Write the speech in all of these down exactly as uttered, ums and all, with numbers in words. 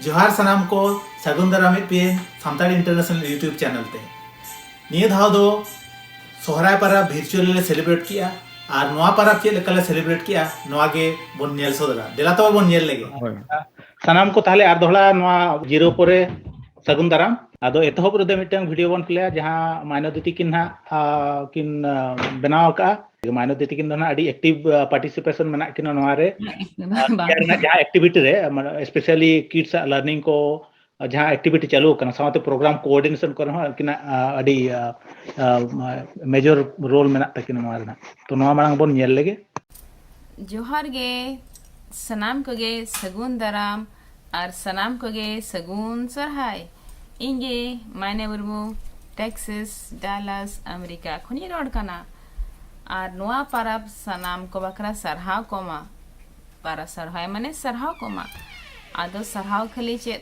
ᱡᱚᱦᱟᱨ ᱥᱟᱱᱟᱢ ᱠᱚ, ᱥᱟᱹᱜᱩᱱ ᱫᱟᱨᱟᱢᱮᱫ ᱯᱮ ᱥᱟᱱᱛᱟᱲᱤ ᱤᱱᱴᱟᱨᱱᱮᱥᱱᱟᱞ YouTube ᱪᱮᱱᱮᱞ ᱛᱮ᱾ ᱱᱤᱭᱟᱹ ᱫᱷᱟᱣ ᱫᱚ ᱥᱚᱦᱨᱟᱭ ᱯᱟᱨᱟᱵᱽ ᱵᱷᱤᱨᱪᱩᱣᱟᱞ ᱞᱮ ᱥᱮᱞᱤᱵᱨᱮᱴ ᱠᱮᱜᱼᱟ᱾ ᱟᱨ ᱱᱚᱣᱟ ᱯᱟᱨᱟᱵᱽ ᱪᱮᱫ ᱞᱮᱠᱟ ᱞᱮ ᱥᱮᱞᱤᱵᱨᱮᱴ ᱠᱮᱜᱼᱟ, ᱱᱚᱣᱟ ᱜᱮ ᱵᱚᱱ ᱧᱮᱞ ᱥᱚᱫᱚᱨᱟ᱾ ᱫᱮᱞᱟ ᱛᱚᱵᱮ ᱵᱚᱱ ᱧᱮᱞ ᱞᱮᱜᱮ᱾ ᱦᱳᱭ᱾ ᱥᱟᱱᱟᱢ ᱠᱚ ᱛᱟᱦᱞᱮ ᱟᱨ ᱫᱚᱦᱲᱟ ᱱᱚᱣᱟ ᱡᱤᱨᱟᱹᱣ ᱯᱚᱨᱮ ᱥᱟᱹᱜᱩᱱ ᱫᱟᱨᱟᱢ᱾ ᱟᱫᱚ ᱮᱛᱚᱦᱚᱵ ᱨᱮᱫᱚ ᱢᱤᱫᱴᱟᱝ ᱵᱷᱤᱰᱤᱭᱳ ᱵᱚᱱ ᱯᱞᱮᱭᱟ, ᱡᱟᱦᱟᱸ ᱢᱟᱭᱱᱚᱛᱤ ᱛᱤᱠᱤᱱ ᱱᱟᱦᱟᱜ, ᱟᱸ, ᱠᱤᱱ, ᱟᱸ, ᱵᱮᱱᱟᱣ ᱟᱠᱟᱫᱼᱟ᱾ ᱢᱟᱭᱱᱚᱛᱤ ᱛᱤᱠᱤᱱ ᱫᱚ ᱱᱟᱦᱟᱜ ᱟᱹᱰᱤ ᱮᱠᱴᱤᱵᱷ, ᱟᱸ, ᱯᱟᱨᱴᱤᱥᱤᱯᱮᱥᱚᱱ ᱢᱮᱱᱟᱜ ᱠᱤᱱᱟ ᱱᱚᱣᱟ ᱨᱮ᱾ ᱟᱨ ᱵᱟᱝ᱾ ᱨᱮᱱᱟᱜ ᱡᱟᱦᱟᱸ ᱮᱠᱴᱤᱵᱷᱤᱴᱤ ᱨᱮ, ᱢᱟᱱᱮ, ᱥᱯᱮᱥᱟᱞᱤ ᱠᱤᱰᱥ ᱟᱜ ᱞᱟᱨᱱᱤᱝ ᱠᱚ, ᱡᱟᱦᱟᱸ ᱮᱠᱴᱤᱵᱷᱤᱴᱤ ᱪᱟᱹᱞᱩ ᱟᱠᱟᱱᱟ, ᱥᱟᱶᱛᱮ ᱯᱨᱳᱜᱨᱟᱢ ᱠᱳᱚᱨᱰᱤᱱᱮᱥᱚᱱ ᱠᱚᱨᱮ ᱦᱚᱸ ᱟᱹᱠᱤᱱᱟᱜ, ᱟᱸ, ᱟᱹᱰᱤ, ᱟᱸ, ᱟᱸ, ᱢᱮᱡᱚᱨ ᱨᱳᱞ ᱢᱮᱱᱟᱜ ᱛᱟᱹᱠᱤᱱᱟ ᱱᱚᱣᱟ ᱨᱮᱱᱟᱜ᱾ ᱛᱚ, ᱱᱚᱣᱟ ᱢᱟᱲᱟᱝ ᱵᱚᱱ ᱧᱮᱞ ᱞᱮᱜᱮ᱾ ᱡᱚᱦᱟᱨ ᱜᱮ, ᱥᱟᱱᱟᱢ ᱠᱚᱜᱮ ᱥᱟᱹᱜᱩᱱ ᱫᱟᱨᱟᱢ ᱟᱨ ᱥᱟᱱᱟᱢ ᱠᱚᱜᱮ ᱥᱟᱹᱜᱩᱱ ᱥᱚᱨᱦᱟᱭ᱾ ᱤᱧ ᱜᱮ ᱢᱟᱭᱱᱟ ᱢᱩᱨᱢᱩ, ᱴᱮᱠᱥᱟᱥ, ᱰᱟᱞᱟᱥ, ᱟᱢᱮᱨᱤᱠᱟ ᱠᱷᱚᱱᱤᱧ ᱨᱚᱲ ᱠᱟᱱᱟ᱾ ᱟᱨ ᱱᱚᱣᱟ ᱯᱟᱨᱟᱵᱽ ᱥᱟᱱᱟᱢ ᱠᱚ ᱵᱟᱠᱷᱨᱟ ᱥᱟᱨᱦᱟᱣ ᱠᱚᱢᱟ᱾ ᱯᱟᱨᱟ ᱥᱚᱨᱦᱟᱭ ᱢᱟᱱᱮ ᱥᱟᱨᱦᱟᱣ ᱠᱚᱢᱟ᱾ ᱟᱫᱚ ᱥᱟᱨᱦᱟᱣ ᱠᱷᱟᱹᱞᱤ ᱪᱮᱫ,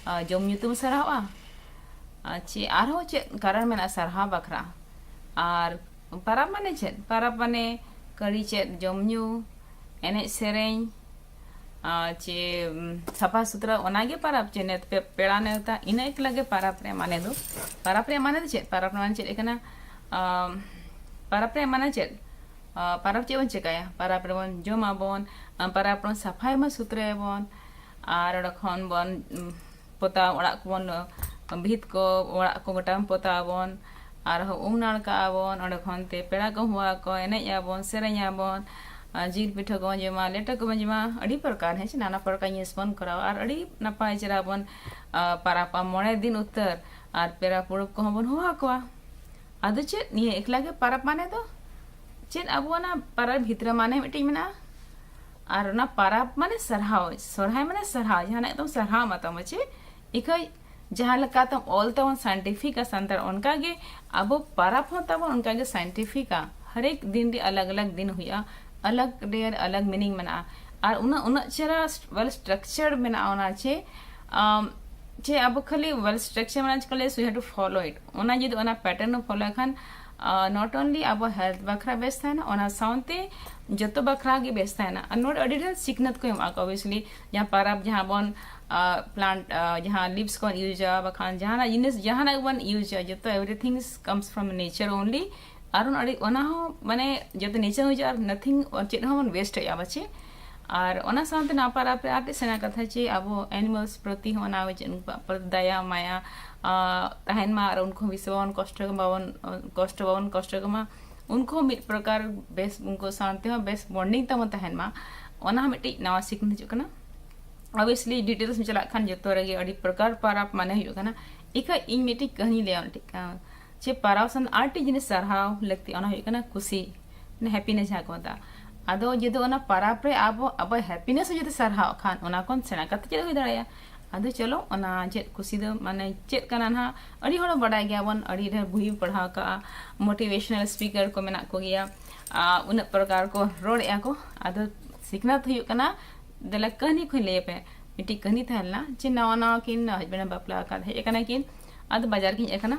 ᱟᱸ, ᱡᱚᱢ ᱧᱩ ᱛᱮᱵᱚ ᱥᱟᱨᱦᱟᱣᱟ? ᱟᱨ ᱪᱮᱫ ᱟᱨᱦᱚᱸ ᱪᱮᱫ ᱠᱟᱨᱚᱱ ᱢᱮᱱᱟᱜᱼᱟ ᱥᱟᱨᱦᱟᱣ ᱵᱟᱠᱷᱨᱟ? ᱟᱨ ᱯᱟᱨᱟᱵᱽ ᱢᱟᱱᱮ ᱪᱮᱫ? ᱯᱟᱨᱟᱵᱽ ᱢᱟᱱᱮ ᱠᱷᱟᱹᱞᱤ ᱪᱮᱫ ᱡᱚᱢ ᱧᱩ, ᱮᱱᱮᱡ ᱥᱮᱨᱮᱧ, ᱟᱨ ᱪᱮ, ᱩᱢ, ᱥᱟᱯᱷᱟ ᱥᱩᱛᱨᱟᱹ, ᱚᱱᱟᱜᱮ ᱯᱟᱨᱟᱵᱽ? ᱪᱮ ᱱᱮ-, ᱯᱮ-, ᱯᱮᱲᱟ ᱱᱮᱣᱛᱟ, ᱤᱱᱟᱹ ᱮᱠᱞᱟ ᱜᱮ ᱯᱟᱨᱟᱵᱽ ᱨᱮᱭᱟᱜ ᱢᱟᱱᱮ ᱫᱚ? ᱯᱟᱨᱟᱵᱽ ᱨᱮᱭᱟᱜ ᱢᱟᱱᱮ ᱫᱚ ᱪᱮᱫ? ᱯᱟᱨᱟᱵᱽ ᱨᱮᱭᱟᱜ ᱢᱟᱱᱮ ᱪᱮᱫ ᱠᱟᱱᱟ? ᱟᱢ, ᱯᱟᱨᱟᱵᱽ ᱨᱮᱭᱟᱜ ᱢᱟᱱᱮ ᱪᱮᱫ? ᱟᱸ, ᱯᱟᱨᱟᱵᱽ ᱪᱮᱫ ᱵᱚᱱ ᱪᱮᱠᱟᱭᱟ? ᱯᱟᱨᱟᱵᱽ ᱨᱮᱵᱚᱱ ᱡᱚᱢᱟᱵᱚᱱ, ᱟᱸ, ᱯᱟᱨᱟᱵᱽ ᱨᱮᱵᱚᱱ ᱥᱟᱯᱷᱟᱭᱟᱵᱚᱱ, ᱥᱩᱛᱨᱟᱹᱭᱟᱵᱚᱱ, ᱟᱨ ᱚᱸᱰᱮ ᱠᱷᱚᱱ ᱵᱚᱱ, ᱩᱢ, ᱯᱚᱛᱟᱣ ᱚᱲᱟᱜ ᱠᱚᱵᱚᱱ, ᱩᱢ, ᱵᱷᱤᱛ ᱠᱚ, ᱚᱲᱟᱜ ᱠᱚ ᱜᱚᱴᱟ ᱵᱚᱱ ᱯᱚᱛᱟᱣᱟᱵᱚᱱ, ᱟᱨᱦᱚᱸ ᱩᱢ ᱱᱟᱲᱠᱟᱜ ᱟᱵᱚᱱ, ᱚᱸᱰᱮ ᱠᱷᱚᱱ ᱛᱮ ᱯᱮᱲᱟ ᱠᱚ ᱦᱚᱦᱚ ᱟᱠᱚ, ᱮᱱᱮᱡ ᱟᱵᱚᱱ, ᱥᱮᱨᱮᱧ ᱟᱵᱚᱱ, ᱟᱨ ᱡᱤᱞ ᱯᱤᱴᱷᱟᱹ ᱠᱚᱵᱚᱱ ᱡᱚᱢᱟ, ᱞᱮᱴᱚ ᱠᱚᱵᱚᱱ ᱡᱚᱢᱟ, ᱟᱹᱰᱤ ᱯᱨᱚᱠᱟᱨ, ᱦᱮᱸ ᱪᱮ, ᱱᱟᱱᱟ ᱯᱨᱚᱠᱟᱨ ᱡᱤᱱᱤᱥ ᱵᱚᱱ ᱠᱚᱨᱟᱣᱟ, ᱟᱨ ᱟᱹᱰᱤ ᱱᱟᱯᱟᱭ ᱪᱮᱦᱨᱟ ᱵᱚᱱ, ᱟᱸ, ᱯᱟᱨᱟᱵᱽᱟ ᱢᱚᱬᱮ ᱫᱤᱱ ᱩᱛᱟᱹᱨ, ᱟᱨ ᱯᱮᱲᱟ ᱯᱩᱲᱩᱵ ᱠᱚᱦᱚᱸ ᱵᱚᱱ ᱦᱚᱦᱚ ᱟᱠᱚᱣᱟ᱾ ᱟᱫᱚ ᱪᱮᱫ, ᱱᱤᱭᱟᱹ ᱮᱠᱞᱟ ᱜᱮ ᱯᱟᱨᱟᱵᱽ ᱢᱟᱱᱮ ᱫᱚ? ᱪᱮᱫ ᱟᱵᱚ ᱚᱱᱟ ᱯᱟᱨᱟᱵᱽ ᱵᱷᱤᱛᱨᱤ ᱢᱟᱱᱮ ᱢᱤᱫᱴᱤᱡ ᱢᱮᱱᱟᱜᱼᱟ? ᱟᱨ ᱚᱱᱟ ᱯᱟᱨᱟᱵᱽ ᱢᱟᱱᱮ ᱥᱟᱨᱦᱟᱣ, ᱥᱚᱨᱦᱟᱭ ᱢᱟᱱᱮ ᱥᱟᱨᱦᱟᱣ, ᱡᱟᱦᱟᱱᱟᱜ ᱮᱠᱫᱚᱢ ᱥᱟᱨᱦᱟᱣ ᱢᱟ ᱛᱟᱢᱟ ᱪᱮ? ᱤᱠᱷᱟᱹᱭ ᱡᱟᱦᱟᱸ ᱞᱮᱠᱟ ᱛᱟᱢ ᱚᱞ ᱛᱟᱵᱚᱱ ᱥᱟᱭᱮᱱᱴᱤᱯᱷᱤᱠᱟ ᱥᱟᱱᱛᱟᱲ, ᱚᱱᱠᱟ ᱜᱮ ᱟᱵᱚ ᱯᱟᱨᱟᱵᱽ ᱦᱚᱸ ᱛᱟᱵᱚᱱ ᱚᱱᱠᱟ ᱜᱮ ᱥᱟᱭᱮᱱᱴᱤᱯᱷᱤᱠᱟ᱾ ᱦᱟᱨᱮᱠ ᱫᱤᱱ ᱨᱮ ᱟᱞᱟᱜᱽ ᱟᱞᱟᱜᱽ ᱫᱤᱱ ᱦᱩᱭᱩᱜᱼᱟ, ᱟᱞᱟᱜᱽ day ᱨᱮ ᱟᱞᱟᱜᱽ meaning ᱢᱮᱱᱟᱜᱼᱟ᱾ ᱟᱨ ᱩᱱᱟᱹᱜ, ᱩᱱᱟᱹᱜ ᱪᱮᱦᱨᱟ well structured ᱢᱮᱱᱟᱜᱼᱟ ᱚᱱᱟ ᱪᱮ, ᱟᱢ, ᱪᱮ ᱟᱵᱚ ᱠᱷᱟᱹᱞᱤ well structure ᱢᱮᱱᱟᱜᱼᱟ, ᱪᱮ ᱠᱷᱟᱹᱞᱤ we have to follow it, ᱚᱱᱟ ᱡᱩᱫᱤ ᱚᱱᱟ pattern ᱮᱢ follow ᱠᱷᱟᱱ, ᱟᱸ, not only ᱟᱵᱚ health ᱵᱟᱠᱷᱨᱟ ᱵᱮᱥ ᱛᱟᱦᱮᱱᱟ, ᱚᱱᱟ ᱥᱟᱶᱛᱮ ᱡᱚᱛᱚ ᱵᱟᱠᱷᱨᱟ ᱜᱮ ᱵᱮᱥ ᱛᱟᱦᱮᱱᱟ᱾ ᱟᱨ ᱱᱚᱰᱮ ᱟᱹᱰᱤ ᱰᱷᱮᱨ ᱥᱤᱠᱷᱱᱟᱹᱛ ᱠᱚ ᱮᱢᱚᱜᱼᱟ ᱠᱚ, obviously ᱡᱟᱦᱟᱸ ᱯᱟᱨᱟᱵᱽ, ᱡᱟᱦᱟᱸ ᱵᱚᱱ ᱯᱞᱟᱱᱴ, ᱡᱟᱦᱟᱸ ᱞᱤᱯᱥ ᱠᱚᱵᱚᱱ ᱤᱭᱩᱡᱟ, ᱵᱟᱠᱷᱟᱱ ᱡᱟᱦᱟᱱᱟᱜ ᱡᱤᱱᱤᱥ, ᱡᱟᱦᱟᱱᱟᱜ ᱜᱮᱵᱚᱱ ᱤᱭᱩᱡᱟ, ᱡᱚᱛᱚ everything comes from nature only᱾ ᱟᱨ ᱚᱱᱟ ᱟᱹᱰᱤ, ᱚᱱᱟ ᱦᱚᱸ ᱢᱟᱱᱮ ᱡᱚᱛᱚ ᱱᱮᱪᱟᱨ ᱦᱤᱡᱩᱜᱼᱟ, ᱟᱨ ᱱᱟᱛᱷᱤᱝ ᱪᱮᱫ ᱦᱚᱸ ᱵᱚᱱ ᱣᱮᱥᱴ ᱮᱫᱼᱟ ᱯᱟᱪᱮ᱾ ᱟᱨ ᱚᱱᱟ ᱥᱟᱶᱛᱮ ᱱᱚᱣᱟ ᱯᱟᱨᱟᱵᱽ ᱨᱮ ᱟᱨ ᱢᱤᱫᱴᱮᱡ ᱥᱮᱬᱟ ᱠᱟᱛᱷᱟ ᱪᱮ, ᱟᱵᱚ ᱮᱱᱤᱢᱟᱞᱥ ᱯᱨᱚᱛᱤ ᱦᱚᱸ ᱚᱱᱟ ᱪᱮᱫ ᱩᱱᱠᱩᱣᱟᱜ ᱯᱨᱚᱛᱤ ᱫᱟᱭᱟ ᱢᱟᱭᱟ ᱛᱟᱦᱮᱱ ᱢᱟ, ᱟᱨ ᱩᱱᱠᱩ ᱦᱚᱸ ᱵᱤᱥ ᱵᱟᱵᱚᱱ ᱠᱚᱥᱴᱚ, ᱵᱟᱵᱚᱱ ᱠᱚᱥᱴᱚ, ᱵᱟᱵᱚᱱ ᱠᱚᱥᱴᱚ ᱠᱚᱢᱟ᱾ ᱩᱱᱠᱩ ᱦᱚᱸ ᱢᱤᱫ ᱯᱨᱚᱠᱟᱨ ᱵᱮᱥ, ᱩᱱᱠᱩ ᱥᱟᱶᱛᱮ ᱦᱚᱸ ᱵᱮᱥ ᱵᱚᱱᱰᱤᱝ ᱛᱟᱵᱚᱱ ᱛᱟᱦᱮᱱ ᱢᱟ᱾ ᱚᱱᱟ ᱦᱚᱸ ᱢᱤᱫᱴᱤᱡ ᱱᱟᱣᱟ ᱥᱤᱠᱷᱱᱟᱹᱛ ᱦᱤᱡᱩᱜ ᱠᱟᱱᱟ᱾ Obviously ᱰᱤᱴᱮᱞᱥ ᱮᱢ ᱪᱟᱞᱟᱜ ᱠᱷᱟᱱ ᱡᱚᱛᱚ ᱨᱮᱜᱮ ᱟᱹᱰᱤ ᱯᱨᱚᱠᱟᱨ ᱯᱟᱨᱟᱵᱽ ᱢᱟᱱᱮ ᱦᱩᱭᱩᱜ ᱠᱟᱱᱟ᱾ ᱤᱠᱷᱟᱹ ᱤᱧ ᱢᱤᱫᱴᱤᱡ ᱠᱟᱹᱦᱱᱤ ᱞᱟᱹᱭᱟ ᱢᱤᱫᱴᱤᱡ, ᱡᱮ ᱯᱟᱨᱟᱵᱽ ᱥᱟᱶ ᱟᱨᱴᱤ ᱡᱤᱱᱤᱥ ᱥᱟᱨᱦᱟᱣ ᱞᱟᱹᱠᱛᱤ, ᱚᱱᱟ ᱦᱩᱭᱩᱜ ᱠᱟᱱᱟ ᱠᱩᱥᱤ, ᱢᱟᱱᱮ ᱦᱮᱯᱤᱱᱮᱥ ᱡᱟᱦᱟᱸ ᱠᱚ ᱢᱮᱛᱟᱜᱼᱟ᱾ ᱟᱫᱚ ᱡᱩᱫᱤ ᱚᱱᱟ ᱯᱟᱨᱟᱵᱽ ᱨᱮ ᱟᱵᱚ, ᱟᱵᱚ ᱦᱮᱯᱤᱱᱮᱥ ᱡᱩᱫᱤ ᱥᱟᱨᱦᱟᱣ ᱠᱷᱟᱱ, ᱚᱱᱟ ᱠᱷᱚᱱ ᱥᱮᱬᱟ ᱠᱟᱛᱮ ᱪᱮᱫ ᱦᱩᱭ ᱫᱟᱲᱮᱭᱟᱜᱼᱟ? ᱟᱫᱚ ᱪᱚᱞᱚ, ᱚᱱᱟ ᱪᱮᱫ ᱠᱩᱥᱤ ᱫᱚ ᱢᱟᱱᱮ ᱪᱮᱫ ᱠᱟᱱᱟ ᱱᱟᱦᱟᱜ, ᱟᱹᱰᱤ ᱦᱚᱲ ᱵᱟᱰᱟᱭ ᱜᱮᱭᱟᱵᱚᱱ, ᱟᱹᱰᱤ ᱰᱷᱮᱨ ᱵᱳᱭ ᱯᱟᱲᱦᱟᱣ ᱠᱟᱜᱼᱟ, ᱢᱳᱴᱤᱵᱷᱮᱥᱚᱱᱟᱞ ᱥᱯᱤᱠᱟᱨ ᱠᱚ ᱢᱮᱱᱟᱜ ᱠᱚᱜᱮᱭᱟ, ᱟᱨ ᱩᱱᱟᱹᱜ ᱯᱨᱚᱠᱟᱨ ᱠᱚ ᱨᱚᱲᱮᱫᱼᱟ ᱠᱚ᱾ ᱟᱫᱚ ᱥᱤᱠᱷᱱᱟᱹᱛ ᱦᱩᱭᱩᱜ ᱠᱟᱱᱟ, ᱫᱮᱞᱟ ᱠᱟᱹᱦᱱᱤ ᱠᱚᱧ ᱞᱟᱹᱭ ᱟᱯᱮ᱾ ᱢᱤᱫᱴᱤᱡ ᱠᱟᱹᱦᱱᱤ ᱛᱟᱦᱮᱸ ᱞᱮᱱᱟ ᱡᱮ ᱱᱟᱣᱟ ᱱᱟᱣᱟ ᱠᱤᱱ ᱦᱟᱡᱵᱮᱱᱰ ᱵᱟᱯᱞᱟ ᱟᱠᱟᱫ, ᱦᱮᱡ ᱟᱠᱟᱱᱟ ᱠᱤᱱ, ᱟᱫᱚ ᱵᱟᱡᱟᱨ ᱠᱤᱱ ᱦᱮᱡ ᱟᱠᱟᱱᱟ᱾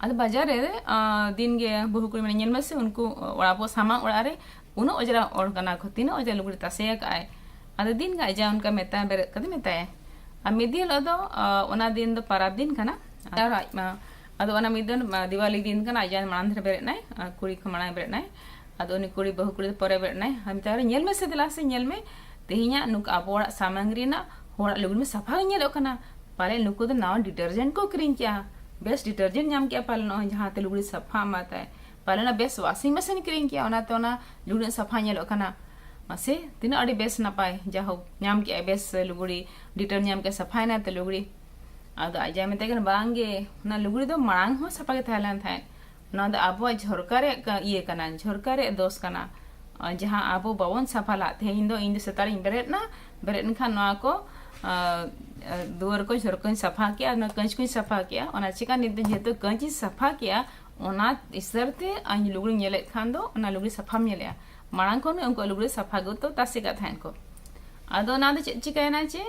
ᱟᱫᱚ ᱵᱟᱡᱟᱨ ᱨᱮ ᱟᱸ, ᱫᱤᱱ ᱜᱮ ᱵᱟᱹᱦᱩ ᱠᱩᱲᱤ ᱢᱮᱱᱟ, "ᱧᱮᱞ ᱢᱮᱥᱮ ᱩᱱᱠᱩ ᱚᱲᱟᱜ ᱟᱵᱚ ᱥᱟᱢᱟᱝ ᱚᱲᱟᱜ ᱨᱮ ᱩᱱᱟᱹᱜ ᱚᱡᱽᱨᱟ ᱦᱚᱲ ᱠᱟᱱᱟ ᱠᱚ, ᱛᱤᱱᱟᱹᱜ ᱚᱡᱽᱨᱟ ᱞᱩᱜᱽᱲᱤ ᱛᱟᱥᱮ ᱟᱠᱟᱫ ᱟᱭ?" ᱟᱫᱚ ᱫᱤᱱ ᱜᱮ ᱟᱡ ᱡᱟ ᱚᱱᱠᱟ ᱢᱮᱛᱟ ᱵᱮᱨᱮᱫ ᱠᱟᱛᱮ ᱢᱮᱛᱟᱭᱟ᱾ ᱟᱨ ᱢᱤᱫ ᱫᱤᱱ ᱦᱤᱞᱳᱜ ᱫᱚ ᱟᱸ, ᱚᱱᱟ ᱫᱤᱱ ᱫᱚ ᱯᱟᱨᱟᱵᱽ ᱫᱤᱱ ᱠᱟᱱᱟ᱾ ᱟᱨ ᱟᱡ ᱢᱟ, ᱟᱫᱚ ᱚᱱᱟ ᱢᱤᱫ ᱫᱤᱱ ᱟᱸ, ᱫᱤᱣᱟᱞᱤ ᱫᱤᱱ ᱠᱟᱱᱟ, ᱟᱡ ᱡᱟ ᱢᱟᱲᱟᱝ ᱫᱷᱟᱨᱮ ᱵᱮᱨᱮᱫ ᱱᱟᱭ, ᱟᱸ, ᱠᱩᱲᱤ ᱠᱷᱚᱱ ᱢᱟᱲᱟᱝ ᱵᱮᱨᱮᱫ ᱱᱟᱭ᱾ ᱟᱫᱚ ᱩᱱᱤ ᱠᱩᱲᱤ, ᱵᱟᱹᱦᱩ ᱠᱩᱲᱤ ᱫᱚ ᱯᱚᱨᱮ ᱵᱮᱨᱮᱫ ᱱᱟᱭ, ᱟᱨ ᱢᱮᱛᱟᱭ ᱠᱟᱱᱟ, "ᱧᱮᱞ ᱢᱮᱥᱮ, ᱫᱮᱞᱟ ᱥᱮ ᱧᱮᱞ ᱢᱮ, ᱛᱮᱦᱮᱧᱟᱜ ᱱᱩᱠᱩ ᱟᱵᱚ ᱚᱲᱟᱜ ᱥᱟᱢᱟᱝ ᱨᱮᱱᱟᱜ ᱦᱚᱲᱟᱜ ᱞᱩᱜᱽᱲᱤ ᱢᱟ ᱥᱟᱯᱷᱟ ᱜᱮ ᱧᱮᱞᱚᱜ ᱠᱟᱱᱟ᱾ ᱯᱟᱞᱮ ᱱᱩᱠᱩ ᱫᱚ ᱱᱟᱣᱟ ᱰᱤᱴᱟᱨᱡᱮᱱᱴ ᱠᱚ ᱠᱤᱨᱤᱧ ᱠᱮᱜᱼᱟ, ᱵᱮᱥ ᱰᱤᱴᱟᱨᱡᱮᱱᱴ ᱧᱟᱢ ᱠᱮᱜᱼᱟ ᱯᱟᱞᱮ ᱱᱚᱜᱼᱚᱭ ᱡᱟᱦᱟᱸᱛᱮ ᱞᱩᱜᱽᱲᱤ ᱥᱟᱯᱷᱟ ᱮᱢᱟ ᱛᱟᱭ, ᱯᱟᱞᱮ ᱚᱱᱟ ᱵᱮᱥ ᱣᱟᱥᱤᱝ ᱢᱮᱥᱤᱱ ᱠᱤᱨᱤᱧ ᱠᱮᱜᱼᱟ, ᱚᱱᱟᱛᱮ ᱚᱱᱟ ᱞᱩᱜᱽᱲᱤ ᱥᱟᱯᱷᱟ ᱧᱮᱞᱚᱜ ᱠᱟᱱᱟ᱾ ᱢᱟᱥᱮ, ᱛᱤᱱᱟᱹᱜ ᱟᱹᱰᱤ ᱵᱮᱥ ᱱᱟᱯᱟᱭ, ᱡᱟᱭᱦᱳᱠ ᱧᱟᱢ ᱠᱮᱜᱼᱟᱭ ᱵᱮᱥ ᱞᱩᱜᱽᱲᱤ, ᱰᱤᱴᱟᱨ ᱧᱟᱢ ᱠᱮᱜᱼᱟ, ᱥᱟᱯᱷᱟᱭᱮᱱᱟ ᱛᱮ ᱞᱩᱜᱽᱲᱤ?" ᱟᱫᱚ ᱟᱡ ᱡᱟᱭ ᱢᱮᱛᱟᱭ ᱠᱟᱱᱟ, "ᱵᱟᱝ ᱜᱮ, ᱚᱱᱟ ᱞᱩᱜᱽᱲᱤ ᱫᱚ ᱢᱟᱲᱟᱝ ᱦᱚᱸ ᱥᱟᱯᱷᱟ ᱜᱮ ᱛᱟᱦᱮᱸ ᱞᱮᱱ ᱛᱟᱦᱮᱸᱫ, ᱱᱚᱣᱟ ᱫᱚ ᱟᱵᱚᱣᱟᱜ ᱡᱷᱚᱨᱠᱟ ᱨᱮᱭᱟᱜ ᱠᱟ-, ᱤᱭᱟᱹ ᱠᱟᱱᱟ, ᱡᱷᱚᱨᱠᱟ ᱨᱮᱭᱟᱜ ᱫᱳᱥ ᱠᱟᱱᱟ, ᱟᱨ ᱡᱟᱦᱟᱸ ᱟᱵᱚ ᱵᱟᱵᱚᱱ ᱥᱟᱯᱷᱟ ᱞᱟᱜ᱾ ᱛᱮᱦᱮᱧ ᱫᱚ ᱤᱧ ᱫᱚ ᱥᱮᱛᱟᱜ ᱨᱤᱧ ᱵᱮᱨᱮᱫ ᱮᱱᱟ, ᱵᱮᱨᱮᱫ ᱮᱱᱠᱷᱟᱱ ᱱᱚᱣᱟ ᱠᱚ, ᱟᱨ, ᱟᱨ ᱫᱩᱣᱟᱹᱨ ᱠᱚ, ᱡᱷᱚᱨᱠᱟᱧ ᱥᱟᱯᱷᱟ ᱠᱮᱜᱼᱟ, ᱱᱚᱣᱟ ᱠᱟᱹᱧᱪ ᱠᱚᱧ ᱥᱟᱯᱷᱟ ᱠᱮᱜᱼᱟ, ᱚᱱᱟ ᱪᱤᱠᱟ ᱱᱤᱛ ᱫᱚ ᱡᱮᱦᱮᱛᱩ ᱠᱟᱹᱧᱪ ᱤᱧ ᱥᱟᱯᱷᱟ ᱠᱮᱜᱼᱟ, ᱚᱱᱟ ᱤᱥᱟᱹᱨ ᱛᱮ ᱟᱧ ᱞᱩᱜᱽᱲᱤᱧ ᱧᱮᱞᱮᱫ ᱠᱷᱟᱱ ᱫᱚ ᱚᱱᱟ ᱞᱩᱜᱽᱲᱤ ᱥᱟᱯᱷᱟᱢ ᱧᱮᱞᱮᱜᱼᱟ᱾ ᱢᱟᱲᱟᱝ ᱠᱷᱚᱱ ᱜᱮ ᱩᱱᱠᱩᱣᱟᱜ ᱞᱩᱜᱽᱲᱤ ᱥᱟᱯᱷᱟ ᱜᱮ ᱛᱚ ᱛᱟᱥᱮ ᱠᱟᱜ ᱛᱟᱦᱮᱸᱫ ᱠᱚ᱾ ᱟᱫᱚ ᱚᱱᱟ ᱫᱚ ᱪᱮᱫ ᱪᱤᱠᱟᱹᱭᱮᱱᱟ ᱪᱮ,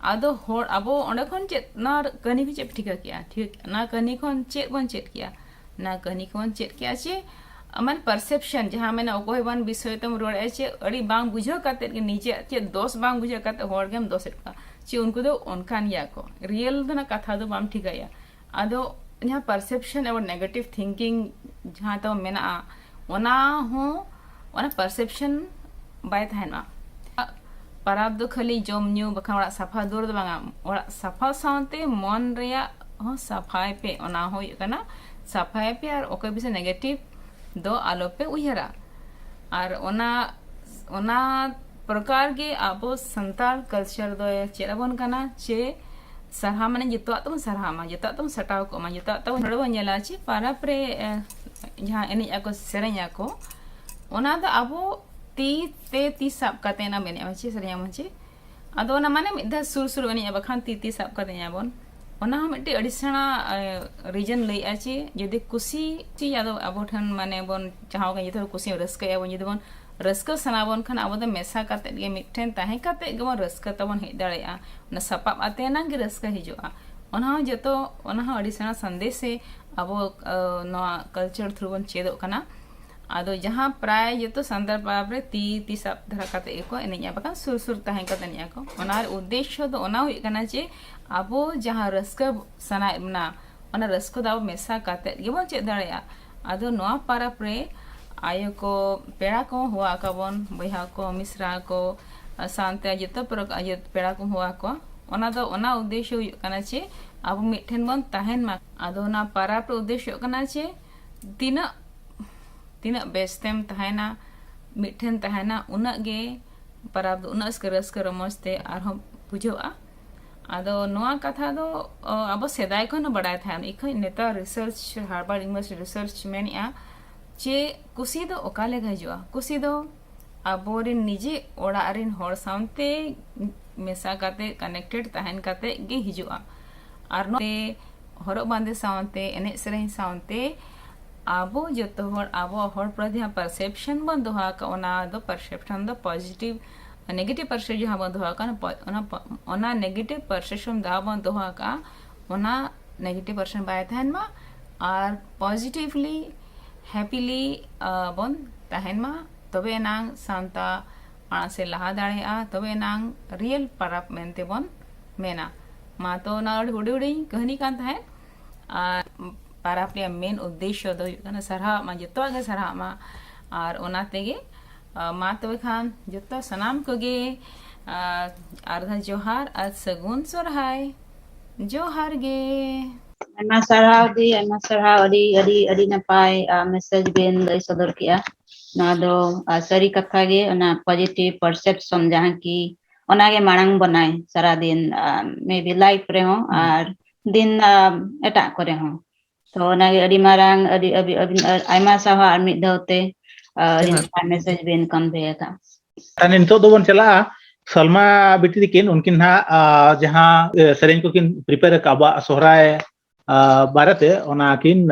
ᱟᱫᱚ ᱦᱚᱲ, ᱟᱵᱚ ᱚᱸᱰᱮ ᱠᱷᱚᱱ ᱪᱮᱫ, ᱚᱱᱟ ᱠᱟᱹᱦᱱᱤ ᱠᱷᱚᱱ ᱪᱮᱫ ᱯᱮ ᱴᱷᱤᱠᱟᱹ ᱠᱮᱜᱼᱟ? ᱴᱷᱤᱠ, ᱚᱱᱟ ᱠᱟᱹᱦᱱᱤ ᱠᱷᱚᱱ ᱪᱮᱫ ᱵᱚᱱ ᱪᱮᱫ ᱠᱮᱜᱼᱟ? ᱚᱱᱟ ᱠᱟᱹᱦᱱᱤ ᱠᱷᱚᱱ ᱪᱮᱫ ᱠᱮᱜᱼᱟ ᱪᱮ, ᱟᱢᱟᱜ perception ᱡᱟᱦᱟᱸ ᱢᱮᱱᱟ, ᱚᱠᱚᱭ ᱵᱟᱝ ᱵᱤᱥᱚᱭ ᱛᱮᱢ ᱨᱚᱲᱮᱫᱼᱟ, ᱪᱮᱫ ᱟᱹᱰᱤ ᱵᱟᱝ ᱵᱩᱡᱷᱟᱹᱣ ᱠᱟᱛᱮᱫ ᱜᱮ, ᱱᱤᱡᱮ ᱪᱮᱫ ᱫᱳᱥ ᱵᱟᱝ ᱵᱩᱡᱷᱟᱹᱣ ᱠᱟᱛᱮᱫ ᱦᱚᱲ ᱜᱮᱢ ᱫᱳᱥᱮᱫ ᱠᱚᱣᱟ, ᱪᱮ ᱩᱱᱠᱩ ᱫᱚ ᱚᱱᱠᱟᱱ ᱜᱮᱭᱟ ᱠᱚ, ᱨᱤᱭᱮᱞ ᱫᱚ ᱱᱟ ᱠᱟᱛᱷᱟ ᱫᱚ ᱵᱟᱢ ᱴᱷᱤᱠᱟᱹᱭᱟ᱾ ᱟᱫᱚ ᱡᱟᱦᱟᱸ perception ᱟᱵᱟᱨ negative thinking ᱡᱟᱦᱟᱸ ᱛᱟᱵᱚ ᱢᱮᱱᱟᱜᱼᱟ, ᱚᱱᱟ ᱦᱚᱸ, ᱚᱱᱟ perception ᱵᱟᱭ ᱛᱟᱦᱮᱱᱟ᱾ ᱯᱟᱨᱟᱵᱽ ᱫᱚ ᱠᱷᱟᱹᱞᱤ ᱡᱚᱢ ᱧᱩ ᱵᱟᱠᱷᱟᱱ ᱚᱲᱟᱜ ᱥᱟᱯᱷᱟ ᱫᱩᱣᱟᱹᱨ ᱫᱚ ᱵᱟᱝᱟ, ᱚᱲᱟᱜ ᱥᱟᱯᱷᱟ ᱥᱟᱶᱛᱮ ᱢᱚᱱ ᱨᱮᱭᱟᱜ ᱦᱚᱸ ᱥᱟᱯᱷᱟᱭ ᱯᱮ, ᱚᱱᱟ ᱦᱚᱸ ᱦᱩᱭᱩᱜ ᱠᱟᱱᱟ ᱥᱟᱯᱷᱟᱭ ᱯᱮ, ᱟᱨ ᱚᱠᱚᱭ ᱵᱮᱥᱤ negative ᱫᱚ ᱟᱞᱚᱯᱮ ᱩᱭᱦᱟᱹᱨᱟ᱾ ᱟᱨ ᱚᱱᱟ, ᱚᱱᱟ ᱯᱨᱚᱠᱟᱨ ᱜᱮ ᱟᱵᱚ ᱥᱟᱱᱛᱟᱲ culture ᱫᱚᱭ ᱪᱮᱫ ᱟᱵᱚᱱ ᱠᱟᱱᱟ ᱡᱮ ᱥᱟᱨᱦᱟᱣ ᱢᱟᱱᱮ ᱡᱚᱛᱚᱣᱟᱜ ᱛᱮᱵᱚᱱ ᱥᱟᱨᱦᱟᱣ ᱢᱟ, ᱡᱚᱛᱚᱣᱟᱜ ᱛᱮᱵᱚᱱ ᱥᱟᱴᱟᱣ ᱠᱚᱜ ᱢᱟ, ᱡᱚᱛᱚᱣᱟᱜ ᱛᱮᱵᱚᱱ, ᱱᱚᱰᱮ ᱵᱚᱱ ᱧᱮᱞᱟ ᱡᱮ ᱯᱟᱨᱟᱵᱽ ᱨᱮ, ᱮ, ᱡᱟᱦᱟᱸ ᱮᱱᱮᱡ ᱟᱠᱚ, ᱥᱮᱨᱮᱧ ᱟᱠᱚ, ᱚᱱᱟ ᱫᱚ ᱟᱵᱚ ᱛᱤ ᱛᱮ ᱛᱤ ᱥᱟᱵ ᱠᱟᱛᱮ ᱚᱱᱟ ᱮᱱᱮᱡ ᱟᱵᱚᱱ ᱪᱮ ᱥᱮᱨᱮᱧ ᱟᱵᱚᱱ ᱪᱮ᱾ ᱟᱫᱚ ᱚᱱᱟ ᱢᱟᱱᱮ ᱢᱤᱫ ᱫᱷᱟᱣ ᱥᱩᱨ ᱥᱩᱨ ᱮᱱᱮᱡ ᱵᱟᱠᱷᱟᱱ ᱛᱤ ᱛᱤ ᱥᱟᱵ ᱠᱟᱛᱮ ᱮᱱᱮᱡ ᱟᱵᱚᱱ, ᱚᱱᱟ ᱦᱚᱸ ᱢᱤᱫᱴᱤᱡ ᱟᱹᱰᱤ ᱥᱮᱬᱟ, ᱮ, reason ᱞᱟᱹᱭᱮᱜᱼᱟ ᱪᱮ ᱡᱩᱫᱤ ᱠᱩᱥᱤ, ᱪᱮ ᱟᱫᱚ ᱟᱵᱚ ᱴᱷᱮᱱ ᱢᱟᱱᱮ ᱵᱚᱱ ᱡᱟᱦᱟᱸ ᱠᱟᱱᱟ, ᱡᱚᱛᱚ ᱦᱚᱲ ᱠᱩᱥᱤ ᱨᱟᱹᱥᱠᱟᱹᱭᱟᱵᱚᱱ, ᱡᱩᱫᱤ ᱵᱚᱱ ᱨᱟᱹᱥᱠᱟᱹ ᱥᱟᱱᱟ ᱵᱚᱱ ᱠᱷᱟᱱ ᱟᱵᱚ ᱫᱚ ᱢᱮᱥᱟ ᱠᱟᱛᱮ ᱜᱮ ᱢᱤᱫᱴᱷᱮᱱ ᱛᱟᱦᱮᱸ ᱠᱟᱛᱮ ᱜᱮᱵᱚᱱ ᱨᱟᱹᱥᱠᱟᱹ ᱛᱟᱵᱚᱱ ᱦᱮᱡ ᱫᱟᱲᱮᱭᱟᱜᱼᱟ᱾ ᱚᱱᱟ ᱥᱟᱯᱟᱵ ᱟᱛᱮ ᱮᱱᱟᱝ ᱜᱮ ᱨᱟᱹᱥᱠᱟᱹ ᱦᱤᱡᱩᱜᱼᱟ᱾ ᱚᱱᱟ ᱦᱚᱸ ᱡᱚᱛᱚ, ᱚᱱᱟ ᱦᱚᱸ ᱟᱹᱰᱤ ᱥᱮᱬᱟ ᱥᱟᱸᱫᱮᱥᱮ ᱟᱵᱚ, ᱮ, ᱱᱚᱣᱟ culture through ᱵᱚᱱ ᱪᱮᱫᱚᱜ ᱠᱟᱱᱟ᱾ ᱟᱫᱚ ᱡᱟᱦᱟᱸ ᱯᱨᱟᱭ ᱡᱚᱛᱚ ᱥᱟᱱᱛᱟᱲ ᱯᱟᱨᱟᱵᱽ ᱨᱮ ᱛᱤ, ᱛᱤ ᱥᱟᱵ ᱫᱷᱟᱨᱟ ᱠᱟᱛᱮ ᱜᱮᱠᱚ ᱮᱱᱮᱡᱼᱟ, ᱵᱟᱠᱷᱟᱱ ᱥᱩᱨ ᱥᱩᱨ ᱛᱟᱦᱮᱸ ᱠᱟᱛᱮ ᱮᱱᱮᱡᱼᱟ ᱠᱚ᱾ ᱚᱱᱟ ᱨᱮ ᱩᱫᱽᱫᱮᱥᱥᱚ ᱫᱚ ᱚᱱᱟ ᱦᱩᱭᱩᱜ ᱠᱟᱱᱟ ᱡᱮ ᱟᱵᱚ ᱡᱟᱦᱟᱸ ᱨᱟᱹᱥᱠᱟᱹ ᱥᱟᱱᱟᱭᱮᱫ ᱵᱚᱱᱟ, ᱚᱱᱟ ᱨᱟᱹᱥᱠᱟᱹ ᱫᱚ ᱟᱵᱚ ᱢᱮᱥᱟ ᱠᱟᱛᱮ ᱜᱮᱵᱚᱱ ᱪᱮᱫ ᱫᱟᱲᱮᱭᱟᱜᱼᱟ᱾ ᱟᱫᱚ ᱱᱚᱣᱟ ᱯᱟᱨᱟᱵᱽ ᱨᱮ ᱟᱭᱳ ᱠᱚ, ᱯᱮᱲᱟ ᱠᱚ ᱦᱚᱦᱚ ᱟᱠᱚᱣᱟ ᱵᱚᱱ, ᱵᱚᱭᱦᱟ ᱠᱚ, ᱢᱤᱥᱨᱟ ᱠᱚ, ᱥᱟᱶᱛᱮ ᱡᱚᱛᱚ ᱯᱨᱚᱠᱟᱨ ᱯᱮᱲᱟ ᱠᱚ ᱦᱚᱦᱚ ᱟᱠᱚᱣᱟ᱾ ᱚᱱᱟ ᱫᱚ, ᱚᱱᱟ ᱩᱫᱽᱫᱮᱥᱥᱚ ᱦᱩᱭᱩᱜ ᱠᱟᱱᱟ ᱡᱮ ᱟᱵᱚ ᱢᱤᱫᱴᱷᱮᱱ ᱵᱚᱱ ᱛᱟᱦᱮᱱ ᱢᱟ᱾ ᱟᱫᱚ ᱚᱱᱟ ᱯᱟᱨᱟᱵᱽ ᱨᱮ ᱩᱫᱽᱫᱮᱥᱥᱚ ᱦᱩᱭᱩᱜ ᱠᱟᱱᱟ ᱡᱮ ᱛᱤᱱᱟᱹᱜ, ᱛᱤᱱᱟᱹᱜ ᱵᱮᱥᱛᱮᱢ ᱛᱟᱦᱮᱱᱟ, ᱢᱤᱫᱴᱷᱮᱱ ᱛᱟᱦᱮᱱᱟ, ᱩᱱᱟᱹᱜ ᱜᱮ ᱯᱟᱨᱟᱵᱽ ᱫᱚ ᱩᱱᱟᱹᱜ ᱨᱟᱹᱥᱠᱟᱹ ᱨᱚᱢᱚᱡᱽ ᱛᱮ ᱟᱨᱦᱚᱸ ᱵᱩᱡᱷᱟᱹᱜᱼᱟ᱾ ᱟᱫᱚ ᱱᱚᱣᱟ ᱠᱟᱛᱷᱟ ᱫᱚ, ᱚ, ᱟᱵᱚ ᱥᱮᱫᱟᱭ ᱠᱷᱚᱱ ᱦᱚᱸ ᱵᱟᱲᱟᱭ ᱛᱟᱦᱮᱱ᱾ ᱤᱠᱷᱟᱹᱱ ᱱᱮᱛᱟᱨ research, Harvard University research ᱢᱮᱱᱮᱜᱼᱟ ᱡᱮ ᱠᱩᱥᱤ ᱫᱚ ᱚᱠᱟ ᱞᱮᱠᱟ ᱦᱤᱡᱩᱜᱼᱟ? ᱠᱩᱥᱤ ᱫᱚ ᱟᱵᱚᱨᱮᱱ ᱱᱤᱡᱮ ᱚᱲᱟᱜ ᱨᱮᱱ ᱦᱚᱲ ᱥᱟᱶᱛᱮ ᱢᱮᱥᱟ ᱠᱟᱛᱮ, connected ᱛᱟᱦᱮᱱ ᱠᱟᱛᱮ ᱜᱮ ᱦᱤᱡᱩᱜᱼᱟ᱾ ᱟᱨ ᱱᱚᱛᱮ ᱦᱚᱨᱚᱜ ᱵᱟᱸᱫᱮ ᱥᱟᱶᱛᱮ, ᱮᱱᱮᱡ ᱥᱮᱨᱮᱧ ᱥᱟᱶᱛᱮ ᱟᱵᱚ ᱡᱚᱛᱚ ᱦᱚᱲ ᱟᱵᱚᱣᱟᱜ ᱦᱚᱲ ᱯᱨᱚᱛᱤ ᱡᱟᱦᱟᱸ perception ᱵᱚᱱ ᱫᱚᱦᱚ ᱟᱠᱟᱫ, ᱚᱱᱟ ᱫᱚ perception ᱫᱚ positive, negative perception ᱡᱟᱦᱟᱸ ᱵᱚᱱ ᱫᱚᱦᱚ ᱟᱠᱟᱫ, ᱚᱱᱟ ᱯᱚ-, ᱚᱱᱟ negative perception ᱡᱟᱦᱟᱸ ᱵᱚᱱ ᱫᱚᱦᱚ ᱟᱠᱟᱫ, ᱚᱱᱟ negative perception ᱵᱟᱭ ᱛᱟᱦᱮᱱ ᱢᱟ᱾ ᱟᱨ positively ᱦᱮᱯᱤᱞᱤ ᱵᱚᱱ ᱛᱟᱦᱮᱱ ᱢᱟ, ᱛᱚᱵᱮ ᱮᱱᱟᱝ ᱥᱟᱶᱛᱟ ᱢᱟᱲᱟᱝ ᱥᱮᱫ ᱞᱟᱦᱟ ᱫᱟᱲᱮᱭᱟᱜᱼᱟ, ᱛᱚᱵᱮ ᱮᱱᱟᱝ ᱨᱤᱭᱮᱞ ᱯᱟᱨᱟᱵᱽ ᱢᱮᱱᱛᱮ ᱵᱚᱱ ᱢᱮᱱᱟ᱾ ᱢᱟ ᱛᱚ ᱚᱱᱟ ᱟᱹᱰᱤ ᱦᱩᱰᱤᱧ ᱦᱩᱰᱤᱧ ᱠᱟᱹᱦᱱᱤ ᱠᱟᱱ ᱛᱟᱦᱮᱸᱫ᱾ ᱟᱨ ᱯᱟᱨᱟᱵᱽ ᱨᱮᱭᱟᱜ ᱢᱮᱱ ᱩᱫᱽᱫᱮᱥᱥᱚ ᱫᱚ ᱦᱩᱭᱩᱜ ᱠᱟᱱᱟ ᱥᱟᱨᱦᱟᱣ ᱢᱟ, ᱡᱚᱛᱚᱣᱟᱜ ᱜᱮ ᱥᱟᱨᱦᱟᱣ ᱢᱟ᱾ ᱟᱨ ᱚᱱᱟ ᱛᱮᱜᱮ ᱢᱟ ᱛᱚᱵᱮ ᱠᱷᱟᱱ ᱡᱚᱛᱚ ᱥᱟᱱᱟᱢ ᱠᱚᱜᱮ ᱟᱨ ᱟᱨᱫᱷᱟ ᱡᱚᱦᱟᱨ ᱟᱨ ᱥᱟᱹᱜᱩᱱ ᱥᱚᱨᱦᱟᱭ᱾ ᱡᱚᱦᱟᱨ ᱜᱮ᱾ ᱟᱭᱢᱟ ᱥᱟᱨᱦᱟᱣ ᱫᱤ, ᱟᱭᱢᱟ ᱥᱟᱨᱦᱟᱣ᱾ ᱟᱹᱰᱤ ᱟᱹᱰᱤ ᱟᱹᱰᱤ ᱱᱟᱯᱟᱭ ᱢᱮᱥᱮᱡᱽ ᱵᱮᱱ ᱞᱟᱹᱭ ᱥᱚᱫᱚᱨ ᱠᱮᱜᱼᱟ᱾ ᱱᱚᱣᱟ ᱫᱚ ᱥᱟᱹᱨᱤ ᱠᱟᱛᱷᱟ ᱜᱮ, ᱚᱱᱟ ᱯᱚᱡᱤᱴᱤᱵᱷ ᱯᱟᱨᱥᱮᱯᱥᱚᱱ ᱡᱟᱦᱟᱸ ᱠᱤ ᱚᱱᱟᱜᱮ ᱢᱟᱲᱟᱝ ᱵᱚᱱᱟᱭ ᱥᱟᱨᱟᱫᱤᱱ, ᱢᱮᱵᱤ ᱞᱟᱭᱤᱯᱷ ᱨᱮᱦᱚᱸ ᱟᱨ ᱫᱤᱱ ᱮᱴᱟᱜ ᱠᱚᱨᱮ ᱦᱚᱸ᱾ ᱛᱚ ᱚᱱᱟᱜᱮ ᱟᱹᱰᱤ ᱢᱟᱨᱟᱝ ᱟᱹᱰᱤ ᱟᱹᱰᱤ ᱟᱹᱰᱤ ᱟᱭᱢᱟ ᱥᱟᱨᱦᱟᱣ ᱟᱨ ᱢᱤᱫ ᱫᱷᱟᱣ ᱛᱮ ᱟᱹᱰᱤ ᱱᱟᱯᱟᱭ ᱢᱮᱥᱮᱡᱽ ᱵᱮᱱ ᱠᱚᱱᱵᱷᱮ ᱟᱠᱟᱫ᱾ ᱛᱟᱦᱞᱮ ᱱᱤᱛᱚᱜ ᱫᱚᱵᱚᱱ ᱪᱟᱞᱟᱜᱼᱟ ᱥᱚᱞᱢᱟ ᱵᱤᱴᱤ ᱛᱟᱹᱠᱤᱱ, ᱩᱱᱠᱤᱱ ᱦᱟᱸᱜ ᱡᱟᱦᱟᱸ ᱥᱮᱨᱮᱧ ᱠᱚᱠᱤᱱ ᱯᱨᱤᱯᱮᱭᱟᱨ ᱟᱠᱟᱫ ᱟᱵᱚᱣᱟᱜ ᱥᱚᱦᱨᱟᱭ ᱵᱟᱨᱮᱛᱮ, ᱚᱱᱟ ᱠᱤᱱ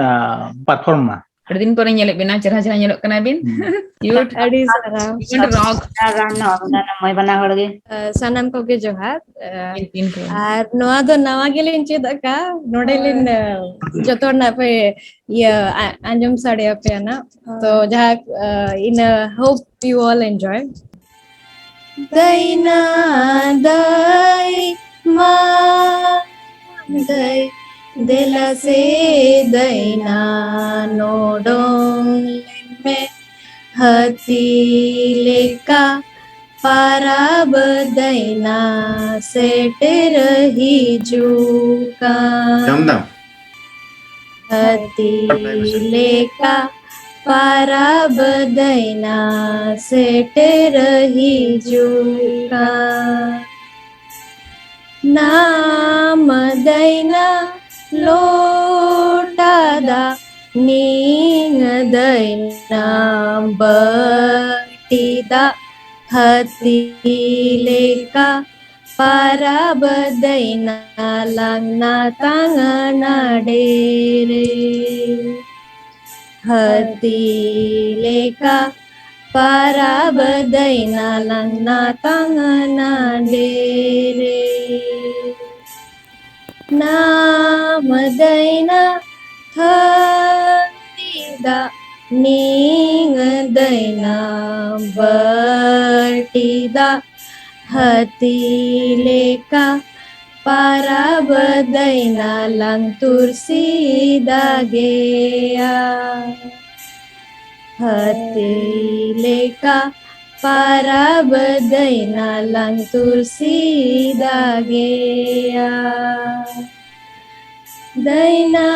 ᱯᱟᱨᱯᱷᱚᱨᱢᱟ᱾ ᱟᱹᱰᱤ ᱫᱤᱱ ᱯᱚᱨᱮ ᱧᱮᱞᱮᱫ ᱵᱮᱱᱟ, ᱪᱮᱦᱨᱟ ᱪᱮᱦᱨᱟ ᱧᱮᱞᱚᱜ ᱠᱟᱱᱟ ᱵᱤᱱ᱾ Cute. ᱟᱹᱰᱤ ᱥᱟᱨᱦᱟᱣ᱾ Cute rock. ᱥᱟᱱᱟᱢ ᱠᱚᱜᱮ ᱡᱚᱦᱟᱨ᱾ Pin, pin, pin. ᱟᱨ ᱱᱚᱣᱟ ᱫᱚ ᱱᱟᱣᱟ ᱜᱮᱞᱤᱧ ᱪᱮᱫ ᱟᱠᱟᱫ, ᱱᱚᱰᱮ ᱞᱤᱧ ᱡᱚᱛᱚ ᱨᱮᱱᱟᱜ ᱯᱮ ᱤᱭᱟᱹ ᱟ- ᱟᱸᱡᱚᱢ ᱥᱟᱰᱮ ᱟᱯᱮᱭᱟ ᱱᱟᱜ᱾ ᱛᱚ ᱡᱟᱦᱟᱸ ᱤᱱᱟᱹ hope you all enjoy. ᱫᱟᱹᱭᱱᱟ ᱫᱟᱹᱭ ᱢᱟ ᱫᱟᱹᱭ ᱫᱮᱞᱟ ᱥᱮ ᱫᱟᱹᱭᱱᱟ ᱱᱚᱰᱚᱝ ᱞᱮᱢᱮ ᱦᱟᱹᱛᱤ ᱞᱮᱠᱟ ᱯᱟᱨᱟᱵᱽ ᱫᱟᱹᱭᱱᱟ ᱥᱮᱴᱮᱨ ᱦᱤᱡᱩᱜ ᱠᱟᱱ᱾ ᱦᱟᱹᱛᱤ ᱞᱮᱠᱟ ᱯᱟᱨᱟᱵᱽ ᱫᱟᱹᱭᱱᱟ ᱥᱮᱴᱮᱨ ᱦᱤᱡᱩᱜ ᱠᱟᱱ᱾ ᱱᱟᱢ ᱫᱟᱹᱭᱱᱟ ᱞᱚᱴᱟ ᱫᱟᱜ ᱱᱤᱝ ᱫᱟᱹᱭᱱᱟ ᱵᱟᱹᱴᱤ ᱫᱟᱜ ᱦᱟᱹᱛᱤ ᱞᱮᱠᱟ ᱯᱟᱨᱟᱵᱽ ᱫᱟᱹᱭᱱᱟ ᱞᱟᱝᱱᱟ ᱛᱟᱝ ᱱᱟᱰᱮ ᱨᱮ᱾ ᱦᱟᱹᱛᱤ ᱞᱮᱠᱟ ᱯᱟᱨᱟᱵᱽ ᱫᱟᱹᱭᱱᱟ ᱞᱟᱝᱱᱟ ᱛᱟᱝ ᱱᱟᱰᱮ ᱨᱮ᱾ ᱱᱟᱢ ᱫᱟᱹᱭᱱᱟ ᱛᱷᱟᱹᱨᱤ ᱫᱟᱜ ᱱᱤᱝ ᱫᱟᱹᱭᱱᱟ ᱵᱟᱹᱴᱤ ᱫᱟᱜ ᱦᱟᱹᱛᱤ ᱞᱮᱠᱟ ᱯᱟᱨᱟᱵᱽ ᱫᱟᱹᱭᱱᱟ ᱞᱟᱝ ᱛᱩᱨᱥᱤ ᱫᱟᱜᱮᱭᱟ᱾ ᱦᱟᱹᱛᱤ ᱞᱮᱠᱟ ᱯᱟᱨᱟᱵᱽ ᱫᱟᱹᱭᱱᱟ ᱞᱟᱝ ᱛᱩᱨᱥᱤ ᱫᱟᱜᱮᱭᱟ᱾ ᱫᱟᱹᱭᱱᱟ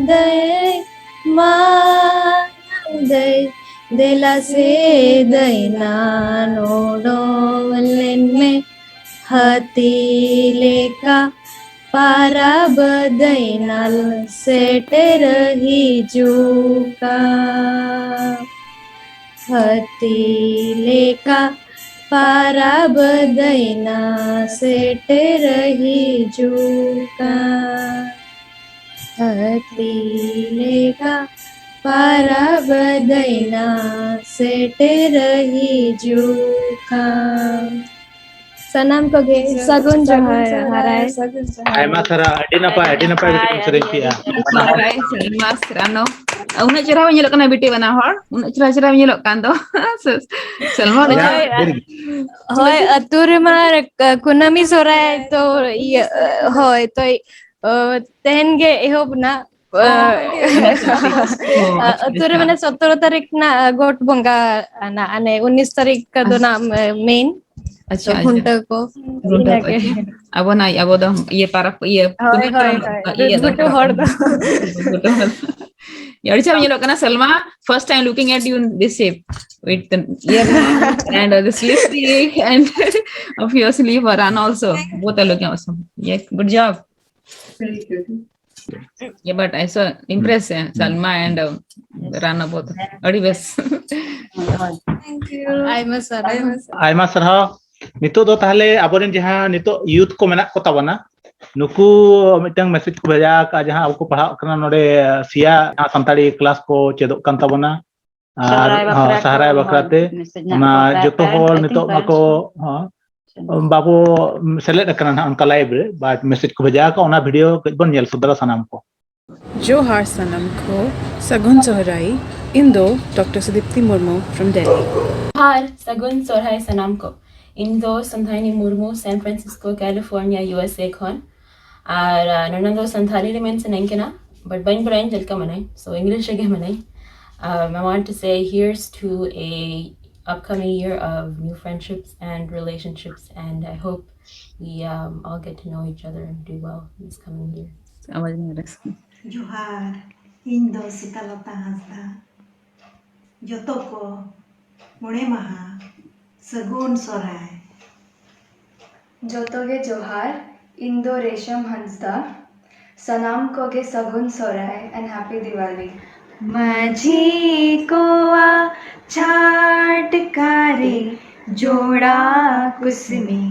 ᱫᱟᱹᱭ ᱢᱟ ᱫᱟᱹᱭ, ᱫᱮᱞᱟ ᱥᱮ ᱫᱟᱹᱭᱱᱟ ᱱᱚᱰᱚᱞ ᱞᱮᱱ ᱢᱮ᱾ ᱦᱟᱹᱛᱤ ᱞᱮᱠᱟ ᱯᱟᱨᱟᱵᱽ ᱫᱟᱹᱭᱱᱟ ᱥᱮᱴᱮᱨ ᱦᱤᱡᱩᱜ ᱠᱟᱱ᱾ ᱦᱟᱹᱛᱤ ᱞᱮᱠᱟ ᱯᱟᱨᱟᱵᱽ ᱫᱟᱹᱭᱱᱟ ᱥᱮᱴᱮᱨ ᱦᱤᱡᱩᱜ ᱠᱟᱱ᱾ ᱦᱟᱹᱛᱤ ᱞᱮᱠᱟ ᱯᱟᱨᱟᱵᱽ ᱫᱟᱹᱭᱱᱟ ᱥᱮᱴᱮᱨ ᱦᱤᱡᱩᱜ ᱠᱟᱱ᱾ ᱥᱟᱱᱟᱢ ᱠᱚᱜᱮ ᱥᱟᱹᱜᱩᱱ ᱡᱚᱦᱟᱨ᱾ ᱦᱟᱨᱟᱭ᱾ ᱥᱟᱹᱜᱩᱱ ᱡᱚᱦᱟᱨ᱾ ᱟᱭᱢᱟ ᱥᱟᱨᱦᱟᱣ, ᱟᱹᱰᱤ ᱱᱟᱯᱟᱭ, ᱟᱹᱰᱤ ᱱᱟᱯᱟᱭ ᱵᱤᱴᱤ ᱥᱮᱨᱮᱧ ᱠᱮᱜᱼᱟ᱾ ᱟᱹᱰᱤ ᱱᱟᱯᱟᱭ, ᱥᱮᱨᱢᱟ ᱥᱮᱨᱟᱱᱚ᱾ ᱩᱱᱟᱹᱜ ᱪᱮᱦᱨᱟ ᱵᱤᱱ ᱧᱮᱞᱚᱜ ᱠᱟᱱᱟ ᱵᱤᱴᱤ, ᱵᱟᱱᱟ ᱦᱚᱲ ᱩᱱᱟᱹᱜ ᱪᱮᱦᱨᱟ, ᱪᱮᱦᱨᱟ ᱵᱤᱱ ᱧᱮᱞᱚᱜ ᱠᱟᱱ ᱫᱚ᱾ ᱥᱮᱞᱢᱟ, ᱦᱳᱭ, ᱦᱳᱭ᱾ ᱦᱳᱭ, ᱟᱹᱛᱩ ᱨᱮᱢᱟ ᱠᱩᱱᱟᱹᱢᱤ ᱥᱚᱦᱨᱟᱭ ᱛᱚ, ᱤᱭᱟᱹ, ᱦᱳᱭ, ᱛᱚ, ᱚ, ᱛᱮᱦᱮᱧ ᱜᱮ ᱮᱦᱚᱵ ᱱᱟ᱾ ᱚ, ᱚ, ᱟᱪᱪᱷᱟ, ᱟᱹᱛᱩ ᱨᱮ ᱟᱪᱪᱷᱟ᱾ ᱢᱟᱱᱮ ᱥᱚᱛᱨᱚ ᱛᱟᱹᱨᱤᱠᱷ ᱨᱮᱱᱟᱜ ᱜᱚᱴ ᱵᱚᱸᱜᱟ ᱟᱱᱟ, ᱟᱱᱮ ᱩᱱᱤᱥ ᱛᱟᱹᱨᱤᱠᱷ ᱫᱚ ᱟᱪᱪᱷᱟ᱾ ᱱᱟᱜ ᱢᱮ-, ᱢᱮᱭᱤᱱ᱾ ᱟᱪᱪᱷᱟ, ᱛᱚ, ᱟᱪᱪᱷᱟ᱾ ᱠᱷᱩᱱᱴᱟᱹᱣ ᱠᱚ᱾ ᱠᱷᱩᱱᱴᱟᱹᱣ ᱤᱱᱟᱹ ᱠᱚ, ᱜᱮ᱾ ᱟᱪᱪᱷᱟ᱾ ᱟᱵᱚ ᱱᱟᱜ, ᱟᱵᱚ ᱫᱚ ᱤᱭᱟᱹ ᱯᱟᱨᱟᱵᱽ, ᱤᱭᱟᱹ ᱦᱳᱭ, ᱯᱩᱱᱟᱹᱭ ᱦᱳᱭ, ᱯᱟᱨᱟᱵᱽ, ᱦᱳᱭ᱾ ᱤᱭᱟᱹ ᱫᱚ ᱜᱷᱩᱴᱩ ᱦᱚᱲ ᱫᱚ᱾ ᱜᱷᱩᱴᱩ ᱦᱚᱲ᱾ ᱟᱹᱰᱤ ᱪᱮᱦᱨᱟ ᱧᱮᱞᱚᱜ ᱠᱟᱱᱟ ᱥᱮᱞᱢᱟ, first time looking at you in this shape with the earring and, uh, this lipstick and obviously for Rana also. Both are looking awesome. Yeah, good job. Thank you. Yeah, but I saw impress, uh, Salma and, uh, Rana both. ᱟᱹᱰᱤ ᱵᱮᱥ᱾ Thank you. ᱟᱭᱢᱟ ᱥᱟᱨᱦᱟᱣ᱾ ᱟᱭᱢᱟ ᱥᱟᱨᱦᱟᱣ᱾ ᱱᱤᱛᱚᱜ ᱫᱚ ᱛᱟᱦᱞᱮ ᱟᱵᱚᱨᱮᱱ ᱡᱟᱦᱟᱸ ᱱᱤᱛᱚᱜ youth ᱠᱚ ᱢᱮᱱᱟᱜ ᱠᱚ ᱛᱟᱵᱚᱱᱟ, ᱱᱩᱠᱩ ᱢᱤᱫᱴᱟᱝ message ᱠᱚ ᱵᱷᱮᱡᱟ ᱟᱠᱟᱫᱼᱟ, ᱡᱟᱦᱟᱸ ᱟᱵᱚ ᱠᱚ ᱯᱟᱲᱦᱟᱜ ᱠᱟᱱᱟ ᱱᱚᱰᱮ ᱥᱤᱭᱟ, ᱡᱟᱦᱟᱸ ᱥᱟᱱᱛᱟᱲᱤ class ᱠᱚ ᱪᱮᱫᱚᱜ ᱠᱟᱱ ᱛᱟᱵᱚᱱᱟ᱾ ᱟᱨ, ᱥᱚᱦᱨᱟᱭ ᱵᱟᱠᱷᱨᱟ ᱦᱚᱸ, ᱥᱚᱦᱨᱟᱭ ᱛᱮ ᱵᱟᱠᱷᱨᱟ ᱛᱮ᱾ Message ᱧᱟᱢ ᱚᱱᱟ ᱠᱚ ᱡᱚᱛᱚ ᱯᱨᱟᱭ ᱦᱚᱲ ᱯᱨᱟᱭ ᱱᱤᱛᱚᱜ ᱛᱤᱧ ᱢᱟᱠᱚ, ᱦᱚᱸ, ᱵᱟᱵᱚ ᱥᱮᱞᱮᱫ ᱟᱠᱟᱱᱟ ᱱᱟᱦᱟᱜ ᱚᱱᱠᱟ live ᱨᱮ, but message ᱠᱚ ᱵᱷᱮᱡᱟ ᱟᱠᱟᱫ, ᱚᱱᱟ video ᱠᱟᱹᱡ ᱵᱚᱱ ᱧᱮᱞ ᱥᱚᱫᱚᱨᱟ ᱥᱟᱱᱟᱢ ᱠᱚ᱾ ᱡᱚᱦᱟᱨ ᱥᱟᱱᱟᱢ ᱠᱚ, ᱥᱟᱹᱜᱩᱱ ᱥᱚᱦᱨᱟᱭ᱾ ᱤᱧ ᱫᱚ ᱰᱚᱠᱴᱚᱨ ᱥᱩᱫᱤᱯᱛᱤ ᱢᱩᱨᱢᱩ from Delhi. ᱡᱚᱦᱟᱨ, ᱥᱟᱹᱜᱩᱱ ᱥᱚᱦᱨᱟᱭ ᱥᱟᱱᱟᱢ ᱠᱚ᱾ ᱤᱧ ᱫᱚ ᱥᱚᱱᱫᱷᱟᱭᱱᱤ Murmu, San Francisco, California, U S A ᱠᱷᱚᱱ᱾ ᱟᱨ ᱱᱚᱰᱮ ᱫᱚ ᱥᱟᱱᱛᱷᱟᱞᱤ ᱨᱮ ᱢᱮᱱ ᱥᱟᱱᱟᱧ ᱠᱟᱱᱟ, but ᱵᱟᱹᱧ ᱵᱟᱲᱟᱭᱟ ᱪᱮᱫ ᱞᱮᱠᱟ ᱢᱮᱱᱟᱹᱧ, so English ᱨᱮᱜᱮ ᱢᱮᱱᱟᱹᱧ᱾ Um, I want to say here's to a upcoming year of new friendships and relationships, and I hope we um, all get to know each other and do well this coming year. ᱟᱣᱟᱡᱽ ᱢᱮ ᱨᱮ᱾ ᱡᱚᱦᱟᱨ, ᱤᱧ ᱫᱚ ᱥᱤᱛᱟᱞᱚᱛᱟ ᱦᱟᱸᱥᱫᱟ᱾ ᱡᱚᱛᱚ ᱠᱚ ᱢᱚᱬᱮ ᱢᱟᱦᱟ ᱥᱟᱹᱜᱩᱱ ᱥᱚᱦᱨᱟᱭ᱾ ᱡᱚᱛᱚ ᱜᱮ ᱡᱚᱦᱟᱨ, ᱤᱧ ᱫᱚ ᱨᱮᱥᱢ ᱦᱟᱸᱥᱫᱟ᱾ ᱥᱟᱱᱟᱢ ᱠᱚᱜᱮ ᱥᱟᱹᱜᱩᱱ ᱥᱚᱦᱨᱟᱭ and happy Diwali. ᱢᱟᱹᱡᱷᱤ ᱠᱚᱣᱟᱜ ᱪᱷᱟᱴᱠᱟ ᱨᱮ ᱡᱚᱲᱟ ᱠᱩᱥᱢᱤ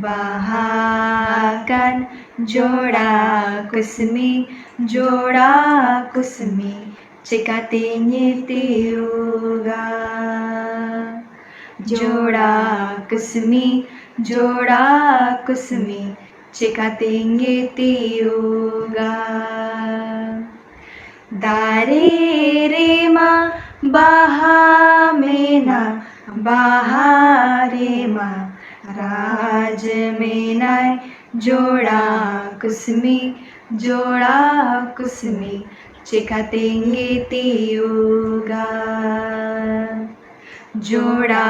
ᱵᱟᱦᱟ ᱠᱟᱱ, ᱡᱚᱲᱟ ᱠᱩᱥᱢᱤ, ᱡᱚᱲᱟ ᱠᱩᱥᱢᱤ ᱪᱮᱠᱟᱛᱮᱧ ᱛᱤᱭᱳᱜᱟ? ᱡᱚᱲᱟ ᱠᱩᱥᱢᱤ, ᱡᱚᱲᱟ ᱠᱩᱥᱢᱤ ᱪᱮᱠᱟᱛᱮᱧ ᱛᱤᱭᱳᱜᱟ? ᱫᱟᱨᱮ ᱨᱮᱢᱟ ᱵᱟᱦᱟ ᱢᱮᱱᱟᱜ, ᱵᱟᱦᱟ ᱨᱮᱢᱟ ᱨᱟᱡᱽ ᱢᱮᱱᱟᱭ᱾ ᱡᱚᱲᱟ ᱠᱩᱥᱢᱤ, ᱡᱚᱲᱟ ᱠᱩᱥᱢᱤ ᱪᱮᱠᱟᱛᱮᱧ ᱛᱤᱭᱳᱜᱟ? ᱡᱚᱲᱟ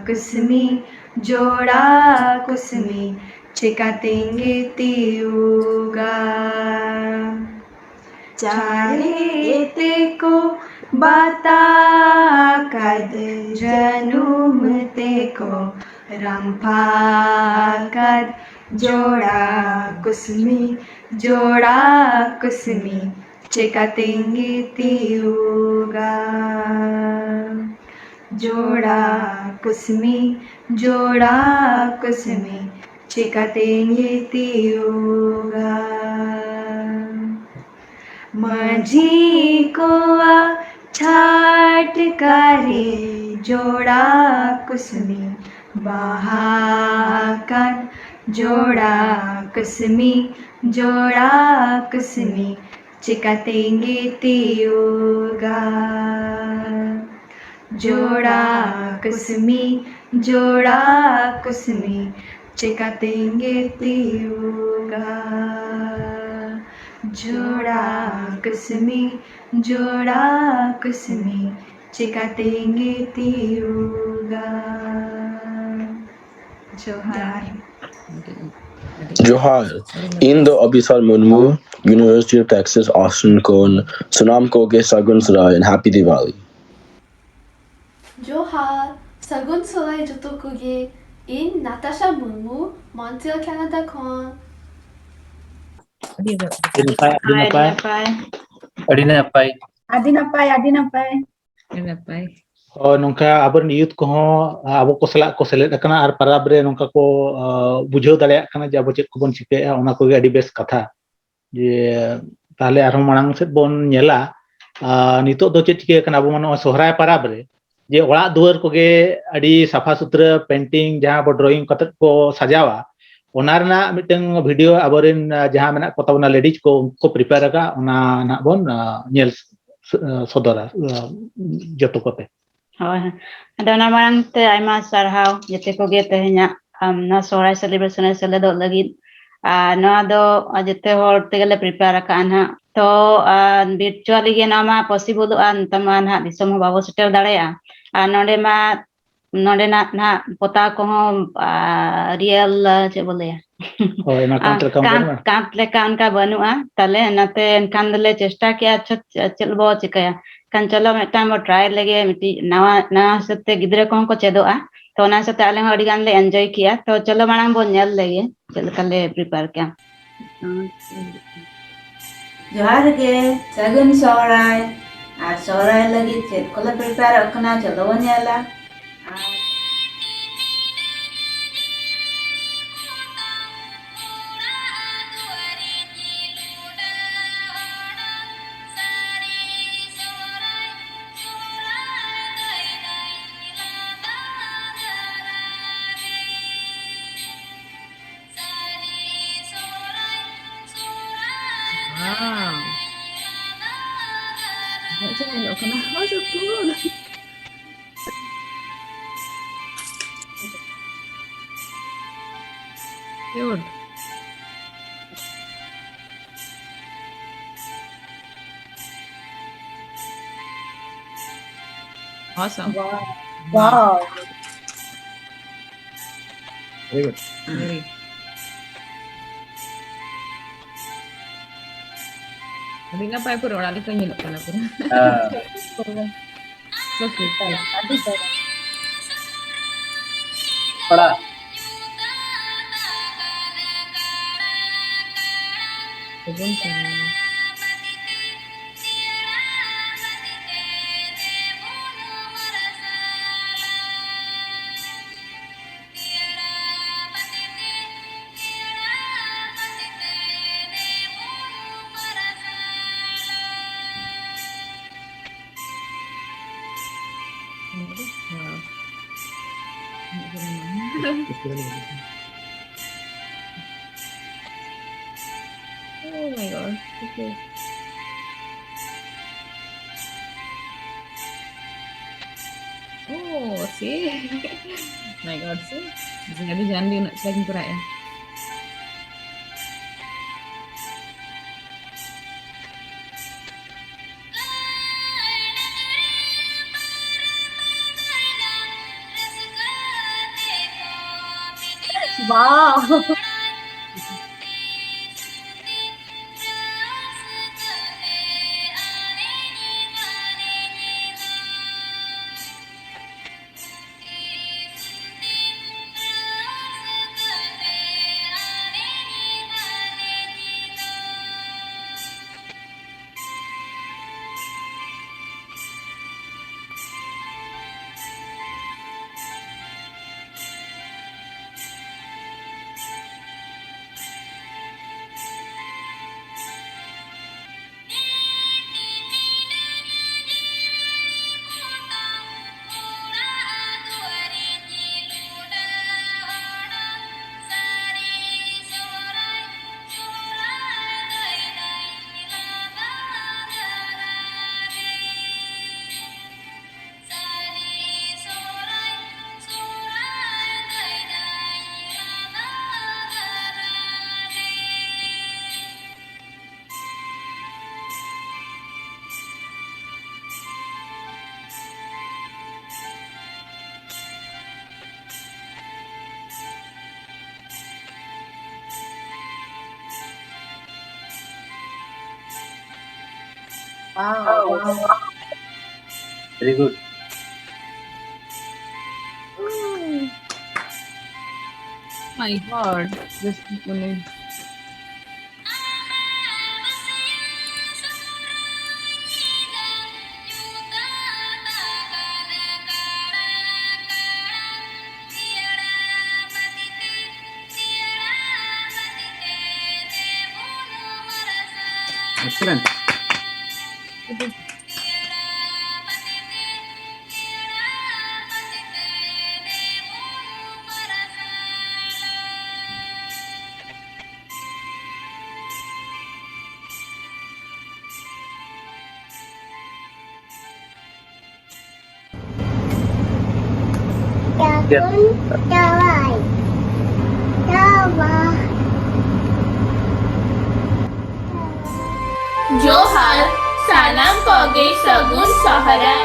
ᱠᱩᱥᱢᱤ, ᱡᱚᱲᱟ ᱠᱩᱥᱢᱤ ᱪᱮᱠᱟᱛᱮᱧ ᱛᱤᱭᱳᱜᱟ? ᱪᱟᱨᱮ ᱛᱮᱠᱚ ᱵᱟᱛᱟ ᱟᱠᱟᱫ, ᱡᱟᱹᱱᱩᱢ ᱛᱮᱠᱚ ᱨᱟᱢᱯᱷᱟ ᱟᱠᱟᱫ, ᱡᱚᱲᱟ ᱠᱩᱥᱢᱤ, ᱡᱚᱲᱟ ᱠᱩᱥᱢᱤ ᱪᱮᱠᱟᱛᱮᱧ ᱛᱤᱭᱳᱜᱟ? ᱡᱚᱲᱟ ᱠᱩᱥᱢᱤ, ᱡᱚᱲᱟ ᱠᱩᱥᱢᱤ ᱪᱮᱠᱟᱛᱮᱧ ᱛᱤᱭᱳᱜᱟ? ᱢᱟᱹᱡᱷᱤ ᱠᱚᱣᱟᱜ ᱪᱷᱟᱴᱠᱟ ᱨᱮ ᱡᱚᱲᱟ ᱠᱩᱥᱢᱤ ᱵᱟᱦᱟ ᱟᱠᱟᱱ, ᱡᱚᱲᱟ ᱠᱩᱥᱢᱤ, ᱡᱚᱲᱟ ᱠᱩᱥᱢᱤ ᱪᱮᱠᱟᱛᱮᱧ ᱜᱤᱛᱤᱡᱚᱜᱟ? ᱡᱚᱲᱟ ᱠᱩᱥᱢᱤ, ᱡᱚᱲᱟ ᱠᱩᱥᱢᱤ, ᱪᱮᱠᱟᱛᱮᱧ ᱜᱤᱛᱤᱡᱚᱜᱟ? ᱡᱚᱲᱟ ᱠᱩᱥᱢᱤ, ᱡᱚᱲᱟ ᱠᱩᱥᱢᱤ, ᱪᱮᱠᱟᱛᱮᱧ ᱜᱤᱛᱤᱡᱚᱜᱟ? ᱡᱚᱦᱟᱨ᱾ ᱡᱚᱦᱟᱨ᱾ ᱤᱧ ᱫᱚ ᱚᱵᱤᱥᱟᱞ Murmu, University of Texas Austin ᱠᱷᱚᱱ᱾ ᱥᱟᱱᱟᱢ ᱠᱚᱜᱮ ᱥᱟᱹᱜᱩᱱ ᱥᱚᱦᱨᱟᱭ and Happy Diwali᱾ ᱡᱚᱦᱟᱨ, ᱥᱟᱹᱜᱩᱱ ᱥᱚᱦᱨᱟᱭ ᱡᱚᱛᱚ ᱠᱚᱜᱮ᱾ ᱤᱧ ᱱᱟᱛᱟᱥᱟ ᱢᱩᱨᱢᱩ, ᱢᱚᱱᱴᱨᱤᱭᱟᱞ, ᱠᱟᱱᱟᱰᱟ ᱠᱷᱚᱱ᱾ ᱟᱹᱰᱤ ᱱᱟᱯᱟᱭ, ᱟᱹᱰᱤ ᱦᱳᱭ, ᱟᱹᱰᱤ ᱱᱟᱯᱟᱭ᱾ ᱱᱟᱯᱟᱭ᱾ ᱟᱹᱰᱤ ᱱᱟᱯᱟᱭ᱾ ᱟᱹᱰᱤ ᱱᱟᱯᱟᱭ, ᱟᱹᱰᱤ ᱱᱟᱯᱟᱭ᱾ ᱟᱹᱰᱤ ᱱᱟᱯᱟᱭ᱾ ᱦᱳᱭ, ᱱᱚᱝᱠᱟ ᱟᱵᱚᱨᱮᱱ youth ᱠᱚᱦᱚᱸ ᱟᱵᱚ ᱠᱚ ᱥᱟᱞᱟᱜ ᱠᱚ ᱥᱮᱞᱮᱫ ᱟᱠᱟᱱᱟ ᱟᱨ ᱯᱟᱨᱟᱵᱽ ᱨᱮ ᱱᱚᱝᱠᱟ ᱠᱚ, ᱟ, ᱵᱩᱡᱷᱟᱹᱣ ᱫᱟᱲᱮᱭᱟᱜ ᱠᱟᱱᱟ ᱡᱮ ᱟᱵᱚ ᱪᱮᱫ ᱠᱚᱵᱚᱱ ᱪᱤᱠᱟᱹᱭᱮᱫᱼᱟ, ᱚᱱᱟ ᱠᱚᱜᱮ ᱟᱹᱰᱤ ᱵᱮᱥ ᱠᱟᱛᱷᱟ᱾ ᱡᱮ ᱛᱟᱦᱞᱮ ᱟᱨᱦᱚᱸ ᱢᱟᱲᱟᱝ ᱥᱮᱫ ᱵᱚᱱ ᱧᱮᱞᱟ, ᱟ, ᱱᱤᱛᱚᱜ ᱫᱚ ᱪᱮᱫ ᱪᱤᱠᱟᱹ ᱠᱟᱱᱟ, ᱟᱵᱚ ᱢᱟ ᱱᱚᱜᱼᱚᱭ ᱥᱚᱦᱨᱟᱭ ᱯᱟᱨᱟᱵᱽ ᱨᱮ ᱡᱮ ᱚᱲᱟᱜ ᱫᱩᱣᱟᱹᱨ ᱠᱚᱜᱮ ᱟᱹᱰᱤ ᱥᱟᱯᱷᱟ ᱥᱩᱛᱨᱟᱹ painting ᱡᱟᱦᱟᱸ ᱵᱚ drawing ᱠᱟᱛᱮᱫ ᱠᱚ ᱥᱟᱡᱟᱣᱟ, ᱚᱱᱟ ᱨᱮᱱᱟᱜ ᱢᱤᱫᱴᱟᱝ video ᱟᱵᱚᱨᱮᱱ, ᱟ, ᱡᱟᱦᱟᱸ ᱢᱮᱱᱟᱜ ᱠᱚ ᱛᱟᱵᱚᱱᱟ ladies ᱠᱚ, ᱩᱱᱠᱩ ᱠᱚ prepare ᱟᱠᱟᱫ, ᱚᱱᱟ ᱱᱟᱦᱟᱜ ᱵᱚᱱ, ᱟ, ᱧᱮᱞ ᱥ-, ᱥᱚᱫᱚᱨᱟ, ᱟ, ᱡᱚᱛᱚ ᱠᱚᱛᱮ᱾ ᱦᱳᱭ, ᱦᱳᱭ᱾ ᱟᱫᱚ ᱚᱱᱟ ᱢᱟᱲᱟᱝ ᱛᱮ ᱟᱭᱢᱟ ᱥᱟᱨᱦᱟᱣ ᱡᱮᱛᱮ ᱠᱚᱜᱮ ᱛᱮᱦᱮᱧᱟᱜ, ᱟᱢ, ᱱᱚᱣᱟ ᱥᱚᱦᱨᱟᱭ celebration ᱨᱮ ᱥᱮᱞᱮᱫᱚᱜ ᱞᱟᱹᱜᱤᱫ᱾ ᱟᱨ ᱱᱚᱣᱟ ᱫᱚ ᱡᱮᱛᱮ ᱦᱚᱲ ᱛᱮᱜᱮᱞᱮ prepare ᱟᱠᱟᱫᱼᱟ ᱱᱟᱦᱟᱜ᱾ ᱛᱚ, ᱟᱨ virtually ᱜᱮ ᱱᱚᱣᱟ ᱢᱟ possibleᱚᱜᱼᱟ, ᱱᱮᱛᱟᱨ ᱢᱟ ᱱᱟᱦᱟᱜ ᱫᱤᱥᱚᱢ ᱦᱚᱸ ᱵᱟᱵᱚ ᱥᱮᱴᱮᱨ ᱫᱟᱲᱮᱭᱟᱜᱼᱟ᱾ ᱟᱨ ᱱᱚᱰᱮ ᱢᱟ, ᱱᱚᱰᱮᱱᱟᱜ ᱱᱟᱦᱟᱜ ᱯᱚᱛᱟᱣ ᱠᱚᱦᱚᱸ, ᱟᱨ, real, ᱪᱮᱫ ᱵᱚ ᱞᱟᱹᱭᱟ? ᱦᱳᱭ, ᱚᱱᱟ ᱠᱟᱸᱛ ᱟᱨ ᱞᱮᱠᱟ ᱠᱟᱸᱛ, ᱵᱟᱹᱱᱩᱜᱼᱟ? ᱠᱟᱸᱛ ᱞᱮᱠᱟ ᱚᱱᱠᱟ ᱵᱟᱹᱱᱩᱜᱼᱟ᱾ ᱛᱟᱦᱞᱮ ᱚᱱᱟᱛᱮ ᱮᱱᱠᱷᱟᱱ ᱫᱚᱞᱮ ᱪᱮᱥᱴᱟ ᱠᱮᱜᱼᱟ, ᱟᱪᱪᱷᱟ, ᱪᱮᱫ ᱵᱚ ᱪᱤᱠᱟᱹᱭᱟ? ᱠᱷᱟᱱ ᱪᱚᱞᱚ ᱢᱤᱫᱴᱟᱝ ᱵᱚ try ᱞᱮᱜᱮ, ᱢᱤᱫᱴᱤᱡ ᱱᱟᱣᱟ, ᱱᱟᱣᱟ ᱦᱤᱥᱟᱹᱵ ᱛᱮ ᱜᱤᱫᱽᱨᱟᱹ ᱠᱚᱦᱚᱸ ᱠᱚ ᱪᱮᱫᱚᱜᱼᱟ᱾ ᱛᱚ ᱚᱱᱟ ᱦᱤᱥᱟᱹᱵ ᱛᱮ ᱟᱞᱮ ᱦᱚᱸ ᱟᱹᱰᱤ ᱜᱟᱱ ᱞᱮ enjoy ᱠᱮᱜᱼᱟ᱾ ᱛᱚ ᱪᱚᱞᱚ ᱢᱟᱲᱟᱝ ᱵᱚᱱ ᱧᱮᱞ ᱞᱮᱜᱮ ᱪᱮᱫ ᱞᱮᱠᱟ ᱞᱮ prepare ᱠᱮᱜᱼᱟ᱾ ᱡᱚᱦᱟᱨ ᱜᱮ, ᱥᱟᱹᱜᱩᱱ ᱥᱚᱦᱨᱟᱭ᱾ ᱟᱨ ᱥᱚᱦᱨᱟᱭ ᱞᱟᱹᱜᱤᱫ ᱪᱮᱫ ᱠᱚᱞᱮ prepareᱚᱜ ᱠᱟᱱᱟ, ᱪᱚᱞᱚ ᱵᱚᱱ ᱧᱮᱞᱟ᱾ ᱟᱨ Wow. ᱪᱮᱫ ᱧᱮᱞᱚᱜ ᱠᱟᱱᱟ? Oh, so cool. Cute. Awesome. Wow. Wow. Very good. Very. ᱟᱹᱰᱤ ᱱᱟᱯᱟᱭ, ᱯᱩᱨᱟᱹ ᱚᱲᱟᱜ ᱞᱮᱠᱟ ᱧᱮᱞᱚᱜ ᱠᱟᱱᱟ ᱯᱩᱨᱟᱹ᱾ ᱦᱮᱸ᱾ ᱯᱩᱨᱟᱹ᱾ So cute, cute. ᱟᱹᱰᱤ ᱪᱮᱦᱨᱟ᱾ ᱚᱲᱟᱜ᱾ ᱥᱟᱹᱜᱩᱱ ᱥᱮᱨᱢᱟ᱾ Wow. Oh my God. Okay. Oh, see? My God, see? ᱟᱹᱰᱤ ᱡᱟᱱ ᱜᱮ ᱩᱱᱟᱹᱜ ᱪᱮᱦᱨᱟᱧ ᱠᱚᱨᱟᱣᱮᱜᱼᱟ᱾ Wow. Wow. Very good. My God. Just only. Excellent. ᱡᱚᱦᱟᱨ, ᱥᱟᱱᱟᱢ ᱠᱚᱜᱮ ᱥᱟᱹᱜᱩᱱ ᱥᱚᱦᱨᱟᱭ᱾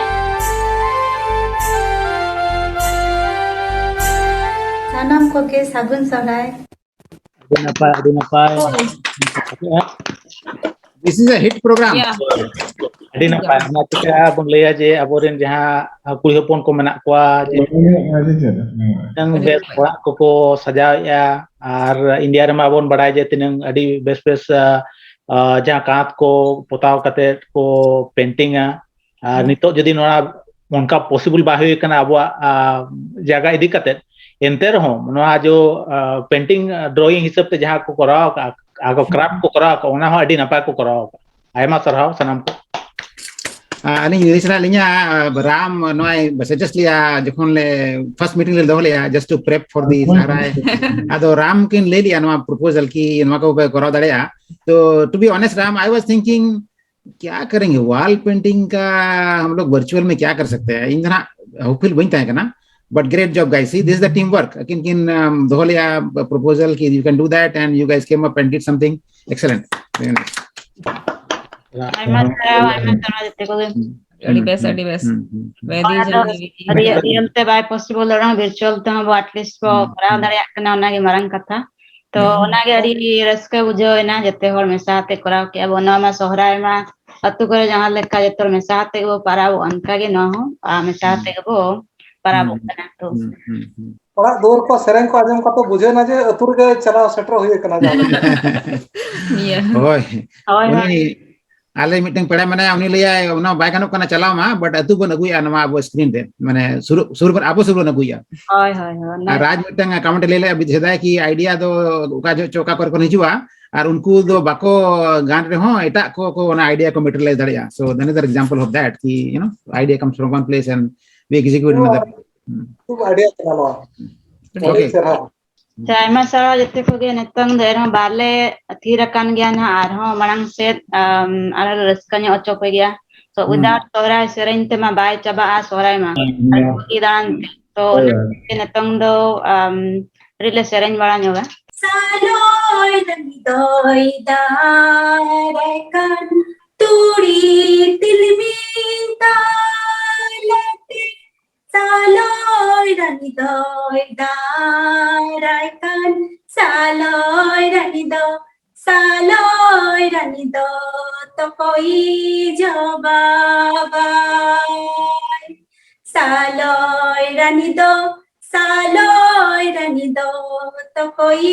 ᱥᱟᱱᱟᱢ ᱠᱚᱜᱮ ᱥᱟᱹᱜᱩᱱ ᱥᱚᱦᱨᱟᱭ᱾ ᱟᱹᱰᱤ ᱱᱟᱯᱟᱭ, ᱟᱹᱰᱤ ᱱᱟᱯᱟᱭ᱾ This is a hit program. Yeah. ᱟᱹᱰᱤ ᱱᱟᱯᱟᱭ᱾ ᱚᱱᱟ ᱪᱤᱠᱟᱹ ᱵᱚᱱ ᱞᱟᱹᱭᱟ ᱡᱮ ᱟᱵᱚᱨᱮᱱ ᱡᱟᱦᱟᱸ ᱠᱩᱲᱤ ᱦᱚᱯᱚᱱ ᱠᱚ ᱢᱮᱱᱟᱜ ᱠᱚᱣᱟ, ᱡᱮ ᱢᱤᱫᱴᱟᱝ ᱵᱮᱥ ᱚᱲᱟᱜ ᱠᱚᱠᱚ ᱥᱟᱡᱟᱣᱮᱫᱼᱟ᱾ ᱟᱨ ᱤᱱᱰᱤᱭᱟ ᱨᱮᱢᱟ ᱵᱚᱱ ᱵᱟᱲᱟᱭ ᱡᱮ ᱛᱤᱱᱟᱹᱝ ᱟᱹᱰᱤ ᱵᱮᱥ ᱵᱮᱥ, ᱟ, ᱟ, ᱡᱟᱦᱟᱸ ᱠᱟᱸᱛ ᱠᱚ ᱯᱚᱛᱟᱣ ᱠᱟᱛᱮᱫ ᱠᱚ ᱯᱮᱱᱴᱤᱝᱟ᱾ ᱟᱨ ᱱᱤᱛᱚᱜ ᱡᱩᱫᱤ ᱱᱚᱣᱟ ᱚᱱᱠᱟ possible ᱵᱟᱭ ᱦᱩᱭ ᱠᱟᱱᱟ ᱟᱵᱚᱣᱟᱜ, ᱟ, ᱡᱟᱭᱜᱟ ᱤᱫᱤ ᱠᱟᱛᱮᱫ, ᱮᱱᱛᱮ ᱨᱮᱦᱚᱸ ᱱᱚᱣᱟ ᱡᱚ, ᱟ, painting, ᱟ, drawing ᱦᱤᱥᱟᱹᱵ ᱛᱮ ᱡᱟᱦᱟᱸ ᱠᱚ ᱠᱚᱨᱟᱣ ᱟᱠᱟᱫᱼᱟ, ᱟᱠᱚ craft ᱠᱚ ᱠᱚᱨᱟᱣ ᱟᱠᱟᱫᱼᱟ, ᱚᱱᱟ ᱦᱚᱸ ᱟᱹᱰᱤ ᱱᱟᱯᱟᱭ ᱠᱚ ᱠᱚᱨᱟᱣ ᱟᱠᱟᱫᱼᱟ᱾ ᱟᱭᱢᱟ ᱥᱟᱨᱦᱟᱣ ᱥᱟᱱᱟᱢ ᱠᱚ᱾ ᱟᱹᱞᱤᱧ ᱞᱟᱹᱭ ᱥᱟᱱᱟᱭᱮᱫ ᱞᱤᱧᱟ, ᱨᱟᱢ ᱱᱚᱣᱟᱭ suggest ᱞᱮᱜᱼᱟ ᱡᱚᱠᱷᱚᱱ ᱞᱮ first meeting ᱞᱮ ᱫᱚᱦᱚ ᱞᱮᱜᱼᱟ, just to prep for the ᱥᱚᱦᱨᱟᱭ᱾ ᱟᱫᱚ ᱨᱟᱢ ᱠᱤᱱ ᱞᱟᱹᱭ ᱞᱮᱜᱼᱟ ᱱᱚᱣᱟ proposal ᱠᱤ ᱱᱚᱣᱟ ᱠᱚᱯᱮ ᱠᱚᱨᱟᱣ ᱫᱟᱲᱮᱭᱟᱜᱼᱟ᱾ ᱛᱚ to be honest Ram, I was thinking क्या करेंगे, wall painting का हम लोग virtual में क्या कर सकते हैं। ᱤᱧ ᱫᱚ ᱱᱟᱜ hopeful ᱵᱟᱹᱧ ᱛᱟᱦᱮᱸ ᱠᱟᱱᱟ, but great job guys, see this is the team work। ᱟᱹᱠᱤᱱ ᱠᱤᱱ ᱫᱚᱦᱚ ᱞᱮᱜᱼᱟ proposal ᱠᱤ you can do that and you guys came up and did something excellent। ᱟᱭᱢᱟ ᱥᱟᱨᱦᱟᱣ, ᱟᱭᱢᱟ ᱥᱟᱨᱦᱟᱣ ᱡᱚᱛᱚ ᱠᱚᱜᱮ᱾ ᱟᱹᱰᱤ ᱵᱮᱥ, ᱟᱹᱰᱤ ᱵᱮᱥ᱾ Very ᱚᱱᱟ ᱫᱚ genuine. ᱟᱹᱰᱤ real ᱛᱮ ᱵᱟᱭ possible ᱨᱮᱦᱚᱸ virtual ᱛᱮᱦᱚᱸ ᱵᱚ at least ᱵᱚ ᱠᱚᱨᱟᱣ ᱫᱟᱲᱮᱭᱟᱜ ᱠᱟᱱᱟ, ᱚᱱᱟᱜᱮ ᱢᱟᱨᱟᱝ ᱠᱟᱛᱷᱟ᱾ ᱛᱚ ᱚᱱᱟᱜᱮ ᱟᱹᱰᱤ ᱨᱟᱹᱥᱠᱟᱹ ᱵᱩᱡᱷᱟᱹᱣ ᱮᱱᱟ, ᱡᱚᱛᱚ ᱦᱚᱲ ᱢᱮᱥᱟ ᱟᱛᱮ ᱠᱚᱨᱟᱣ ᱠᱮᱜᱼᱟ ᱵᱚ᱾ ᱱᱚᱣᱟ ᱢᱟ ᱥᱚᱦᱨᱟᱭ ᱢᱟ ᱟᱹᱛᱩ ᱠᱚᱨᱮ ᱡᱟᱦᱟᱸ ᱞᱮᱠᱟ ᱡᱚᱛᱚ ᱦᱚᱲ ᱢᱮᱥᱟ ᱟᱛᱮ ᱜᱮᱵᱚ ᱯᱟᱨᱟᱵᱚᱜᱼᱟ, ᱚᱱᱠᱟ ᱜᱮ ᱱᱚᱣᱟ ᱦᱚᱸ ᱟᱨ ᱢᱮᱥᱟ ᱟᱛᱮ ᱜᱮᱵᱚ ᱯᱟᱨᱟᱵᱚᱜ ᱠᱟᱱᱟ᱾ ᱛᱚ ᱚᱲᱟᱜ ᱫᱩᱣᱟᱹᱨ ᱠᱚ ᱥᱮᱨᱮᱧ ᱠᱚ ᱟᱸᱡᱚᱢ ᱠᱟᱛᱮ ᱵᱩᱡᱷᱟᱹᱣ ᱮᱱᱟ ᱡᱮ ᱟᱹᱛᱩ ᱨᱮᱜᱮ ᱪᱟᱞᱟᱣ ᱥᱮᱴᱮᱨ ᱦᱩᱭ ᱟᱠᱟᱱᱟ ᱡᱟᱦᱟᱸ ᱞᱮᱠᱟ᱾ ᱱᱤᱭᱟᱹ ᱦᱳᱭ ᱦᱳᱭ ᱩᱱᱤ ᱦᱳᱭ ᱟᱞᱮ ᱢᱤᱫᱴᱟᱝ ᱯᱮᱲᱟ ᱢᱮᱱᱟᱭᱟ, ᱩᱱᱤ ᱞᱟᱹᱭᱟᱭ ᱚᱱᱟ ᱵᱟᱭ ᱜᱟᱱᱚᱜ ᱠᱟᱱᱟ ᱪᱟᱞᱟᱣ ᱢᱟ, but ᱟᱹᱛᱩ ᱵᱚᱱ ᱟᱹᱜᱩᱭᱟ ᱱᱚᱣᱟ ᱟᱵᱚ screen ᱨᱮ, ᱢᱟᱱᱮ ᱥᱩᱨ ᱥᱩᱨ ᱵᱚᱱ ᱟᱵᱚ ᱥᱩᱨ ᱵᱚᱱ ᱟᱹᱜᱩᱭᱟ᱾ ᱦᱳᱭ ᱦᱳᱭ ᱦᱳᱭ ᱟᱨ ᱨᱟᱡᱽ ᱢᱤᱫᱴᱟᱝ comment ᱮ ᱞᱟᱹᱭ ᱞᱮᱫᱟ ᱥᱮᱫᱟᱭ ᱠᱤ idea ᱫᱚ ᱚᱠᱟ ᱡᱚᱦᱚᱜ ᱪᱚ ᱚᱠᱟ ᱠᱚᱨᱮ ᱠᱷᱚᱱ ᱦᱤᱡᱩᱜᱼᱟ, ᱟᱨ ᱩᱱᱠᱩ ᱫᱚ ᱵᱟᱠᱚ ᱜᱟᱱ ᱨᱮᱦᱚᱸ ᱮᱴᱟᱜ ᱠᱚ ᱠᱚ ᱚᱱᱟ idea ᱠᱚ materialize ᱫᱟᱲᱮᱭᱟᱜᱼᱟ᱾ So that is an example of that ᱠᱤ you know idea comes from one place and we execute another. ᱠᱷᱩᱵ idea ᱠᱟᱱᱟ ᱱᱚᱣᱟ᱾ Okay. ᱪᱮᱦᱨᱟ᱾ ᱟᱪᱪᱷᱟ, ᱟᱭᱢᱟ ᱥᱟᱨᱦᱟᱣ ᱡᱚᱛᱚ ᱠᱚᱜᱮ᱾ ᱱᱤᱛᱚᱝ ᱫᱚ ᱮᱱᱦᱚᱸ ᱵᱟᱞᱮ ᱛᱷᱤᱨ ᱟᱠᱟᱱ ᱜᱮᱭᱟ ᱱᱟᱦᱟᱜ, ᱟᱨᱦᱚᱸ ᱢᱟᱲᱟᱝ ᱥᱮᱫ ᱟᱢ, ᱟᱨᱦᱚᱸ ᱞᱮ ᱨᱟᱹᱥᱠᱟᱹ ᱧᱚᱜ ᱦᱚᱪᱚ ᱯᱮ ᱜᱮᱭᱟ᱾ ᱛᱚ without ᱥᱚᱦᱨᱟᱭ ᱥᱮᱨᱮᱧ ᱛᱮᱢᱟ ᱵᱟᱭ ᱪᱟᱵᱟᱜᱼᱟ ᱥᱚᱦᱨᱟᱭ ᱢᱟ, ᱟᱨ ᱠᱩᱞᱦᱤ ᱫᱟᱬᱟᱱ ᱛᱮ᱾ ᱛᱚ ᱚᱱᱟᱛᱮ ᱱᱤᱛᱚᱝ ᱫᱚ ᱟᱢ, ᱠᱟᱹᱴᱤᱡ ᱞᱮ ᱥᱮᱨᱮᱧ ᱵᱟᱲᱟ ᱧᱚᱜᱟ᱾ ᱥᱟᱞᱚᱭ ᱨᱟᱹᱱᱤ ᱫᱚᱭ ᱫᱟᱨᱟᱭ ᱠᱟᱱ ᱛᱩᱲᱤ ᱛᱤᱞᱢᱤᱧ ᱛᱟᱞᱟᱛᱮ ᱥᱟᱞᱚᱭ ᱨᱟᱱᱤ ᱫᱚᱭ ᱫᱟᱨᱟᱭ ᱠᱟᱱ, ᱥᱟᱞᱚᱭ ᱨᱟᱱᱤ ᱫᱚ, ᱥᱟᱞᱚᱭ ᱨᱟᱱᱤ ᱫᱚ ᱛᱚᱠᱚᱭ ᱡᱚᱵᱟᱵᱟᱭ᱾ ᱥᱟᱞᱚᱭ ᱨᱟᱱᱤ ᱫᱚ, ᱥᱟᱞᱚᱭ ᱨᱟᱱᱤ ᱫᱚ ᱛᱚᱠᱚᱭ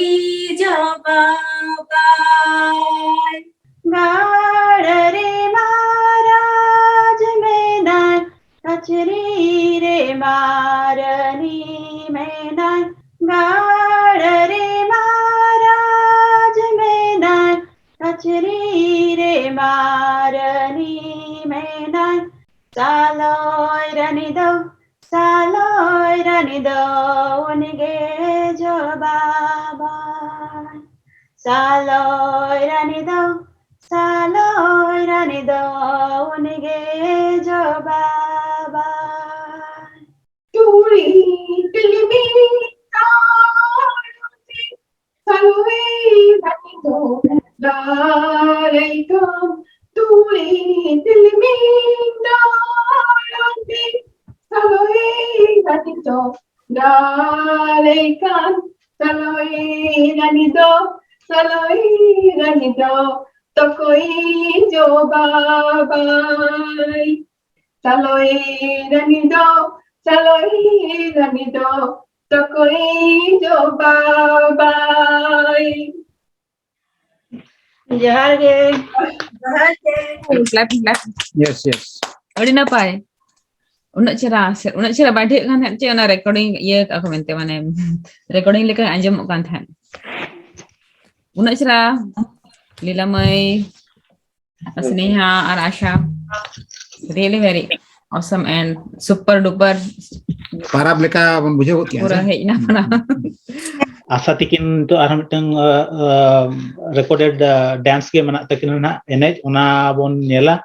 ᱡᱚᱵᱟᱵᱟᱭ᱾ ᱜᱟᱲ ᱨᱮ ᱢᱟᱨᱟᱡᱽ ᱢᱮᱱᱟᱭ, ᱠᱟᱪᱷᱨᱤ ᱨᱮ ᱢᱟᱨᱟᱱᱤ ᱢᱮᱱᱟᱭ᱾ ᱜᱟᱲ ᱨᱮ ᱢᱟᱨᱟᱡᱽ ᱢᱮᱱᱟᱭ, ᱠᱟᱪᱷᱨᱤ ᱨᱮ ᱢᱟᱨᱟᱱᱤ ᱢᱮᱱᱟᱭ᱾ ᱥᱟᱞᱚᱭ ᱨᱟᱱᱤ ᱫᱚ, ᱥᱟᱞᱚᱭ ᱨᱟᱱᱤ ᱫᱚ ᱩᱱᱤᱜᱮ ᱡᱚᱵᱟᱵᱟᱭ᱾ ᱥᱟᱞᱚᱭ ᱨᱟᱱᱤ ᱫᱚ, ᱥᱟᱞᱚᱭ ᱨᱟᱱᱤ ᱫᱚ ᱩᱱᱤᱜᱮ ᱡᱚᱵᱟᱵᱟᱭ᱾ ᱛᱩᱲᱤ ᱛᱤᱞᱢᱤᱧ ᱛᱟᱲᱟᱢ ᱛᱮ, ᱥᱟᱞᱚᱭ ᱨᱟᱱᱤ ᱫᱚ ᱫᱟᱨᱟᱭ ᱠᱟᱱ᱾ ᱛᱩᱲᱤ ᱛᱤᱞᱢᱤᱧ ᱛᱟᱲᱟᱢ ᱛᱮ, ᱥᱟᱞᱚᱭ ᱨᱟᱱᱤ ᱫᱚ ᱫᱟᱨᱟᱭ ᱠᱟᱱ᱾ ᱥᱟᱞᱚᱭ ᱨᱟᱱᱤ ᱫᱚ, ᱥᱟᱞᱚᱭ ᱨᱟᱱᱤ ᱫᱚ, ᱛᱚᱠᱚᱭ ᱡᱚ ᱵᱟᱵᱟᱭ᱾ ᱥᱟᱞᱚᱭ ᱨᱟᱱᱤ ᱫᱚ, ᱥᱟᱞᱚᱭ ᱨᱟᱱᱤ ᱫᱚ, ᱛᱚᱠᱚᱭ ᱡᱚ ᱵᱟᱵᱟᱭ᱾ ᱡᱚᱦᱟᱨ ᱜᱮ᱾ ᱡᱚᱦᱟᱨ ᱜᱮ᱾ Clap, clap. Yes, yes. ᱟᱹᱰᱤ ᱱᱟᱯᱟᱭ᱾ ᱩᱱᱟᱹᱜ ᱪᱮᱦᱨᱟ, ᱥᱮ, ᱩᱱᱟᱹᱜ ᱪᱮᱦᱨᱟ ᱵᱟᱭ ᱴᱷᱤᱠᱟᱹᱜ ᱠᱟᱱ ᱛᱟᱦᱮᱸᱫ ᱪᱮ ᱚᱱᱟ recording ᱤᱭᱟᱹ ᱠᱟᱜ ᱠᱚ ᱢᱮᱱᱛᱮ, ᱢᱟᱱᱮ, recording ᱞᱮᱠᱟ ᱟᱸᱡᱚᱢᱚᱜ ᱠᱟᱱ ᱛᱟᱦᱮᱸᱫ᱾ ᱩᱱᱟᱹᱜ ᱪᱮᱦᱨᱟ, ᱞᱤᱞᱟ ᱢᱟᱹᱭ, ᱥᱱᱮᱦᱟ ᱟᱨ ᱟᱥᱟ, really very awesome and super duper. ᱯᱟᱨᱟᱵᱽ ᱞᱮᱠᱟ ᱵᱚᱱ ᱵᱩᱡᱷᱟᱹᱣ ᱜᱚᱫ ᱠᱮᱜᱼᱟ, ᱯᱩᱨᱟᱹ ᱥᱮ? ᱦᱮᱡ ᱮᱱᱟ ᱯᱟᱨᱟᱵᱽ᱾ ᱟᱥᱟ ᱛᱤᱠᱤᱱ ᱱᱤᱛᱚᱜ ᱟᱨᱦᱚᱸ ᱢᱤᱫᱴᱟᱝ, ᱟ, ᱟ, recorded, ᱟ, dance ᱜᱮ ᱢᱮᱱᱟᱜ ᱛᱟᱹᱠᱤᱱᱟ ᱱᱟᱦᱟᱜ, ᱮᱱᱮᱡ, ᱚᱱᱟ ᱵᱚᱱ ᱧᱮᱞᱟ᱾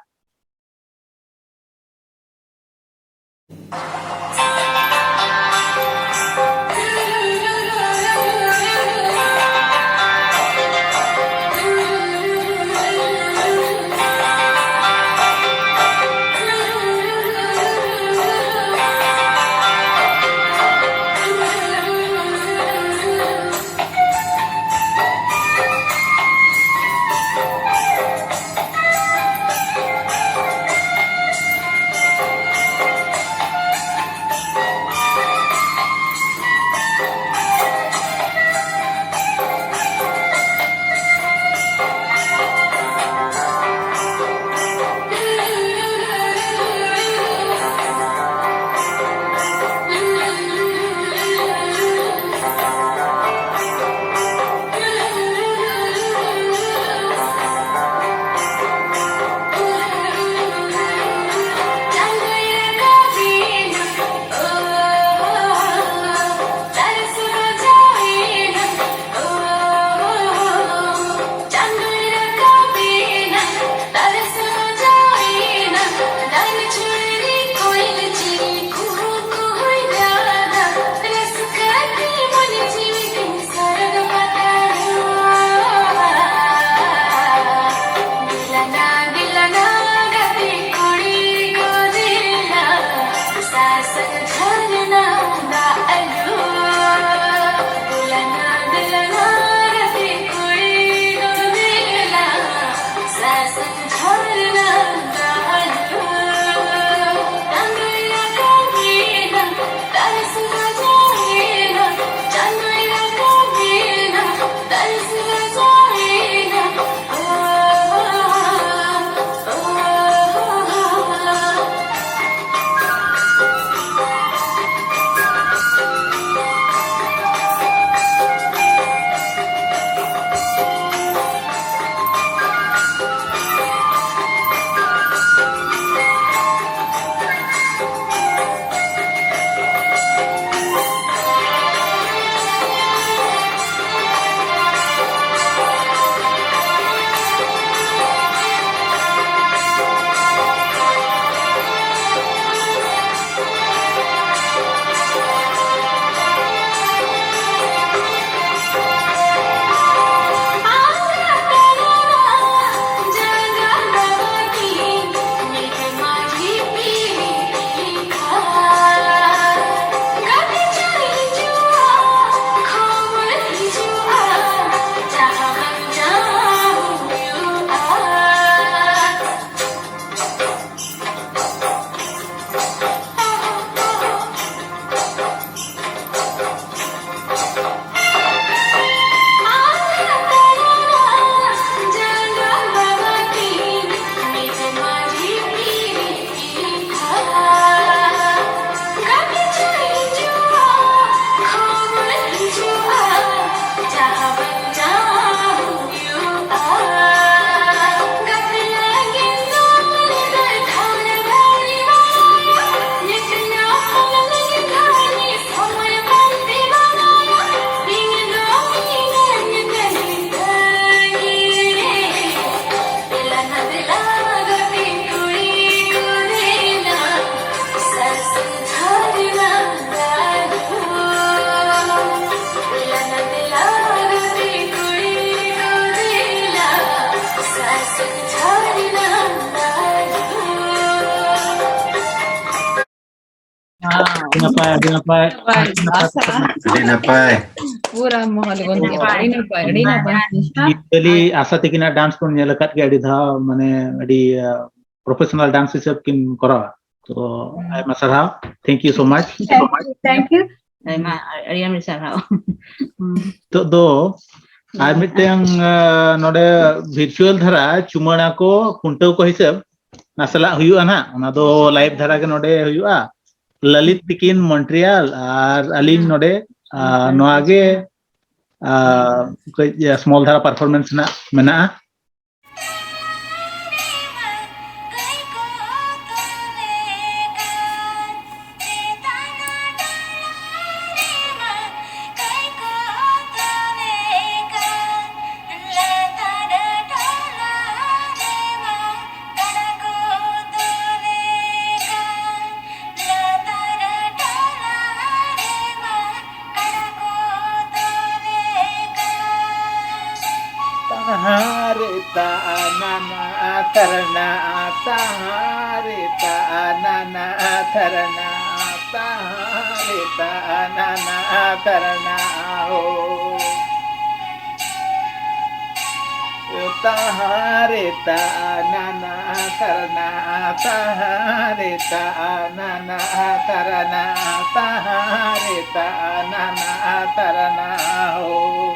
ᱱᱟᱯᱟᱭ, ᱟᱹᱰᱤ ᱱᱟᱯᱟᱭ᱾ ᱟᱹᱰᱤ ᱱᱟᱯᱟᱭ᱾ ᱯᱩᱨᱟ ᱢᱚᱦᱚᱞ ᱵᱚᱱ ᱟᱹᱰᱤ ᱱᱟᱯᱟᱭ, ᱟᱹᱰᱤ ᱱᱟᱯᱟᱭ᱾ ᱤᱛᱟᱹᱞᱤ ᱟᱥᱟ ᱛᱤᱠᱤᱱᱟᱜ dance ᱵᱚᱱ ᱧᱮᱞ ᱟᱠᱟᱫ ᱜᱮᱭᱟ, ᱟᱹᱰᱤ ᱫᱷᱟᱣ, ᱢᱟᱱᱮ, ᱟᱹᱰᱤ, ᱟ, professional dance ᱦᱤᱥᱟᱹᱵ ᱠᱤᱱ ᱠᱚᱨᱟᱣᱟ᱾ ᱛᱚ, ᱟᱭᱢᱟ ᱥᱟᱨᱦᱟᱣ᱾ Thank you so much. Thank you, thank you. ᱟᱭᱢᱟ, ᱟᱹᱰᱤ ᱟᱭᱢᱟ ᱥᱟᱨᱦᱟᱣ᱾ ᱱᱤᱛᱚᱜ ᱫᱚ ᱟᱨ ᱢᱤᱫᱴᱟᱝ, ᱟ, ᱱᱚᱰᱮ virtual ᱫᱷᱟᱨᱟ ᱪᱩᱢᱟᱹᱲᱟ ᱠᱚ, ᱠᱷᱩᱱᱴᱟᱹᱣ ᱠᱚ ᱦᱤᱥᱟᱹᱵ ᱱᱟᱥᱮᱱᱟᱜ ᱦᱩᱭᱩᱜᱼᱟ ᱱᱟᱦᱟᱜ᱾ ᱚᱱᱟ ᱫᱚ live ᱫᱷᱟᱨᱟ ᱜᱮ ᱱᱚᱰᱮ ᱦᱩᱭᱩᱜᱼᱟ᱾ ᱞᱟᱞᱤᱛ ᱛᱤᱠᱤᱱ ᱢᱚᱱᱴᱨᱤᱭᱟᱞ ᱟᱨ ᱟᱹᱞᱤᱧ ᱱᱚᱰᱮ, ᱟ, ᱱᱚᱣᱟ ᱜᱮ, ᱟ, ᱠᱟᱹᱡ small ᱫᱷᱟᱨᱟ performance ᱨᱮᱱᱟᱜ ᱢᱮᱱᱟᱜᱼᱟ᱾ ᱛᱟᱦᱟᱨᱮ ᱛᱟᱱᱟᱱᱟ ᱛᱟᱨᱱᱟ, ᱛᱟᱦᱟᱨᱮ ᱛᱟᱱᱟᱱᱟ ᱛᱟᱨᱱᱟ, ᱛᱟᱦᱟᱨᱮ ᱛᱟᱱᱟᱱᱟ ᱛᱟᱨᱱᱟ ᱦᱳ᱾ ᱛᱟᱦᱟᱨᱮ ᱛᱟᱱᱟᱱᱟ ᱛᱟᱨᱱᱟ, ᱛᱟᱦᱟᱨᱮ ᱛᱟᱱᱟᱱᱟ ᱛᱟᱨᱱᱟ, ᱛᱟᱦᱟᱨᱮ ᱛᱟᱱᱟᱱᱟ ᱛᱟᱨᱱᱟ ᱦᱳ᱾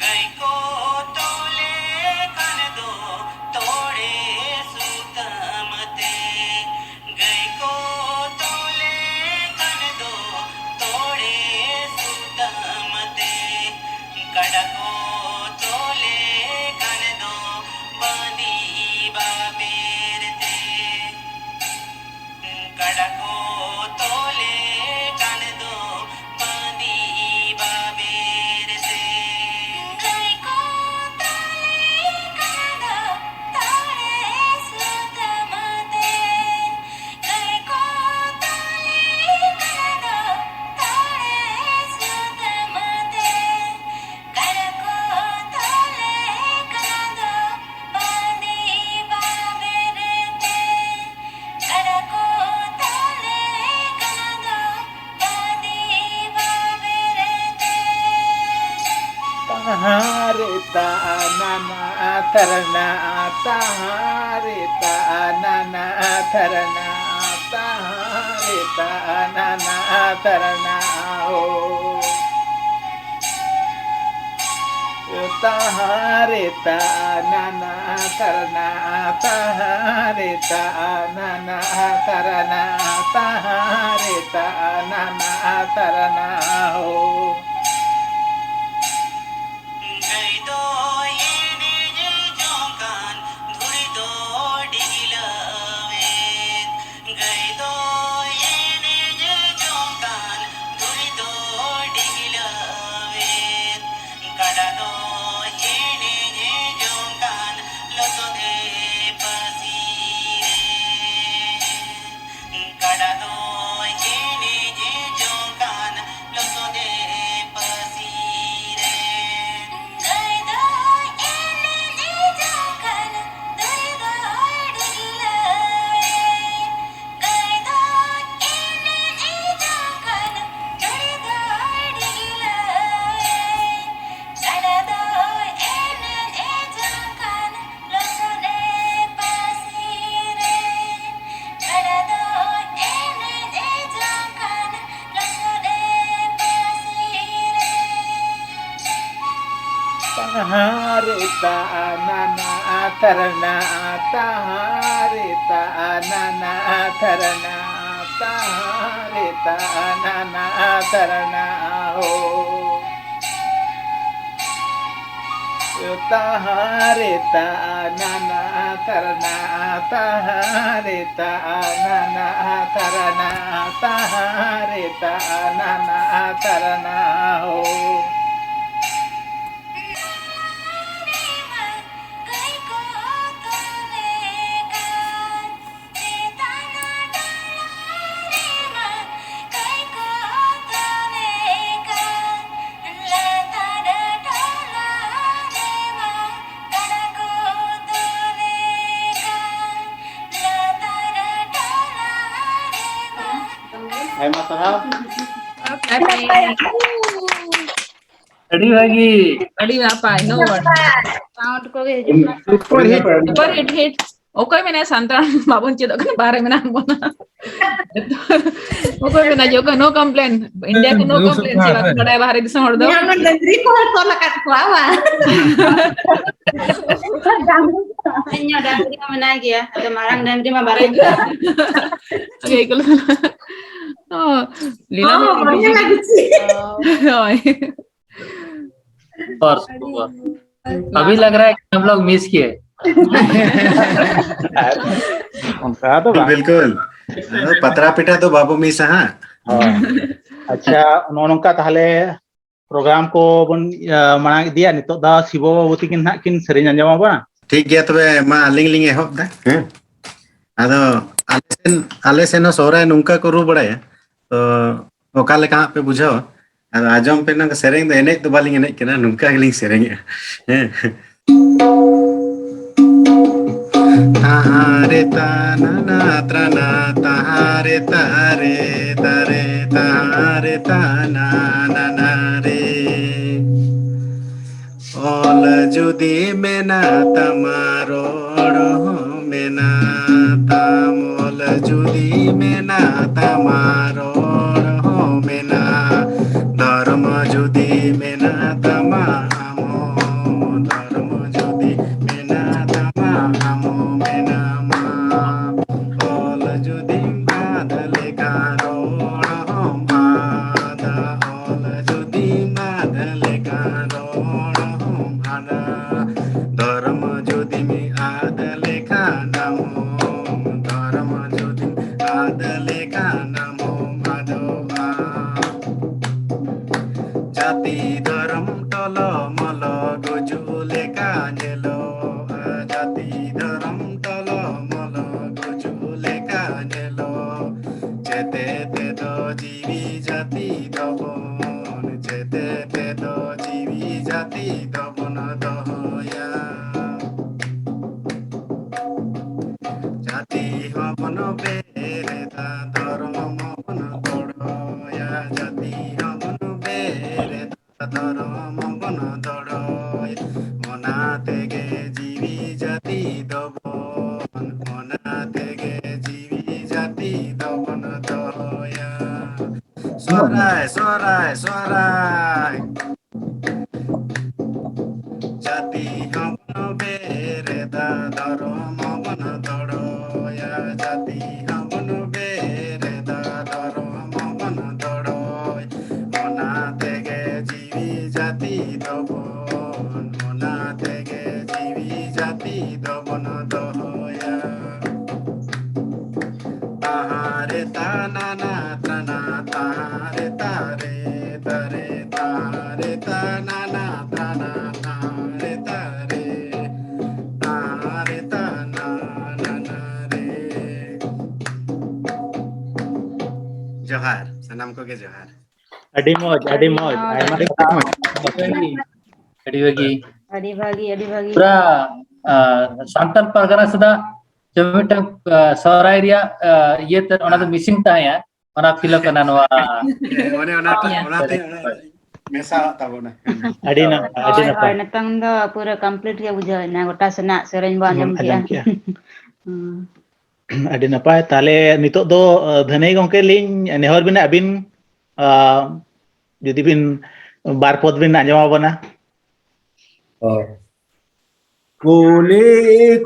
ᱜᱟᱹᱭ ᱠᱚ ᱛᱚᱞᱮ ᱠᱷᱟᱱ ᱫᱚ ᱛᱚᱲᱮ ᱥᱩᱛᱟᱹᱢ ᱛᱮ, ᱜᱟᱹᱭ ᱠᱚ ᱛᱚᱞᱮ ᱠᱷᱟᱱ ᱫᱚ ᱛᱚᱲᱮ ᱥᱩᱛᱟᱹᱢ ᱛᱮ, ᱠᱟᱰᱟ ᱠᱚ ᱛᱚᱞᱮ ᱠᱷᱟᱱ ᱫᱚ ᱵᱟᱸᱫᱤ ᱵᱟᱵᱮᱨ ᱛᱮ, ᱠᱟᱰᱟ ᱠᱚ ᱛᱚᱞᱮ ᱠᱷᱟᱱ ᱫᱚ Taharita anana atarana, taharita anana atarana, taharita anana atarana ho. Taharita anana atarana, taharita anana atarana, taharita anana atarana ho. ᱜᱟᱹᱭ ᱫᱚᱭ ᱮᱱᱮᱡ ᱡᱚᱝ ᱠᱟᱱ, ᱫᱷᱩᱲᱤ ᱫᱚᱭ ᱰᱷᱤᱜᱞᱟᱹᱣᱮᱫ᱾ ᱜᱟᱹᱭ ᱫᱚᱭ ᱮᱱᱮᱡ ᱡᱚᱝ ᱠᱟᱱ, ᱫᱷᱩᱲᱤ ᱫᱚᱭ ᱰᱷᱤᱜᱞᱟᱹᱣᱮᱫ᱾ ᱠᱟᱰᱟ ᱫᱚᱭ ᱮᱱᱮᱡ ᱡᱚᱝ ᱠᱟᱱ, ᱞᱚᱥᱚᱫᱮ ᱯᱟᱹᱥᱤᱨᱮ᱾ ᱠᱟᱰᱟ ᱫᱚᱭ ᱮᱱᱮᱡ ᱡᱚᱝ ᱠᱟᱱ, ᱞᱚᱥᱚᱫᱮ ᱯᱟᱹᱥᱤᱨᱮ᱾ ᱜᱟᱹᱭ ᱫᱚᱭ ᱮᱱᱮᱡ ᱡᱚᱝ ᱠᱟᱱ, ᱫᱷᱩᱲᱤ ᱫᱚᱭ ᱰᱷᱤᱜᱞᱟᱹᱣᱮᱫ᱾ ᱜᱟᱹᱭ ᱫᱚᱭ ᱮᱱᱮᱡ ᱡᱚᱝ ᱠᱟᱱ, ᱫᱷᱩᱲᱤ ᱫᱚᱭ ᱰᱷᱤᱜᱞᱟᱹᱣᱮᱫ᱾ ᱠᱟᱰᱟ ᱫᱚᱭ ᱮᱱᱮᱡ ᱡᱚᱝ ᱠᱟᱱ, ᱞᱚᱥᱚᱫᱮ ᱯᱟᱹᱥᱤᱨᱮ᱾ ᱠᱟᱰᱟ ᱫᱚᱭ ᱮᱱᱮᱡ ᱡᱚᱝ ᱠᱟᱱ, ᱞᱚᱥᱚᱫᱮ ᱯᱟᱹᱥᱤᱨᱮ᱾ ᱛᱟᱦᱟᱨᱮ ᱛᱟᱱᱟᱱᱟ ᱛᱟᱨᱱᱟ, ᱛᱟᱦᱟᱨᱮ ᱛᱟᱱᱟᱱᱟ ᱛᱟᱨᱱᱟ, ᱛᱟᱦᱟᱨᱮ ᱛᱟᱱᱟᱱᱟ ᱛᱟᱨᱱᱟ ᱦᱳ᱾ ᱛᱟᱦᱟᱨᱮ ᱛᱟᱱᱟᱱᱟ ᱛᱟᱨᱱᱟ, ᱛᱟᱦᱟᱨᱮ ᱛᱟᱱᱟᱱᱟ ᱛᱟᱨᱱᱟ, ᱛᱟᱦᱟᱨᱮ ᱛᱟᱱᱟᱱᱟ ᱛᱟᱨᱱᱟ ᱦᱳ᱾ ᱟᱭᱢᱟ ᱥᱟᱨᱦᱟᱣ᱾ ᱟᱹᱰᱤ ᱵᱷᱟᱹᱜᱤ᱾ ᱟᱹᱰᱤ ᱱᱟᱯᱟᱭ, no word. Sound ᱠᱚᱜᱮ ᱦᱤᱡᱩᱜ ᱠᱟᱱᱟ. Super hit. Super hit, hit. ᱚᱠᱚᱭ ᱢᱮᱱᱟ ᱥᱟᱱᱛᱟᱲ ᱵᱟᱵᱚᱱ ᱪᱮᱫᱚᱜ ᱠᱟᱱᱟ, ᱵᱟᱦᱨᱮ ᱢᱮᱱᱟᱜ ᱵᱚᱱᱟ? ᱚᱠᱚᱭ ᱢᱮᱱᱟ ᱡᱚᱠᱷᱚᱱ no complain, India ᱠᱚ no complain ᱥᱮ ᱵᱟᱠᱚ ᱵᱟᱰᱟᱭᱟ ᱵᱟᱦᱨᱮ ᱫᱤᱥᱚᱢ ᱦᱚᱲ ᱫᱚ? ᱤᱧᱟᱹᱜ ᱢᱟ ᱰᱟᱹᱝᱨᱤ ᱠᱚᱦᱚᱸ ᱛᱚᱞ ᱟᱠᱟᱫ ᱠᱚᱣᱟ ᱵᱟᱝ? ᱤᱧᱟᱹᱜ ᱰᱟᱹᱝᱨᱤ ᱦᱚᱸ ᱢᱮᱱᱟᱭ ᱜᱮᱭᱟ, ᱟᱫᱚ ᱢᱟᱨᱟᱝ ᱰᱟᱹᱝᱨᱤ ᱢᱟ ᱵᱟᱨᱭᱟ ᱜᱮ᱾ ᱟᱜᱮ ᱤᱠᱟᱹᱞ ᱥᱟᱞᱟᱜ᱾ ᱚ, ᱞᱤᱞᱟ ᱦᱚᱸ, ᱢᱟ ᱵᱟᱨᱭᱟ ᱞᱟᱹᱜᱤᱫ ᱪᱮᱫ? ᱦᱳᱭ᱾ Super, super. अभी लग रहा है कि हम लोग मिस किए। ᱚᱱᱠᱟ ᱫᱚ ᱵᱟᱝ᱾ ᱵᱤᱞᱠᱩᱞ᱾ ᱟᱫᱚ ᱯᱟᱛᱲᱟ ᱯᱤᱴᱷᱟᱹ ᱫᱚ ᱵᱟᱵᱚ ᱢᱤᱥᱟ ᱦᱟᱸᱜ᱾ ᱦᱳᱭ᱾ ᱟᱪᱪᱷᱟ, ᱱᱚᱜᱼᱚ ᱱᱚᱝᱠᱟ ᱛᱟᱦᱚᱞᱮ program ᱠᱚ ᱵᱚᱱ, ᱤᱭᱟᱹ, ᱢᱟᱲᱟᱝ ᱤᱫᱤᱭᱟ᱾ ᱱᱤᱛᱚᱜ ᱫᱚ ᱥᱤᱵᱚ ᱵᱟᱵᱩ ᱛᱟᱹᱠᱤᱱ ᱦᱟᱸᱜ ᱠᱤᱱ ᱥᱮᱨᱮᱧ ᱟᱸᱡᱚᱢ ᱟᱵᱚᱱᱟ᱾ ᱴᱷᱤᱠ ᱜᱮᱭᱟ, ᱛᱚᱵᱮ ᱢᱟ ᱟᱹᱞᱤᱧ ᱞᱤᱧ ᱮᱦᱚᱵ ᱫᱟ᱾ ᱦᱮᱸ, ᱟᱫᱚ ᱟᱞᱮ ᱥᱮᱱ, ᱟᱞᱮ ᱥᱮᱱ ᱦᱚᱸ ᱥᱚᱦᱨᱟᱭ ᱱᱚᱝᱠᱟ ᱠᱚ ᱨᱩ ᱵᱟᱲᱟᱭᱟ, ᱛᱚ ᱚᱠᱟ ᱞᱮᱠᱟ ᱦᱟᱸᱜ ᱯᱮ ᱵᱩᱡᱷᱟᱹᱣᱟ? ᱟᱫᱚ ᱟᱸᱡᱚᱢ ᱯᱮ, ᱱᱚᱝᱠᱟ ᱥᱮᱨᱮᱧ ᱫᱚ ᱮᱱᱮᱡ ᱫᱚ ᱵᱟᱹᱞᱤᱧ ᱮᱱᱮᱡ ᱠᱟᱱᱟ, ᱱᱚᱝᱠᱟ ᱜᱮᱞᱤᱧ ᱥᱮᱨᱮᱧᱮᱜᱼᱟ᱾ ᱦᱮᱸ᱾ ᱛᱟᱦᱟᱨᱮ ᱛᱟᱱᱟᱱᱟ ᱛᱨᱟᱱᱟ ᱛᱟᱦᱟᱨᱮ ᱛᱟᱦᱟᱨᱮ ᱛᱟᱨᱮ ᱛᱟᱦᱟᱨᱮ ᱛᱟᱱᱟᱱᱟ ᱨᱮ᱾ ᱚᱞ ᱡᱩᱫᱤ ᱢᱮᱱᱟᱜ ᱛᱟᱢᱟ ᱨᱚᱲ ᱦᱚᱸ ᱢᱮᱱᱟᱜ ᱛᱟᱢ, ᱚᱞ ᱡᱩᱫᱤ ᱢᱮᱱᱟᱜ ᱛᱟᱢᱟ ᱨᱚᱲ ᱦᱚᱸ ᱢᱮᱱᱟᱜ, ᱫᱷᱚᱨᱢ ᱡᱩᱫᱤ ᱢᱮᱱᱟᱜ ᱛᱟᱢᱟ ᱟᱢ ᱦᱚᱸ, ᱫᱷᱚᱨᱢ ᱡᱩᱫᱤ ᱢᱮᱱᱟᱜ ᱛᱟᱢᱟ ᱟᱢ ᱦᱚᱸ ᱢᱮᱱᱟᱢᱟ᱾ ᱚᱞ ᱡᱩᱫᱤᱢ ᱟᱫ ᱞᱮᱠᱷᱟᱱ ᱨᱚᱲ ᱦᱚᱸᱢ ᱟᱫᱟ, ᱚᱞ ᱡᱩᱫᱤᱢ ᱟᱫ ᱞᱮᱠᱷᱟᱱ ᱨᱚᱲ ᱦᱚᱸᱢ ᱟᱫᱟ, ᱫᱷᱚᱨᱢ ᱡᱩᱫᱤᱢ ᱟᱫ ᱞᱮᱠᱷᱟᱱ ᱟᱢ ᱦᱚᱸ, ᱫᱷᱚᱨᱢ ᱡᱩᱫᱤᱢ ᱟᱫ ᱞᱮᱠᱷᱟᱱ ᱟᱢ ᱦᱚᱸᱢ ᱟᱫᱚᱜᱼᱟ᱾ ᱡᱟᱹᱛᱤ ᱫᱷᱚᱨᱚᱢ ᱴᱚᱞᱚ ᱢᱚᱞᱚ ᱜᱩᱡᱩᱜ ᱞᱮᱠᱟ ᱧᱮᱞᱚᱜᱼᱟ, ᱡᱟᱹᱛᱤ ᱫᱷᱚᱨᱚᱢ ᱴᱚᱞᱚ ᱢᱚᱞᱚ ᱜᱩᱡᱩᱜ ᱞᱮᱠᱟ ᱧᱮᱞᱚᱜ᱾ ᱪᱮᱛᱮ ᱛᱮᱫᱚ ᱡᱤᱣᱤ ᱡᱟᱹᱛᱤ ᱫᱚᱵᱚᱱ, ᱪᱮᱛᱮ ᱛᱮᱫᱚ ᱡᱤᱣᱤ ᱡᱟᱹᱛᱤ ᱫᱚᱵᱚᱱ ᱫᱚᱦᱚᱭᱟ᱾ ᱡᱟᱹᱛᱤ ᱦᱚᱸᱵᱚᱱ ᱵᱮᱨᱮᱫᱟ, ᱫᱷᱚᱨᱚᱢ ᱦᱚᱸᱵᱚᱱ ᱜᱚᱲᱚᱭᱟ, ᱡᱟᱹᱛᱤ ᱦᱚᱸᱵᱚᱱ ᱵᱮᱨᱮᱫᱟ, ᱫᱷᱚᱨᱚᱢ ᱥᱚᱦᱨᱟᱭ, ᱥᱚᱦᱨᱟᱭ, ᱥᱚᱦᱨᱟᱭ᱾ ᱡᱟᱹᱛᱤ ᱦᱚᱸᱵᱚᱱ ᱵᱮᱨᱮᱫᱟ, ᱫᱷᱚᱨᱚᱢ ᱦᱚᱸᱵᱚᱱ ᱫᱚᱲᱚᱭᱟ᱾ ᱡᱟᱹᱛᱤ ᱦᱚᱸᱵᱚᱱ ᱵᱮᱨᱮᱫᱟ, ᱫᱷᱚᱨᱚᱢ ᱦᱚᱸᱵᱚᱱ ᱫᱚᱲᱚᱭᱟ᱾ ᱚᱱᱟ ᱛᱮᱜᱮ ᱡᱤᱣᱤ ᱡᱟᱹᱛᱤ ᱫᱚᱵᱚᱱ, ᱚᱱᱟ ᱛᱮᱜᱮ ᱡᱤᱣᱤ ᱡᱟᱹᱛᱤ ᱫᱚᱵᱚᱱ ᱫᱚᱦᱚᱭᱟ᱾ ᱛᱟᱦᱟᱨᱮ ᱛᱟᱱᱟᱱᱟ ᱛᱟᱱᱟ, ᱛᱟᱦᱟᱨᱮ ᱛᱟᱨᱮ ᱛᱟᱨᱮ, ᱛᱟᱦᱟᱨᱮ ᱛᱟᱱᱟᱱᱟ ᱛᱟᱱᱟ, ᱛᱟᱦᱟᱨᱮ ᱛᱟᱨᱮ, ᱛᱟᱦᱟᱨᱮ ᱛᱟᱱᱟᱱᱟ ᱨᱮ᱾ ᱡᱚᱦᱟᱨ, ᱥᱟᱱᱟᱢ ᱠᱚᱜᱮ ᱡᱚᱦᱟᱨ᱾ ᱟᱹᱰᱤ ᱢᱚᱡᱽ, ᱟᱹᱰᱤ ᱢᱚᱡᱽ᱾ ᱟᱭᱢᱟ ᱥᱟᱨᱦᱟᱣ᱾ ᱟᱹᱰᱤ ᱵᱷᱟᱹᱜᱤ, ᱟᱹᱰᱤ ᱵᱷᱟᱹᱜᱤ᱾ ᱟᱹᱰᱤ ᱵᱷᱟᱹᱜᱤ, ᱟᱹᱰᱤ ᱵᱷᱟᱹᱜᱤ᱾ ᱯᱩᱨᱟ, ᱟ, ᱥᱟᱱᱛᱟᱲ ᱯᱟᱨᱜᱟᱱᱟ ᱥᱮᱫᱟᱜ ᱡᱮ ᱢᱤᱫᱴᱟᱝ, ᱟ, ᱥᱚᱦᱨᱟᱭ ᱨᱮᱭᱟᱜ, ᱟ, ᱤᱭᱟᱹ ᱛᱮ ᱚᱱᱟ ᱫᱚ ᱦᱮᱸ᱾ Missing ᱛᱟᱦᱮᱸᱭᱟ, ᱚᱱᱟ feel ᱠᱟᱱᱟ ᱱᱚᱣᱟ᱾ ᱚᱱᱮ ᱚᱱᱟᱛᱮ, ᱚᱱᱟᱛᱮ ᱚᱱᱟ ᱢᱮᱥᱟᱣᱟᱜ ᱛᱟᱵᱚᱱᱟ᱾ ᱟᱹᱰᱤ ᱱᱟᱯᱟᱭ, ᱟᱹᱰᱤ ᱦᱳᱭ, ᱱᱟᱯᱟᱭ᱾ ᱦᱳᱭ, ᱱᱤᱛᱚᱝ ᱫᱚ ᱯᱩᱨᱟᱹ complete ᱜᱮ ᱵᱩᱡᱷᱟᱹᱣ ᱮᱱᱟ, ᱜᱚᱴᱟ ᱥᱮᱱᱟᱜ ᱥᱮᱨᱮᱧ ᱵᱚ ᱟᱸᱡᱚᱢ ᱦᱩᱸ, ᱟᱸᱡᱚᱢ ᱠᱮᱜᱼᱟ᱾ ᱠᱮᱜᱼᱟ᱾ ᱦᱩᱸ᱾ ᱟᱹᱰᱤ ᱱᱟᱯᱟᱭ᱾ ᱛᱟᱦᱞᱮ ᱱᱤᱛᱚᱜ ᱫᱚ, ᱟ, ᱫᱷᱟᱹᱱᱟᱹᱭ ᱜᱚᱢᱠᱮ ᱞᱤᱧ ᱱᱮᱦᱚᱨ ᱵᱤᱱᱟ, ᱟᱹᱵᱤᱱ, ᱟ, ᱡᱩᱫᱤ ᱵᱤᱱ ᱵᱟᱨ ᱯᱚᱫ ᱵᱤᱱ ᱟᱸᱡᱚᱢ ᱟᱵᱚᱱᱟ᱾ ᱚ᱾ ᱠᱩᱞᱦᱤ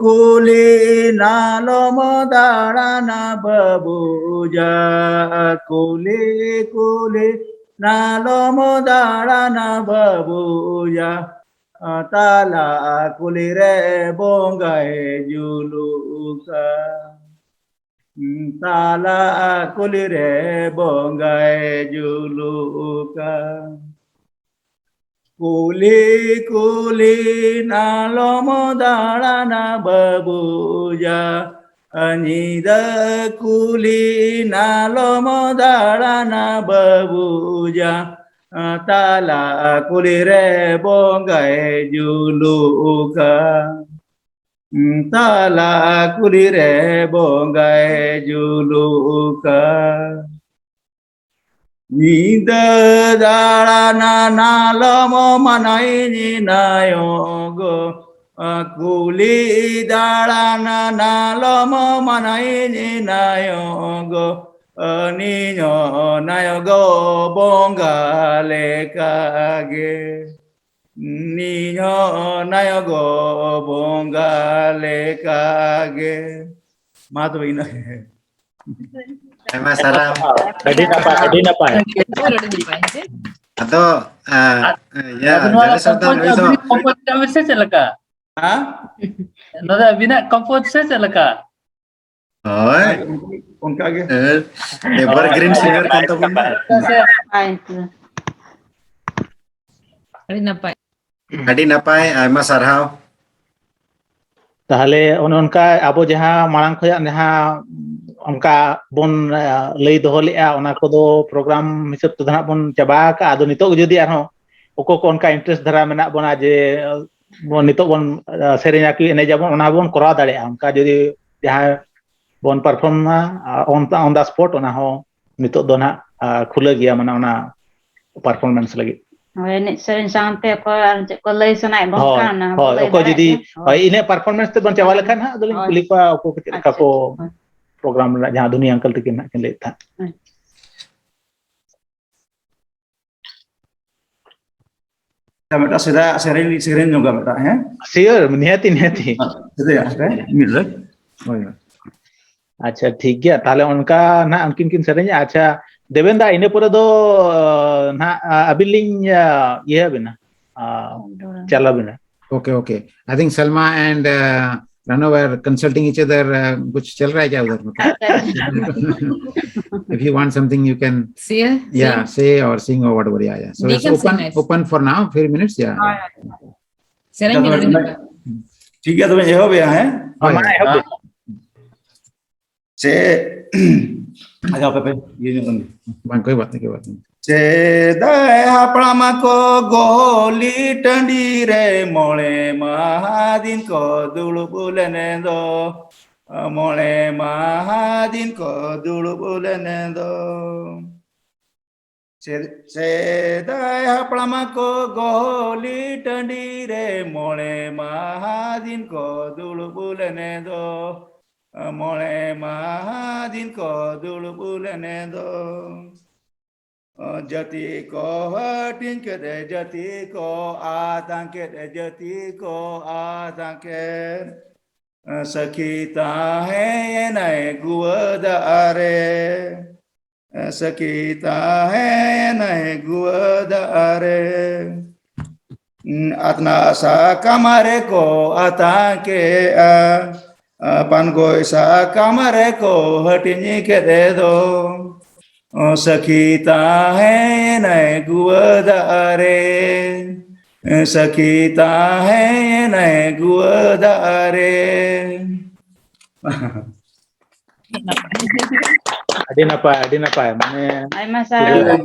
ᱠᱩᱞᱦᱤ ᱱᱟᱞᱚᱢ ᱫᱟᱬᱟᱱᱟ ᱵᱟᱹᱵᱩ ᱡᱟ, ᱠᱩᱞᱦᱤ ᱠᱩᱞᱦᱤ ᱱᱟᱞᱚᱢ ᱫᱟᱬᱟᱱᱟ ᱵᱟᱹᱵᱩ ᱡᱟ, ᱛᱟᱞᱟ ᱠᱩᱞᱦᱤ ᱨᱮ ᱵᱚᱸᱜᱟᱭ ᱡᱩᱞᱩᱜ ᱠᱟᱱ᱾ ᱛᱟᱞᱟ ᱠᱩᱞᱦᱤ ᱨᱮ ᱵᱚᱸᱜᱟᱭ ᱡᱩᱞᱩᱜ ᱠᱟᱱ᱾ ᱠᱩᱞᱦᱤ ᱠᱩᱞᱦᱤ ᱱᱟᱞᱚᱢ ᱫᱟᱬᱟᱱᱟ ᱵᱟᱹᱵᱩ ᱡᱟ, ᱧᱤᱫᱟᱹ ᱠᱩᱞᱦᱤ ᱱᱟᱞᱚᱢ ᱫᱟᱬᱟᱱᱟ ᱵᱟᱹᱵᱩ ᱡᱟ, ᱛᱟᱞᱟ ᱠᱩᱞᱦᱤ ᱨᱮ ᱵᱚᱸᱜᱟᱭ ᱡᱩᱞᱩᱜ ᱠᱟᱱ᱾ ᱛᱟᱞᱟ ᱠᱩᱞᱦᱤ ᱨᱮ ᱵᱚᱸᱜᱟᱭ ᱡᱩᱞᱩᱜ ᱠᱟᱱ᱾ ᱧᱤᱫᱟᱹ ᱫᱟᱬᱟᱱᱟ ᱱᱟᱞᱚᱢ ᱢᱟᱱᱟᱭᱤᱧ ᱱᱟᱭᱚ ᱜᱚ, ᱠᱩᱞᱦᱤ ᱫᱟᱬᱟᱱᱟ ᱱᱟᱞᱚᱢ ᱢᱟᱱᱟᱭᱤᱧ ᱱᱟᱭᱚ ᱜᱚ, ᱟᱹᱱᱤᱧ ᱦᱚᱸ ᱱᱟᱭᱚᱜᱚ ᱵᱚᱸᱜᱟ ᱞᱮᱠᱟᱜᱮ᱾ ᱱᱤᱧ ᱦᱚᱸ ᱱᱟᱭᱚᱜᱚ ᱵᱚᱸᱜᱟ ᱞᱮᱠᱟᱜᱮ᱾ ᱢᱟ ᱛᱚᱵᱮ ᱤᱱᱟᱹᱜ᱾ ᱟᱭᱢᱟ ᱥᱟᱨᱦᱟᱣ᱾ ᱟᱹᱰᱤ ᱱᱟᱯᱟᱭ, ᱟᱹᱰᱤ ᱱᱟᱯᱟᱭ᱾ ᱟᱫᱚ, ᱟ, ᱤᱭᱟᱹ, ᱟᱫᱚ ᱱᱚᱣᱟ ᱡᱟᱞᱮᱥᱚᱨ ᱫᱚ compose ᱱᱩᱭ ᱫᱚ ᱟᱹᱵᱤᱱ compose ᱠᱟᱜ ᱵᱤᱱ ᱥᱮ ᱪᱮᱫ ᱞᱮᱠᱟ? ᱦᱮᱸ? ᱱᱚᱣᱟ ᱫᱚ ᱟᱹᱵᱤᱱᱟᱜ compose ᱥᱮ ᱪᱮᱫ ᱞᱮᱠᱟ? ᱦᱳᱭ᱾ ᱚᱱᱠᱟ ᱜᱮ᱾ ᱮᱵᱟᱨ ᱜᱨᱤᱱ ᱥᱤᱝᱜᱟᱨ ᱠᱟᱱ ᱛᱟᱵᱚᱱ ᱫᱚ᱾ ᱦᱳᱭ᱾ ᱟᱹᱰᱤ ᱱᱟᱯᱟᱭ᱾ ᱟᱹᱰᱤ ᱱᱟᱯᱟᱭ, ᱟᱭᱢᱟ ᱥᱟᱨᱦᱟᱣ᱾ ᱛᱟᱦᱚᱞᱮ ᱚᱱᱮ ᱚᱱᱠᱟ ᱟᱵᱚ ᱡᱟᱦᱟᱸ ᱢᱟᱲᱟᱝ ᱠᱷᱚᱱᱟᱜ ᱡᱟᱦᱟᱸ ᱚᱱᱠᱟ ᱵᱚᱱ, ᱟ, ᱞᱟᱹᱭ ᱫᱚᱦᱚ ᱞᱮᱫᱼᱟ, ᱚᱱᱟ ᱠᱚᱫᱚ ᱯᱨᱳᱜᱨᱟᱢ ᱦᱤᱥᱟᱹᱵ ᱛᱮᱫᱚ ᱦᱟᱸᱜ ᱵᱚᱱ ᱪᱟᱵᱟ ᱟᱠᱟᱫᱼᱟ᱾ ᱟᱫᱚ ᱱᱤᱛᱚᱜ ᱡᱩᱫᱤ ᱟᱨᱦᱚᱸ ᱚᱠᱚᱭ ᱠᱚ ᱚᱱᱠᱟ ᱤᱱᱴᱟᱨᱮᱥᱴ ᱫᱷᱟᱨᱟ ᱢᱮᱱᱟᱜ ᱵᱚᱱᱟ ᱡᱮ, ᱟ, ᱵᱚᱱ ᱱᱤᱛᱚᱜ ᱵᱚᱱ, ᱟ, ᱥᱮᱨᱮᱧᱟ ᱠᱤ ᱮᱱᱮᱡ ᱟᱵᱚᱱ, ᱚᱱᱟ ᱦᱚᱸᱵᱚᱱ ᱠᱚᱨᱟᱣ ᱫᱟᱲᱮᱭᱟᱜᱼᱟ᱾ ᱚᱱᱠᱟ ᱡᱩᱫᱤ ᱡᱟᱦᱟᱸᱭ ᱵᱚᱱ ᱯᱟᱨᱯᱷᱚᱨᱢᱟ, ᱟ, on, on the spot, ᱚᱱᱟ ᱦᱚᱸ ᱱᱤᱛᱚᱜ ᱫᱚ ᱱᱟᱦᱟᱜ, ᱟ, ᱠᱷᱩᱞᱟᱹ ᱜᱮᱭᱟ, ᱢᱟᱱᱮ ᱚᱱᱟ ᱯᱟᱨᱯᱷᱚᱨᱢᱮᱱᱥ ᱞᱟᱹᱜᱤᱫ᱾ ᱦᱳᱭ, ᱮᱱᱮᱡ ᱥᱮᱨᱮᱧ ᱥᱟᱶᱛᱮ ᱚᱠᱚᱭ ᱟᱨ ᱪᱮᱫ ᱠᱚ ᱞᱟᱹᱭ ᱥᱟᱱᱟᱭᱮᱫ ᱵᱚᱱ ᱦᱳᱭ, ᱠᱷᱟᱱ, ᱚᱱᱟ ᱦᱚᱸᱵᱚᱱ ᱦᱳᱭ, ᱞᱟᱹᱭ ᱚᱠᱚᱭ ᱫᱟᱲᱮᱭᱟᱜ ᱡᱩᱫᱤ, ᱜᱮᱭᱟ᱾ ᱦᱳᱭ, ᱦᱳᱭ᱾ ᱤᱱᱟᱹ ᱯᱟᱨᱯᱷᱚᱨᱢᱮᱱᱥ ᱛᱮᱵᱚᱱ ᱪᱟᱵᱟ ᱦᱳᱭ᱾ ᱞᱮᱠᱷᱟᱱ ᱦᱟᱸᱜ ᱟᱫᱚᱞᱤᱧ ᱦᱳᱭ᱾ ᱠᱩᱞᱤ ᱠᱚᱣᱟ ᱚᱠᱚᱭ ᱠᱚ ᱪᱮᱫ ᱞᱮᱠᱟ ᱟᱪᱪᱷᱟ, ᱠᱚ ᱟᱪᱪᱷᱟ, ᱦᱳᱭ᱾ ᱯᱨᱳᱜᱨᱟᱢ ᱨᱮᱱᱟᱜ ᱡᱟᱦᱟᱸ ᱫᱷᱩᱱᱤ ᱟᱝᱠᱟᱞ ᱛᱟᱹᱠᱤᱱ ᱦᱟᱸᱜ ᱠᱤᱱ ᱞᱟᱹᱭᱮᱫ ᱛᱟᱦᱮᱸᱫ᱾ ᱦᱳᱭ᱾ ᱢᱤᱫᱴᱟᱝ ᱥᱮᱫᱟᱭᱟᱜ ᱥᱮᱨᱮᱧ, ᱥᱮᱨᱮᱧ ᱧᱚᱜᱟ ᱢᱤᱫᱴᱟᱝ, ᱦᱮᱸ? Sure, ᱱᱤᱦᱟᱹᱛᱤ, ᱱᱤᱦᱟᱹᱛᱤ᱾ ᱥᱮᱫᱟᱭᱟᱜ, ᱦᱮᱸ? ᱢᱤᱫ ᱨᱮ᱾ ᱦᱳᱭ, ᱦᱳᱭ᱾ ᱟᱪᱪᱷᱟ, ᱴᱷᱤᱠ ᱜᱮᱭᱟ᱾ ᱛᱟᱦᱞᱮ ᱚᱱᱠᱟ ᱱᱟᱦᱟᱜ ᱩᱱᱠᱤᱱ ᱠᱤᱱ ᱥᱮᱨᱮᱧᱟ᱾ ᱟᱪᱪᱷᱟ, ᱫᱮᱵᱮᱱ ᱫᱟ, ᱤᱱᱟᱹ ᱯᱚᱨᱮ ᱫᱚ, ᱱᱟᱦᱟᱜ, ᱟᱹᱵᱤᱱ ᱞᱤᱧ, ᱤᱭᱟᱹ ᱟᱹᱵᱤᱱᱟ, ᱪᱟᱞ ᱟᱹᱵᱤᱱᱟ᱾ Okay, okay. I think Salma and, uh, Rana were consulting each other, uh, कुछ चल रहा है क्या उधर? मतलब, if you want something, you can, say, yeah, sing, say or sing or whatever. Yeah, yeah. So it's open, open for now, few minutes. Yeah. ᱦᱳᱭ, ᱦᱳᱭ᱾ ᱥᱮᱨᱮᱧ ᱴᱷᱤᱠ ᱜᱮᱭᱟ, ᱛᱚᱵᱮ ᱮᱦᱚᱵᱮᱜᱼᱟ, ᱦᱮᱸ? ᱦᱳᱭ, ᱢᱟ ᱦᱳᱭ᱾ ᱮᱦᱚᱵ ᱵᱤᱱ᱾ ᱥᱮ, ᱟᱪᱪᱷᱟ, ᱦᱟᱯᱮ, ᱦᱟᱯᱮ, ᱤᱭᱟᱹ ᱧᱚᱜ ᱞᱮᱱ ᱜᱮ᱾ ᱵᱟᱝ, ᱠᱳᱭ ᱵᱟᱛ ᱱᱟᱦᱤ, ᱠᱳᱭ ᱵᱟᱛ ᱱᱟᱦᱤ᱾ ᱥᱮᱫᱟᱭ ᱦᱟᱯᱲᱟᱢ ᱠᱚ ᱜᱚᱞᱤ ᱴᱟᱺᱰᱤ ᱨᱮ ᱢᱚᱬᱮ ᱢᱟᱦᱟ ᱫᱤᱱ ᱠᱚ ᱫᱩᱲᱩᱵ ᱞᱮᱱ ᱫᱚ, ᱢᱚᱬᱮ ᱢᱟᱦᱟ ᱫᱤᱱ ᱠᱚ ᱫᱩᱲᱩᱵ ᱞᱮᱱ ᱫᱚ᱾ ᱥᱮ-, ᱥᱮᱫᱟᱭ ᱦᱟᱯᱲᱟᱢ ᱠᱚ ᱜᱚᱞᱤ ᱴᱟᱺᱰᱤ ᱨᱮ ᱢᱚᱬᱮ ᱢᱟᱦᱟ ᱫᱤᱱ ᱠᱚ ᱫᱩᱲᱩᱵ ᱞᱮᱱ ᱫᱚ᱾ ᱢᱚᱬᱮ ᱢᱟᱦᱟ ᱫᱤᱱ ᱠᱚ ᱫᱩᱲᱩᱵ ᱞᱮᱱᱮ ᱫᱚ᱾ ᱡᱟᱹᱛᱤ ᱠᱚ ᱦᱟᱹᱴᱤᱧ ᱠᱮᱫ, ᱡᱟᱹᱛᱤ ᱠᱚ ᱟᱛᱟᱝ ᱠᱮᱫ, ᱡᱟᱹᱛᱤ ᱠᱚ ᱟᱛᱟᱝ ᱠᱮᱫ᱾ ᱥᱟᱹᱠᱷᱤ ᱛᱟᱦᱮᱸᱭᱮᱱᱟᱭ ᱜᱩᱣᱟᱹ ᱫᱟᱜ ᱨᱮ, ᱥᱟᱹᱠᱷᱤ ᱛᱟᱦᱮᱸᱭᱮᱱᱟᱭ ᱜᱩᱣᱟᱹ ᱫᱟᱜ ᱨᱮ᱾ ᱟᱛᱱᱟᱜ ᱥᱟᱠᱟᱢ ᱨᱮᱠᱚ ᱟᱛᱟᱝ ᱠᱮᱜᱼᱟ, ᱯᱟᱱᱜᱚᱭ ᱥᱟᱠᱟᱢ ᱨᱮᱠᱚ ᱦᱟᱹᱴᱤᱧ ᱠᱮᱫ ᱫᱚ᱾ ᱥᱟᱹᱠᱷᱤ ᱛᱟᱦᱮᱸᱭᱮᱱᱟᱭ ᱜᱩᱣᱟᱹ ᱫᱟᱜ ᱨᱮ, ᱥᱟᱹᱠᱷᱤ ᱛᱟᱦᱮᱸᱭᱮᱱᱟᱭ ᱜᱩᱣᱟᱹ ᱫᱟᱜ ᱨᱮ᱾ ᱟᱹᱰᱤ ᱱᱟᱯᱟᱭ, ᱟᱹᱰᱤ ᱱᱟᱯᱟᱭ᱾ ᱢᱟᱱᱮ ᱟᱭᱢᱟ ᱥᱟᱨᱦᱟᱣ᱾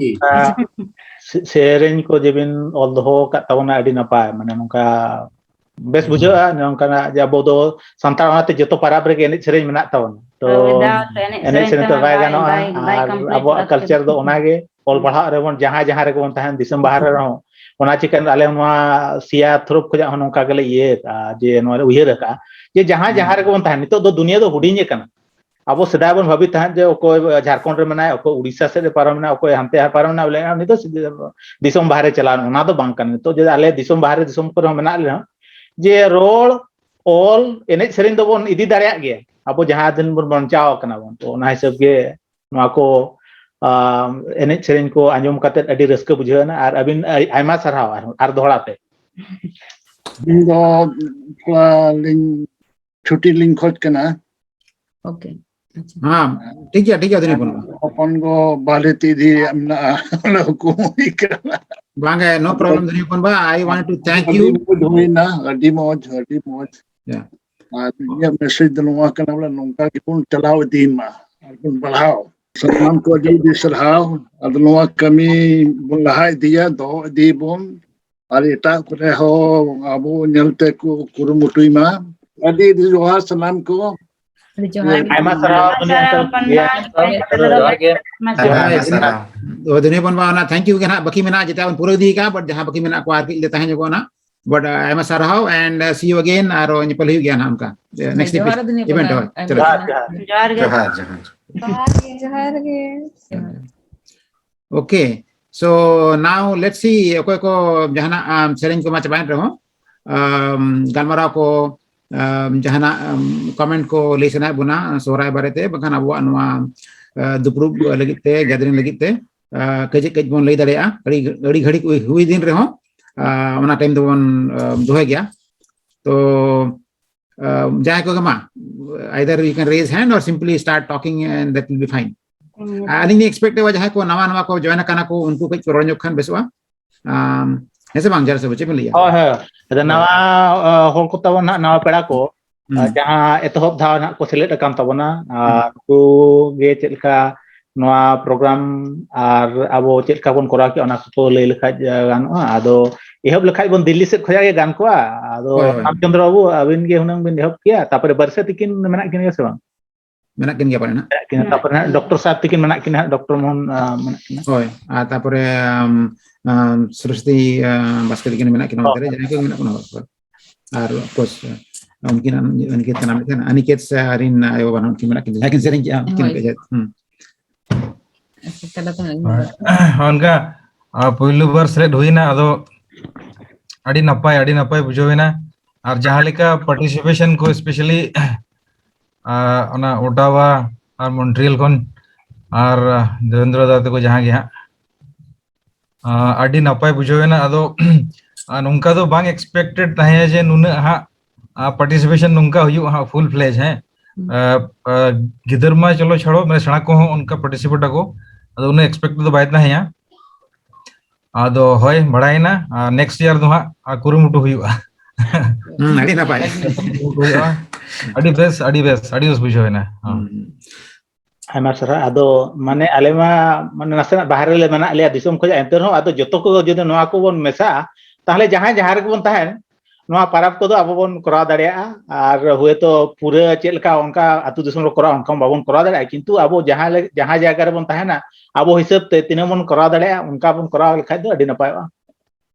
ᱥᱮ- ᱥᱮᱨᱮᱧ ᱠᱚ ᱡᱮᱵᱤᱱ ᱚᱞ ᱫᱚᱦᱚ ᱟᱠᱟᱫ ᱛᱟᱵᱚᱱᱟ, ᱟᱹᱰᱤ ᱱᱟᱯᱟᱭ᱾ ᱢᱟᱱᱮ ᱱᱚᱝᱠᱟ ᱵᱮᱥ ᱵᱩᱡᱷᱟᱹᱜᱼᱟ ᱱᱚᱝᱠᱟᱱᱟᱜ, ᱡᱮ ᱟᱵᱚ ᱫᱚ ᱥᱟᱱᱛᱟᱲ ᱚᱱᱟᱛᱮ ᱡᱚᱛᱚ ᱯᱟᱨᱟᱵᱽ ᱨᱮᱜᱮ ᱮᱱᱮᱡ ᱥᱮᱨᱮᱧ ᱢᱮᱱᱟᱜ ᱛᱟᱵᱚᱱᱟ᱾ ᱛᱚ ᱦᱳᱭ, ᱫᱟᱣ ᱛᱮ ᱮᱱᱮᱡ ᱮᱱᱮᱡ ᱥᱮᱨᱮᱧ ᱥᱮᱨᱮᱧ ᱛᱮ ᱛᱮᱦᱚᱸ ᱵᱟᱭ ᱵᱟᱭ- ᱜᱟᱱᱚᱜᱼᱟ, ᱵᱟᱭ- ᱵᱟᱭ ᱟᱨ complete ᱟᱵᱚᱣᱟᱜ ᱠᱟᱱᱟ᱾ ᱠᱟᱞᱪᱟᱨ ᱫᱚ ᱚᱱᱟᱜᱮ, ᱚᱞ ᱯᱟᱲᱦᱟᱜ ᱨᱮᱵᱚᱱ ᱡᱟᱦᱟᱸ ᱡᱟᱦᱟᱸ ᱨᱮᱜᱮ ᱵᱚᱱ ᱛᱟᱦᱮᱱ, ᱫᱤᱥᱚᱢ ᱵᱟᱦᱨᱮ ᱨᱮᱦᱚᱸ, ᱚᱱᱟ ᱪᱤᱠᱟᱹ ᱟᱞᱮ ᱱᱚᱣᱟ ᱥᱤᱭᱟ ᱛᱷᱚᱨᱚᱯ ᱠᱷᱚᱱᱟᱜ ᱦᱚᱸ ᱱᱚᱝᱠᱟ ᱜᱮᱞᱮ ᱤᱭᱟᱹ ᱟᱠᱟᱫᱼᱟ, ᱡᱮ ᱱᱚᱣᱟ ᱞᱮ ᱩᱭᱦᱟᱹᱨ ᱟᱠᱟᱫᱼᱟ ᱡᱮ ᱡᱟᱦᱟᱸ ᱡᱟᱦᱟᱸ ᱨᱮᱜᱮ ᱵᱚᱱ ᱛᱟᱦᱮᱱ, ᱱᱤᱛᱚᱜ ᱫᱚ ᱫᱩᱱᱤᱭᱟᱹ ᱫᱚ ᱦᱩᱰᱤᱧ ᱟᱠᱟᱱᱟ᱾ ᱟᱵᱚ ᱥᱮᱫᱟᱭ ᱵᱚᱱ ᱵᱷᱟᱹᱵᱤ ᱛᱟᱦᱮᱸᱫ ᱡᱮ ᱚᱠᱚᱭ ᱡᱷᱟᱲᱠᱷᱚᱸᱰ ᱨᱮ ᱢᱮᱱᱟᱭ, ᱚᱠᱚᱭ ᱩᱲᱤᱥᱥᱟ ᱥᱮᱫ ᱨᱮ ᱯᱟᱨᱚᱢ ᱮᱱᱟ, ᱚᱠᱚᱭ ᱦᱟᱱᱛᱮ ᱯᱟᱨᱚᱢ ᱮᱱᱟ, ᱵᱚᱞᱮ ᱩᱱᱤ ᱫᱚ ᱫᱤᱥᱚᱢ ᱵᱟᱦᱨᱮ ᱪᱟᱞᱟᱣ ᱮᱱᱟ᱾ ᱚᱱᱟ ᱫᱚ ᱵᱟᱝ ᱠᱟᱱᱟ᱾ ᱱᱤᱛᱚᱜ ᱡᱩᱫᱤ ᱟᱞᱮ ᱫᱤᱥᱚᱢ ᱵᱟᱦᱨᱮ ᱫᱤᱥᱚᱢ ᱠᱚᱨᱮ ᱦᱚᱸ ᱢᱮᱱᱟᱜ ᱞᱮ ᱨᱮᱦᱚᱸ, ᱡᱮ ᱨᱚᱲ, ᱚᱞ, ᱮᱱᱮᱡ ᱥᱮᱨᱮᱧ ᱫᱚᱵᱚᱱ ᱤᱫᱤ ᱫᱟᱲᱮᱭᱟᱜ ᱜᱮᱭᱟ᱾ ᱟᱵᱚ ᱡᱟᱦᱟᱸ ᱫᱤᱱ ᱵᱚᱱ ᱵᱟᱧᱪᱟᱣ ᱟᱠᱟᱱᱟ ᱵᱚᱱ, ᱛᱚ ᱚᱱᱟ ᱦᱤᱥᱟᱹᱵ ᱜᱮ ᱱᱚᱣᱟ ᱠᱚ ᱟᱸ, ᱮᱱᱮᱡ ᱥᱮᱨᱮᱧ ᱠᱚ ᱟᱸᱡᱚᱢ ᱠᱟᱛᱮ ᱟᱹᱰᱤ ᱨᱟᱹᱥᱠᱟᱹ ᱵᱩᱡᱷᱟᱹᱣ ᱮᱱᱟ᱾ ᱟᱨ ᱟᱹᱵᱤᱱ ᱟᱭ- ᱟᱭᱢᱟ ᱥᱟᱨᱦᱟᱣ ᱟᱨ, ᱟᱨ ᱫᱚᱦᱲᱟ ᱛᱮ᱾ ᱤᱧ ᱫᱚ ᱛᱷᱚᱲᱟ ᱞᱤᱧ ᱪᱷᱩᱴᱤ ᱞᱤᱧ ᱠᱷᱚᱡ ᱠᱟᱱᱟ᱾ Okay. ᱟᱪᱪᱷᱟ᱾ ᱦᱮᱸ, ᱴᱷᱤᱠ ᱜᱮᱭᱟ, ᱴᱷᱤᱠ ᱜᱮᱭᱟ, ᱫᱷᱚᱱᱤ ᱵᱚᱱ᱾ ᱦᱚᱯᱚᱱ ᱜᱚ ᱵᱟᱦᱨᱮ ᱛᱮ ᱤᱫᱤ ᱨᱮᱭᱟᱜ ᱢᱮᱱᱟᱜᱼᱟ, ᱚᱱᱟ ᱦᱩᱠᱩᱢ ᱦᱩᱭ ᱠᱟᱱᱟ᱾ ᱵᱟᱝ ᱜᱮ, no problem, ᱫᱷᱚᱱᱤ ᱵᱚᱱ ᱵᱟ, I want to thank ᱟᱹᱰᱤ you. ᱢᱚᱡᱽ ᱦᱩᱭᱱᱟ, ᱟᱹᱰᱤ ᱢᱚᱡᱽ, ᱟᱹᱰᱤ ᱢᱚᱡᱽ᱾ Yeah. ᱟᱨ ᱤᱧᱟᱹᱜ message ᱫᱚ ᱱᱚᱣᱟ ᱠᱟᱱᱟ, ᱵᱚᱞᱮ ᱱᱚᱝᱠᱟ ᱜᱮᱵᱚᱱ ᱪᱟᱞᱟᱣ ᱤᱫᱤᱭ ᱢᱟ ᱟᱨ ᱵᱚᱱ ᱵᱟᱲᱦᱟᱣ᱾ ᱥᱟᱱᱟᱢ ᱠᱚ ᱟᱹᱰᱤ ᱟᱹᱰᱤ ᱥᱟᱨᱦᱟᱣ᱾ ᱟᱫᱚ ᱱᱚᱣᱟ ᱠᱟᱹᱢᱤ ᱵᱚᱱ ᱞᱟᱦᱟ ᱤᱫᱤᱭᱟ, ᱫᱚᱦᱚ ᱤᱫᱤᱭ ᱵᱚᱱ, ᱟᱨ ᱮᱴᱟᱜ ᱠᱚᱨᱮ ᱦᱚᱸ ᱟᱵᱚ ᱧᱮᱞᱛᱮ ᱠᱚ ᱠᱩᱨᱩᱢᱩᱴᱩᱭ ᱢᱟ᱾ ᱟᱹᱰᱤ ᱟᱹᱰᱤ ᱡᱚᱦᱟᱨ ᱥᱟᱱᱟᱢ ᱠᱚ᱾ ᱟᱹᱰᱤ ᱡᱚᱦᱟᱨ ᱜᱮ᱾ ᱟᱭᱢᱟ ᱥᱟᱨᱦᱟᱣ, ᱫᱷᱚᱱᱤ uncle᱾ ᱦᱚᱯᱚᱱ ᱵᱟ, ᱟᱯᱮ ᱫᱚ ᱡᱚᱦᱟᱨ ᱜᱮ᱾ ᱟᱭᱢᱟ ᱡᱚᱦᱟᱨ ᱥᱟᱨᱦᱟᱣ᱾ ᱜᱮ, ᱥᱟᱨᱦᱟᱣ᱾ ᱛᱚᱵᱮ ᱫᱷᱚᱱᱤ ᱵᱚᱱ ᱵᱟ, ᱚᱱᱟ thank you ᱜᱮ ᱱᱟᱦᱟᱜ ᱵᱟᱹᱠᱤ ᱢᱮᱱᱟᱜᱼᱟ, ᱡᱮᱴᱟ ᱵᱚᱱ ᱯᱩᱨᱟᱹᱣ ᱤᱫᱤ ᱠᱟᱜᱼᱟ, but ᱡᱟᱦᱟᱸ ᱵᱟᱹᱠᱤ ᱢᱮᱱᱟᱜ ᱠᱚᱣᱟ ᱟᱨ ᱠᱟᱹᱡ ᱞᱮ ᱛᱟᱦᱮᱸ ᱧᱚᱜᱚᱜᱼᱟ ᱱᱟᱦᱟᱜ᱾ But uh, ᱟᱭᱢᱟ ᱥᱟᱨᱦᱟᱣ and uh, see you again. ᱟᱨᱚ ᱧᱮᱯᱮᱞ ᱦᱩᱭᱩᱜ ᱜᱮᱭᱟ ᱱᱟᱦᱟᱜ ᱚᱱᱠᱟ next event. ᱦᱚᱸ ᱟᱭᱢᱟ ᱡᱚᱦᱟᱨ ᱜᱮ᱾ ᱡᱚᱦᱟᱨ ᱡᱚᱦᱟᱨ᱾ ᱡᱚᱦᱟᱨ ᱜᱮ᱾ ᱡᱚᱦᱟᱨ ᱜᱮ᱾ ᱡᱚᱦᱟᱨ ᱜᱮ᱾ Okay, so now let's see, ᱚᱠᱚᱭ ᱠᱚ ᱡᱟᱦᱟᱱᱟᱜ ᱥᱮᱨᱮᱧ ᱠᱚᱢᱟ ᱪᱟᱵᱟᱭᱮᱱ ᱨᱮᱦᱚᱸ, ᱜᱟᱞᱢᱟᱨᱟᱣ ᱠᱚ, ᱡᱟᱦᱟᱱᱟᱜ comment ᱠᱚ ᱞᱟᱹᱭ ᱥᱟᱱᱟᱭᱮᱫ ᱵᱚᱱᱟ ᱥᱚᱦᱨᱟᱭ ᱵᱟᱨᱮᱛᱮ, ᱵᱟᱠᱷᱟᱱ ᱟᱵᱚᱣᱟᱜ ᱱᱚᱣᱟ ᱫᱩᱯᱲᱩᱵ ᱞᱟᱹᱜᱤᱫ ᱛᱮ, gathering ᱞᱟᱹᱜᱤᱫ ᱛᱮ ᱠᱟᱹᱡ ᱠᱟᱹᱡ ᱵᱚᱱ ᱞᱟᱹᱭ ᱫᱟᱲᱮᱭᱟᱜᱼᱟ᱾ ᱟᱹᱰᱤ ᱟᱹᱰᱤ ᱜᱷᱟᱹᱲᱤᱡ ᱦᱩᱭ ᱫᱤᱱ ᱨᱮᱦᱚᱸ ᱚᱱᱟ time ᱫᱚᱵᱚᱱ ᱫᱚᱦᱚᱭ ᱜᱮᱭᱟ᱾ ᱛᱚ ᱡᱟᱦᱟᱸᱭ ᱠᱚᱜᱮ ᱢᱟ, either you can raise hand or simply start talking and that will be fine. ᱟᱹᱞᱤᱧ ᱞᱤᱧ expect ᱮᱫᱟ ᱡᱟᱦᱟᱸᱭ ᱠᱚ ᱱᱟᱣᱟ ᱱᱟᱣᱟ ᱠᱚ join ᱟᱠᱟᱱᱟ ᱠᱚ, ᱩᱱᱠᱩ ᱠᱟᱹᱡ ᱠᱚ ᱨᱚᱲ ᱧᱚᱜ ᱠᱷᱟᱱ ᱵᱮᱥᱚᱜᱼᱟ᱾ ᱦᱮᱸ ᱥᱮ ᱵᱟᱝ ᱡᱟᱨ ᱥᱮ ᱪᱮᱫ ᱵᱮᱱ ᱞᱟᱹᱭᱟ? ᱦᱳᱭ ᱦᱳᱭ᱾ ᱟᱫᱚ ᱱᱟᱣᱟ ᱦᱚᱲ ᱠᱚ ᱛᱟᱵᱚᱱ ᱦᱟᱸᱜ, ᱱᱟᱣᱟ ᱯᱮᱲᱟ ᱠᱚ, ᱡᱟᱦᱟᱸ ᱮᱛᱚᱦᱚᱵ ᱫᱷᱟᱣ ᱱᱟᱦᱟᱜ ᱠᱚ ᱥᱮᱞᱮᱫ ᱟᱠᱟᱱ ᱛᱟᱵᱚᱱᱟ, ᱟᱨ ᱩᱱᱠᱩ ᱜᱮ ᱪᱮᱫ ᱞᱮᱠᱟ ᱱᱚᱣᱟ program ᱟᱨ ᱟᱵᱚ ᱪᱮᱫ ᱞᱮᱠᱟ ᱵᱚᱱ ᱠᱚᱨᱟᱣ ᱠᱮᱫᱟ, ᱚᱱᱟ ᱠᱚᱠᱚ ᱞᱟᱹᱭ ᱞᱮᱠᱷᱟᱡ ᱜᱟᱱᱚᱜᱼᱟ᱾ ᱟᱫᱚ ᱮᱦᱚᱵ ᱞᱮᱠᱷᱟᱡ ᱵᱚᱱ ᱫᱤᱞᱞᱤ ᱥᱮᱫ ᱠᱷᱚᱱᱟᱜ ᱜᱮ ᱜᱟᱱ ᱠᱚᱜᱼᱟ᱾ ᱟᱫᱚ ᱦᱳᱭ, ᱦᱳᱭ᱾ ᱨᱟᱢᱪᱚᱸᱫᱽᱨᱚ ᱵᱟᱹᱵᱩ, ᱟᱹᱵᱤᱱ ᱜᱮ ᱦᱩᱱᱟᱹᱝ ᱵᱤᱱ ᱮᱦᱚᱵ ᱠᱮᱭᱟ, ᱛᱟᱨᱯᱚᱨᱮ ᱵᱟᱨᱥᱟ ᱛᱤᱠᱤᱱ ᱢᱮᱱᱟᱜ ᱠᱤᱱ ᱜᱮᱭᱟ ᱥᱮ ᱵᱟᱝ? ᱢᱮᱱᱟᱜ ᱠᱤᱱ ᱜᱮᱭᱟ ᱯᱟᱞᱮ ᱱᱟᱜ᱾ ᱢᱮᱱᱟᱜ ᱠᱤᱱᱟ᱾ ᱛᱟᱨᱯᱚᱨᱮ ᱱᱟᱜ ᱰᱚᱠᱴᱚᱨ ᱥᱟᱨ ᱛᱤᱠᱤᱱ ᱢᱮᱱᱟᱜ ᱠᱤᱱᱟ, ᱰᱚᱠᱴᱚᱨ ᱢᱳᱦᱚᱱ, ᱟᱸ, ᱢᱮᱱᱟᱜ ᱠᱤᱱᱟ᱾ ᱦᱳᱭ, ᱟᱨ ᱛᱟᱨᱯᱚᱨᱮ ᱟᱢ, ᱟᱢ, ᱥᱚᱨᱚᱥᱚᱛᱤ, ᱟᱸ, ᱵᱟᱥᱠᱮ ᱛᱤᱠᱤᱱ ᱢᱮᱱᱟᱜ ᱠᱤᱱᱟ᱾ ᱦᱳᱭ᱾ ᱚᱱᱛᱮ ᱨᱮ ᱡᱟᱦᱟᱸᱭ ᱠᱚ ᱢᱮᱱᱟᱜ ᱵᱚᱱᱟ, ᱦᱳᱭ᱾ ᱟᱨ of course ᱩᱱᱠᱤᱱ ᱩᱱᱠᱤᱱ ᱠᱟᱱᱟ ᱢᱤᱫᱴᱮᱱ ᱟᱱᱤᱠᱮᱛ ᱥᱮ ᱟᱹᱨᱤᱱ ᱟᱭᱳ ᱵᱟᱵᱟ ᱩᱱᱠᱤᱱ ᱢᱮᱱᱟᱜ ᱠᱤᱱ, ᱡᱟᱦᱟᱸᱭ ᱠᱤᱱ ᱥᱮᱨᱮᱧ ᱠᱮᱜᱼᱟ ᱩᱱᱠᱤᱱ᱾ ᱦᱳᱭ᱾ ᱦᱩᱸ᱾ ᱚᱱᱠᱟ ᱯᱳᱭᱞᱳ ᱵᱟᱨ ᱥᱮᱞᱮᱫ ᱦᱩᱭᱱᱟ, ᱟᱫᱚ ᱟᱹᱰᱤ ᱱᱟᱯᱟᱭ, ᱟᱹᱰᱤ ᱱᱟᱯᱟᱭ ᱵᱩᱡᱷᱟᱹᱣ ᱮᱱᱟ᱾ ᱟᱨ ᱡᱟᱦᱟᱸ ᱞᱮᱠᱟ participation ᱠᱚ, especially ᱟᱨ ᱚᱱᱟ ᱚᱴᱟᱣᱟ ᱟᱨ ᱢᱚᱱᱴᱨᱤᱭᱟᱞ ᱠᱷᱚᱱ ᱟᱨ ᱫᱮᱵᱮᱱᱫᱨᱚ ᱫᱟ ᱛᱟᱠᱚ ᱡᱟᱦᱟᱸ ᱜᱮ ᱦᱟᱸᱜ, ᱟᱨ ᱟᱹᱰᱤ ᱱᱟᱯᱟᱭ ᱵᱩᱡᱷᱟᱹᱣ ᱮᱱᱟ᱾ ᱟᱫᱚ ᱟᱨ ᱱᱚᱝᱠᱟ ᱫᱚ ᱵᱟᱝ expected ᱛᱟᱦᱮᱸ ᱡᱮ ᱱᱩᱱᱟᱹᱜ ᱦᱟᱸᱜ ᱟᱨ participation ᱱᱚᱝᱠᱟ ᱦᱩᱭᱩᱜᱼᱟ ᱦᱟᱸᱜ, full fledge, ᱦᱮᱸ᱾ ᱦᱩᱸ᱾ ᱟᱨ, ᱟᱨ ᱜᱤᱫᱟᱹᱨ ᱢᱟ ᱪᱚᱞᱚ ᱪᱷᱟᱲᱚ, ᱢᱟᱱᱮ ᱥᱮᱬᱟ ᱠᱚᱦᱚᱸ ᱚᱱᱠᱟ participate ᱟᱠᱚ, ᱟᱫᱚ ᱩᱱᱟᱹᱜ expect ᱫᱚ ᱵᱟᱭ ᱛᱟᱦᱮᱸᱭᱟ᱾ ᱟᱫᱚ ᱦᱳᱭ, ᱵᱟᱲᱟᱭᱮᱱᱟ, ᱟᱨ next year ᱫᱚ ᱦᱟᱸᱜ ᱟᱨ ᱠᱩᱨᱩᱢᱩᱴᱩ ᱦᱩᱭᱩᱜᱼᱟ᱾ ᱦᱩᱸ, ᱟᱹᱰᱤ ᱱᱟᱯᱟᱭ᱾ ᱦᱩᱭᱩᱜᱼᱟ᱾ ᱟᱹᱰᱤ ᱵᱮᱥ, ᱟᱹᱰᱤ ᱵᱮᱥ, ᱟᱹᱰᱤ ᱵᱮᱥ ᱵᱩᱡᱷᱟᱹᱣ ᱮᱱᱟ᱾ ᱦᱚᱸ᱾ ᱦᱩᱸ᱾ ᱟᱭᱢᱟ ᱥᱟᱨᱦᱟᱣ᱾ ᱟᱫᱚ ᱢᱟᱱᱮ ᱟᱞᱮ ᱢᱟ ᱢᱟᱱᱮ ᱱᱟᱥᱮᱱᱟᱜ ᱵᱟᱦᱨᱮ ᱨᱮ ᱢᱮᱱᱟᱜ ᱞᱮᱭᱟ ᱫᱤᱥᱚᱢ ᱠᱷᱚᱱ, ᱮᱱᱛᱮ ᱨᱮᱦᱚᱸ ᱟᱫᱚ ᱡᱚᱛᱚ ᱠᱚ ᱡᱩᱫᱤ ᱱᱚᱣᱟ ᱠᱚᱵᱚᱱ ᱢᱮᱥᱟᱜᱼᱟ, ᱛᱟᱦᱚᱞᱮ ᱡᱟᱦᱟᱸᱭ ᱡᱟᱦᱟᱸ ᱨᱮᱜᱮ ᱵᱚᱱ ᱛᱟᱦᱮᱱ, ᱱᱚᱣᱟ ᱯᱟᱨᱟᱵᱽ ᱠᱚᱫᱚ ᱟᱵᱚ ᱵᱚᱱ ᱠᱚᱨᱟᱣ ᱫᱟᱲᱮᱭᱟᱜᱼᱟ᱾ ᱟᱨ ᱦᱳᱭᱛᱳ ᱯᱩᱨᱟᱹ ᱪᱮᱫ ᱞᱮᱠᱟ ᱚᱱᱠᱟ ᱟᱹᱛᱩ ᱫᱤᱥᱚᱢ ᱨᱮ ᱠᱚᱨᱟᱣ, ᱚᱱᱠᱟ ᱢᱟ ᱵᱟᱵᱚᱱ ᱠᱚᱨᱟᱣ ᱫᱟᱲᱮᱭᱟᱜᱼᱟ, ᱠᱤᱱᱛᱩ ᱟᱵᱚ ᱡᱟᱦᱟᱸ ᱞᱮ-, ᱡᱟᱦᱟᱸ ᱡᱟᱭᱜᱟ ᱨᱮᱵᱚᱱ ᱛᱟᱦᱮᱱᱟ, ᱟᱵᱚ ᱦᱤᱥᱟᱹᱵ ᱛᱮ ᱛᱤᱱᱟᱹᱜ ᱵᱚᱱ ᱠᱚᱨᱟᱣ ᱫᱟᱲᱮᱭᱟᱜᱼᱟ, ᱚᱱᱠᱟ ᱵᱚᱱ ᱠᱚᱨᱟᱣ ᱞᱮᱠᱷᱟᱡ ᱫᱚ ᱟᱹᱰᱤ ᱱᱟᱯᱟᱭᱚᱜᱼᱟ᱾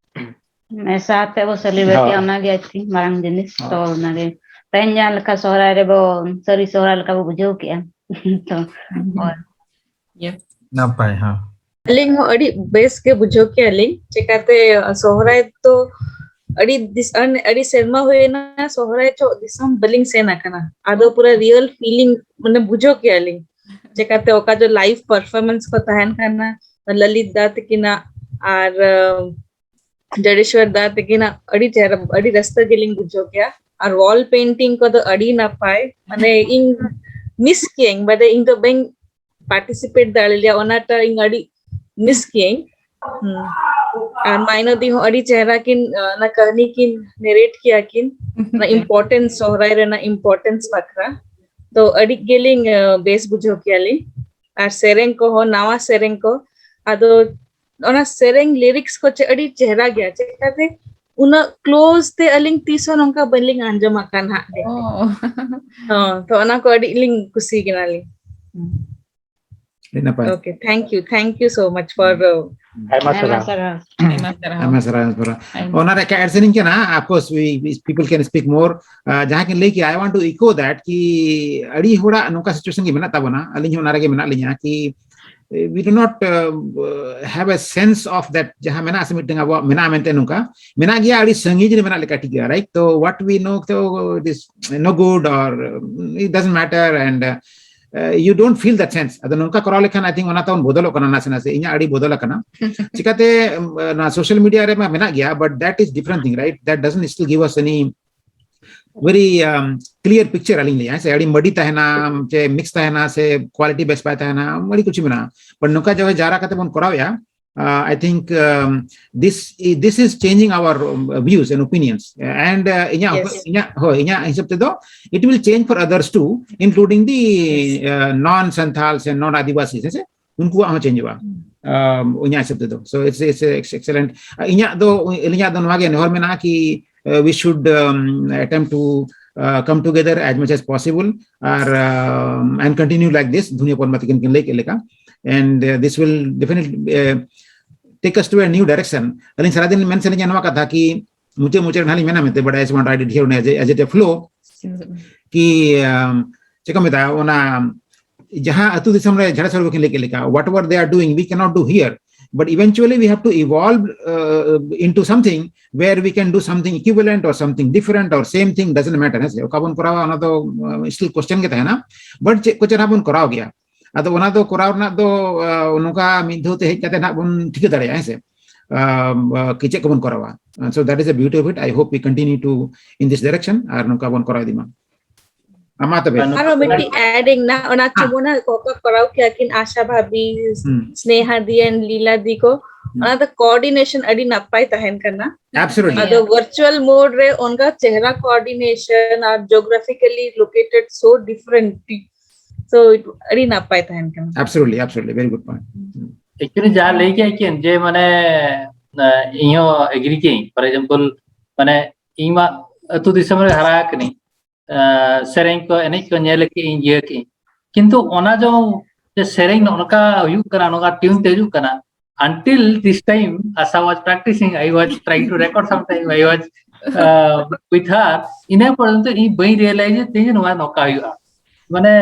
ᱢᱮᱥᱟ ᱟᱛᱮ ᱵᱚ ᱥᱮᱞᱤᱵᱨᱮᱴ ᱮᱜᱼᱟ, ᱦᱳᱭ᱾ ᱚᱱᱟᱜᱮ ᱟᱨᱠᱤ ᱢᱟᱨᱟᱝ ᱡᱤᱱᱤᱥ᱾ ᱦᱳᱭ᱾ ᱛᱚ ᱚᱱᱟᱜᱮ ᱛᱮᱦᱮᱧ ᱡᱟᱦᱟᱸ ᱞᱮᱠᱟ ᱥᱚᱦᱨᱟᱭ ᱨᱮᱵᱚ ᱥᱟᱹᱨᱤ ᱥᱚᱦᱨᱟᱭ ᱞᱮᱠᱟ ᱵᱚ ᱵᱩᱡᱷᱟᱹᱣ ᱠᱮᱜᱼᱟ᱾ ᱛᱚ ᱦᱳᱭ᱾ ᱱᱟᱯᱟᱭ, ᱦᱮᱸ᱾ ᱟᱹᱞᱤᱧ ᱦᱚᱸ ᱟᱹᱰᱤ ᱵᱮᱥ ᱜᱮ ᱵᱩᱡᱷᱟᱹᱣ ᱠᱮᱜᱼᱟ ᱞᱤᱧ᱾ ᱪᱮᱠᱟᱛᱮ ᱥᱚᱦᱨᱟᱭ ᱫᱚ ᱟᱹᱰᱤ ᱫᱤᱥ-, ᱟᱹᱰᱤ ᱥᱮᱨᱢᱟ ᱦᱩᱭᱮᱱᱟ ᱥᱚᱦᱨᱟᱭ ᱪᱚᱜ ᱫᱤᱥᱚᱢ ᱵᱟᱹᱞᱤᱧ ᱥᱮᱱ ᱟᱠᱟᱱᱟ᱾ ᱟᱫᱚ ᱯᱩᱨᱟᱹ ᱨᱤᱭᱮᱞ ᱯᱷᱤᱞᱤᱝ ᱢᱟᱱᱮ ᱵᱩᱡᱷᱟᱹᱣ ᱠᱮᱜᱼᱟ ᱞᱤᱧ᱾ ᱪᱮᱠᱟᱛᱮ ᱚᱠᱟ ᱫᱚ ᱞᱟᱭᱤᱵᱷ ᱯᱟᱨᱯᱷᱚᱨᱢᱮᱱᱥ ᱠᱚ ᱛᱟᱦᱮᱱ ᱠᱟᱱᱟ, ᱞᱟᱞᱤᱛ ᱫᱟ ᱛᱟᱹᱠᱤᱱᱟᱜ ᱟᱨ, ᱟᱸ, ᱡᱟᱰᱮᱥᱣᱚᱨ ᱫᱟ ᱛᱟᱹᱠᱤᱱᱟᱜ ᱟᱹᱰᱤ ᱪᱮᱦᱨᱟ, ᱟᱹᱰᱤ ᱨᱟᱹᱥᱠᱟᱹ ᱜᱮᱞᱤᱧ ᱵᱩᱡᱷᱟᱹᱣ ᱠᱮᱜᱼᱟ᱾ ᱟᱨ ᱣᱟᱞ ᱯᱮᱱᱴᱤᱝ ᱠᱚᱫᱚ ᱟᱹᱰᱤ ᱱᱟᱯᱟᱭ, ᱢᱟᱱᱮ ᱤᱧ ᱢᱤᱥ ᱠᱮᱜᱼᱟᱹᱧ, ᱵᱟᱰᱮ ᱤᱧ ᱫᱚ ᱵᱟᱹᱧ ᱯᱟᱨᱴᱤᱥᱤᱯᱮᱴ ᱫᱟᱲᱮ ᱞᱮᱭᱟ, ᱚᱱᱟᱴᱟᱜ ᱤᱧ ᱟᱹᱰᱤ ᱢᱤᱥ ᱠᱮᱜᱼᱟᱹᱧ᱾ ᱦᱩᱸ᱾ ᱟᱨ ᱢᱟᱭᱱᱚᱫᱤ ᱦᱚᱸ ᱟᱹᱰᱤ ᱪᱮᱦᱨᱟ ᱠᱤᱱ, ᱟᱸ, ᱚᱱᱟ ᱠᱟᱹᱦᱱᱤ ᱠᱤᱱ ᱱᱮᱨᱮᱴ ᱠᱮᱜᱼᱟ ᱠᱤᱱ, ᱚᱱᱟ ᱤᱢᱯᱚᱨᱴᱮᱱᱥ, ᱥᱚᱦᱨᱟᱭ ᱨᱮᱱᱟᱜ ᱤᱢᱯᱚᱨᱴᱮᱱᱥ ᱵᱟᱠᱷᱨᱟ᱾ ᱛᱚ ᱟᱹᱰᱤ ᱜᱮᱞᱤᱧ, ᱟᱸ, ᱵᱮᱥ ᱵᱩᱡᱷᱟᱹᱣ ᱠᱮᱜᱼᱟ ᱞᱤᱧ᱾ ᱟᱨ ᱥᱮᱨᱮᱧ ᱠᱚᱦᱚᱸ, ᱱᱟᱣᱟ ᱥᱮᱨᱮᱧ ᱠᱚ, ᱟᱫᱚ ᱚᱱᱟ ᱥᱮᱨᱮᱧ ᱞᱤᱨᱤᱠᱥ ᱠᱚ ᱪᱮᱫ ᱟᱹᱰᱤ ᱪᱮᱦᱨᱟ ᱜᱮᱭᱟ, ᱪᱮᱠᱟᱛᱮ ᱩᱱᱟᱹᱜ ᱠᱞᱳᱡ ᱛᱮ ᱟᱹᱞᱤᱧ ᱛᱤᱥ ᱦᱚᱸ ᱱᱚᱝᱠᱟ ᱵᱟᱹᱞᱤᱧ ᱟᱸᱡᱚᱢ ᱟᱠᱟᱫ ᱦᱟᱸᱜ ᱜᱮ᱾ ᱚ᱾ ᱦᱚᱸ, ᱛᱚ ᱚᱱᱟ ᱠᱚ ᱟᱹᱰᱤ ᱞᱤᱧ ᱠᱩᱥᱤ ᱠᱟᱱᱟᱞᱤᱧ᱾ ᱦᱩᱸ᱾ ᱟᱹᱰᱤ ᱱᱟᱯᱟᱭ᱾ Okay, thank you, thank you so much for, uh, ᱟᱭᱢᱟ ᱟᱭᱢᱟ ᱥᱟᱨᱦᱟᱣ᱾ ᱥᱟᱨᱦᱟᱣ᱾ ᱟᱭᱢᱟ ᱥᱟᱨᱦᱟᱣ᱾ ᱟᱭᱢᱟ ᱥᱟᱨᱦᱟᱣ, ᱟᱭᱢᱟ ᱥᱟᱨᱦᱟᱣ᱾ ᱟᱭᱢᱟ᱾ ᱚᱱᱟ ᱨᱮ ᱮᱴᱟᱜ ᱟᱹᱰᱤ ᱥᱟᱺᱜᱤᱧ ᱠᱟᱱᱟ, of course, we, we, people can speak more. Uh, ᱡᱟᱦᱟᱸ ᱠᱤᱱ ᱞᱟᱹᱭ ᱠᱮᱜᱼᱟ, I want to echo that, ᱠᱤ ᱟᱹᱰᱤ ᱦᱚᱲᱟᱜ ᱱᱚᱝᱠᱟ situation ᱜᱮ ᱢᱮᱱᱟᱜ ᱛᱟᱵᱚᱱᱟ, ᱟᱹᱞᱤᱧ ᱦᱚᱸ ᱚᱱᱟ ᱨᱮᱜᱮ ᱢᱮᱱᱟᱜ ᱞᱤᱧᱟ, ᱠᱤ, eh, we do not, uh, have a sense of that, ᱡᱟᱦᱟᱸ ᱢᱮᱱᱟᱜᱼᱟ ᱥᱮ ᱢᱤᱫᱴᱟᱝ ᱟᱵᱚᱣᱟᱜ ᱢᱮᱱᱟᱜᱼᱟ ᱢᱮᱱᱛᱮ ᱱᱚᱝᱠᱟ, ᱢᱮᱱᱟᱜ ᱜᱮᱭᱟ, ᱟᱹᱰᱤ ᱥᱟᱺᱜᱤᱧ ᱨᱮ ᱢᱮᱱᱟᱜ ᱞᱮᱠᱟ ᱴᱷᱤᱠ ᱜᱮᱭᱟ, right? So what we know, so it is no good or, uh, it doesn't matter and, uh, uh, you don't feel that sense. ᱟᱫᱚ ᱱᱚᱝᱠᱟ ᱠᱚᱨᱟᱣ ᱞᱮᱠᱷᱟᱱ, I think, ᱚᱱᱟ ᱛᱟᱵᱚᱱ ᱵᱚᱫᱚᱞᱚᱜ ᱠᱟᱱᱟ ᱱᱟᱥᱮ ᱱᱟᱥᱮ᱾ ᱤᱧᱟᱹᱜ ᱟᱹᱰᱤ ᱵᱚᱫᱚᱞ ᱟᱠᱟᱱᱟ᱾ ᱪᱤᱠᱟᱛᱮ, ᱩᱢ, ᱚᱱᱟ social media ᱨᱮᱢᱟ ᱢᱮᱱᱟᱜ ᱜᱮᱭᱟ, but that is different thing, right? That doesn't still give us any very, um, clear picture, ᱟᱹᱞᱤᱧ ᱞᱟᱹᱭᱟ, ᱥᱮ ᱟᱹᱰᱤ ᱢᱟᱹᱰᱤ ᱛᱟᱦᱮᱱᱟ, ᱪᱮ mix ᱛᱟᱦᱮᱱᱟ, ᱥᱮ quality ᱵᱮᱥ ᱵᱟᱭ ᱛᱟᱦᱮᱱᱟ, ᱟᱹᱰᱤ ᱠᱤᱪᱷᱩ ᱢᱮᱱᱟᱜᱼᱟ᱾ But ᱱᱚᱝᱠᱟ ᱡᱚᱠᱷᱚᱱ ᱡᱟᱣᱨᱟ ᱠᱟᱛᱮ ᱵᱚᱱ ᱠᱚᱨᱟᱣᱮᱜᱼᱟ, uh, I think, um, this, this is changing our, um, views and opinions. And, uh, ᱤᱧᱟᱹᱜ, yes, ᱤᱧᱟᱹᱜ, ᱦᱳᱭ, ᱤᱧᱟᱹᱜ ᱦᱤᱥᱟᱹᱵ ᱛᱮᱫᱚ, it will change for others too, including the, yes, uh, non Santhals and non Adivasis, ᱦᱮᱸ ᱥᱮ? ᱩᱱᱠᱩᱣᱟᱜ ᱦᱚᱸ ᱪᱮᱧᱡᱚᱜᱼᱟ, ᱦᱩᱸ᱾ ᱟᱢ, ᱤᱧᱟᱹᱜ ᱦᱤᱥᱟᱹᱵ ᱛᱮᱫᱚ᱾ So it's, it's, it's excellent. ᱤᱧᱟᱹᱜ ᱫᱚ, ᱟᱹᱞᱤᱧᱟᱜ ᱫᱚ ᱱᱚᱣᱟ ᱜᱮ ᱱᱮᱦᱚᱨ ᱢᱮᱱᱟᱜᱼᱟ ᱠᱤ, uh, we should, um, attempt to, uh, come together as much as possible R, um, and continue like this, ᱫᱷᱩᱱᱤᱭᱟᱹ ᱯᱚᱨᱢᱟ ᱛᱟᱹᱠᱤᱱ ᱠᱤᱱ ᱞᱟᱹᱭ ᱠᱮᱫ ᱞᱮᱠᱟ, and, uh, this will definitely, uh, take us to a new direction. ᱟᱹᱞᱤᱧ ᱥᱟᱨᱟᱫᱤᱱ ᱢᱮᱱ ᱥᱟᱱᱟᱧᱟ ᱱᱚᱣᱟ ᱠᱟᱛᱷᱟ ᱠᱤ ᱢᱩᱪᱟᱹᱫ ᱢᱩᱪᱟᱹᱫ ᱨᱮ ᱱᱟᱦᱟᱜ ᱞᱤᱧ ᱢᱮᱱᱟ ᱢᱮᱱᱛᱮ, but I just want to write it here as a, as a flow. ᱠᱤ ᱪᱮᱫ ᱠᱚ ᱢᱮᱛᱟᱜᱼᱟ, ᱚᱱᱟ ᱡᱟᱦᱟᱸ ᱟᱹᱛᱩ ᱫᱤᱥᱚᱢ ᱨᱮ ᱡᱷᱟᱲᱮᱥᱚᱨ ᱵᱟᱹᱠᱤᱱ ᱞᱟᱹᱭ ᱠᱮᱫ ᱞᱮᱠᱟ, whatever they are doing, we cannot do here, but eventually we have to evolve uh, into something where we can do something equivalent or something different or same thing, doesn't matter. ᱦᱮᱸ ᱥᱮ, ᱚᱠᱟ ᱵᱚᱱ ᱠᱚᱨᱟᱣᱟ ᱚᱱᱟ ᱫᱚ still question ᱜᱮ ᱛᱟᱦᱮᱱᱟ, but ᱪᱮᱫ ᱠᱚ ᱪᱮᱫ ᱦᱟᱸᱜ ᱵᱚᱱ ᱠᱚᱨᱟᱣ ᱜᱮᱭᱟ᱾ ᱟᱫᱚ ᱚᱱᱟ ᱫᱚ ᱠᱚᱨᱟᱣ ᱨᱮᱱᱟᱜ ᱫᱚ ᱱᱚᱝᱠᱟ ᱢᱤᱫ ᱫᱷᱟᱣ ᱛᱮ ᱦᱮᱡ ᱠᱟᱛᱮ ᱦᱟᱸᱜ ᱵᱚᱱ ᱴᱷᱤᱠᱟᱹ ᱫᱟᱲᱮᱭᱟᱜᱼᱟ, ᱦᱮᱸ ᱥᱮ, ᱠᱤ ᱪᱮᱫ ᱠᱚᱵᱚᱱ ᱠᱚᱨᱟᱣᱟ. So that is the beauty of it. I hope we continue to in this direction ᱟᱨ ᱱᱚᱝᱠᱟ ᱵᱚᱱ ᱠᱚᱨᱟᱣ ᱤᱫᱤ ᱢᱟ. ᱟᱢᱟ ᱛᱚᱵᱮ. ᱟᱨᱚ ᱢᱤᱫᱴᱤᱡ adding ᱱᱟ, ᱚᱱᱟ ᱦᱮᱸ. ᱪᱩᱢᱩᱱᱟ ᱠᱚᱠᱚ ᱠᱚᱨᱟᱣ ᱠᱮᱭᱟ ᱠᱤᱱ ᱟᱥᱟ ᱵᱷᱟᱵᱤ, ᱦᱩᱸ. ᱥᱱᱮᱦᱟ ᱫᱤ and ᱞᱤᱞᱟ ᱫᱤ ᱠᱚ, ᱦᱩᱸ. ᱚᱱᱟ ᱫᱚ coordination ᱟᱹᱰᱤ ᱱᱟᱯᱟᱭ ᱛᱟᱦᱮᱱ ᱠᱟᱱᱟ. Absolutely. ᱟᱫᱚ virtual mode ᱨᱮ ᱚᱱᱠᱟ ᱪᱮᱦᱨᱟ coordination ᱟᱨ geographically located so different, so ᱟᱹᱰᱤ ᱱᱟᱯᱟᱭ ᱛᱟᱦᱮᱱ ᱠᱟᱱᱟ. Absolutely, absolutely, very good point. Actually ᱡᱟᱦᱟᱸ ᱞᱟᱹᱭ ᱠᱮᱫ ᱠᱤᱱ ᱡᱮ ᱢᱟᱱᱮ ᱤᱧᱦᱚᱸ agree ᱠᱮᱫ ᱟᱹᱧ. For example ᱢᱟᱱᱮ ᱤᱧ ᱢᱟ ᱟᱹᱛᱩ ᱫᱤᱥᱚᱢ ᱨᱮ ᱦᱟᱨᱟ ᱟᱠᱟᱱᱟᱹᱧ, ᱥᱮᱨᱮᱧ ᱠᱚ ᱮᱱᱮᱡ ᱠᱚ ᱧᱮᱞ ᱠᱮᱫ ᱤᱧ, ᱤᱭᱟᱹ ᱠᱮᱫ ᱤᱧ, ᱠᱤᱱᱛᱩ ᱚᱱᱟ ᱡᱚ ᱡᱮ ᱥᱮᱨᱮᱧ ᱱᱚᱜᱼᱚ ᱱᱚᱝᱠᱟ ᱦᱩᱭᱩᱜ ᱠᱟᱱᱟ, ᱱᱚᱝᱠᱟ tune ᱛᱮ ᱦᱤᱡᱩᱜ ᱠᱟᱱᱟ, until this time as I was practicing, I was trying to record something, I was uh, with her, ᱤᱱᱟᱹ ᱯᱚᱨᱡᱚᱱᱛᱚ ᱤᱧ ᱵᱟᱹᱧ realize ᱛᱤᱧ ᱱᱚᱣᱟ ᱱᱚᱝᱠᱟ ᱦᱩᱭᱩᱜᱼᱟ. ᱢᱟᱱᱮ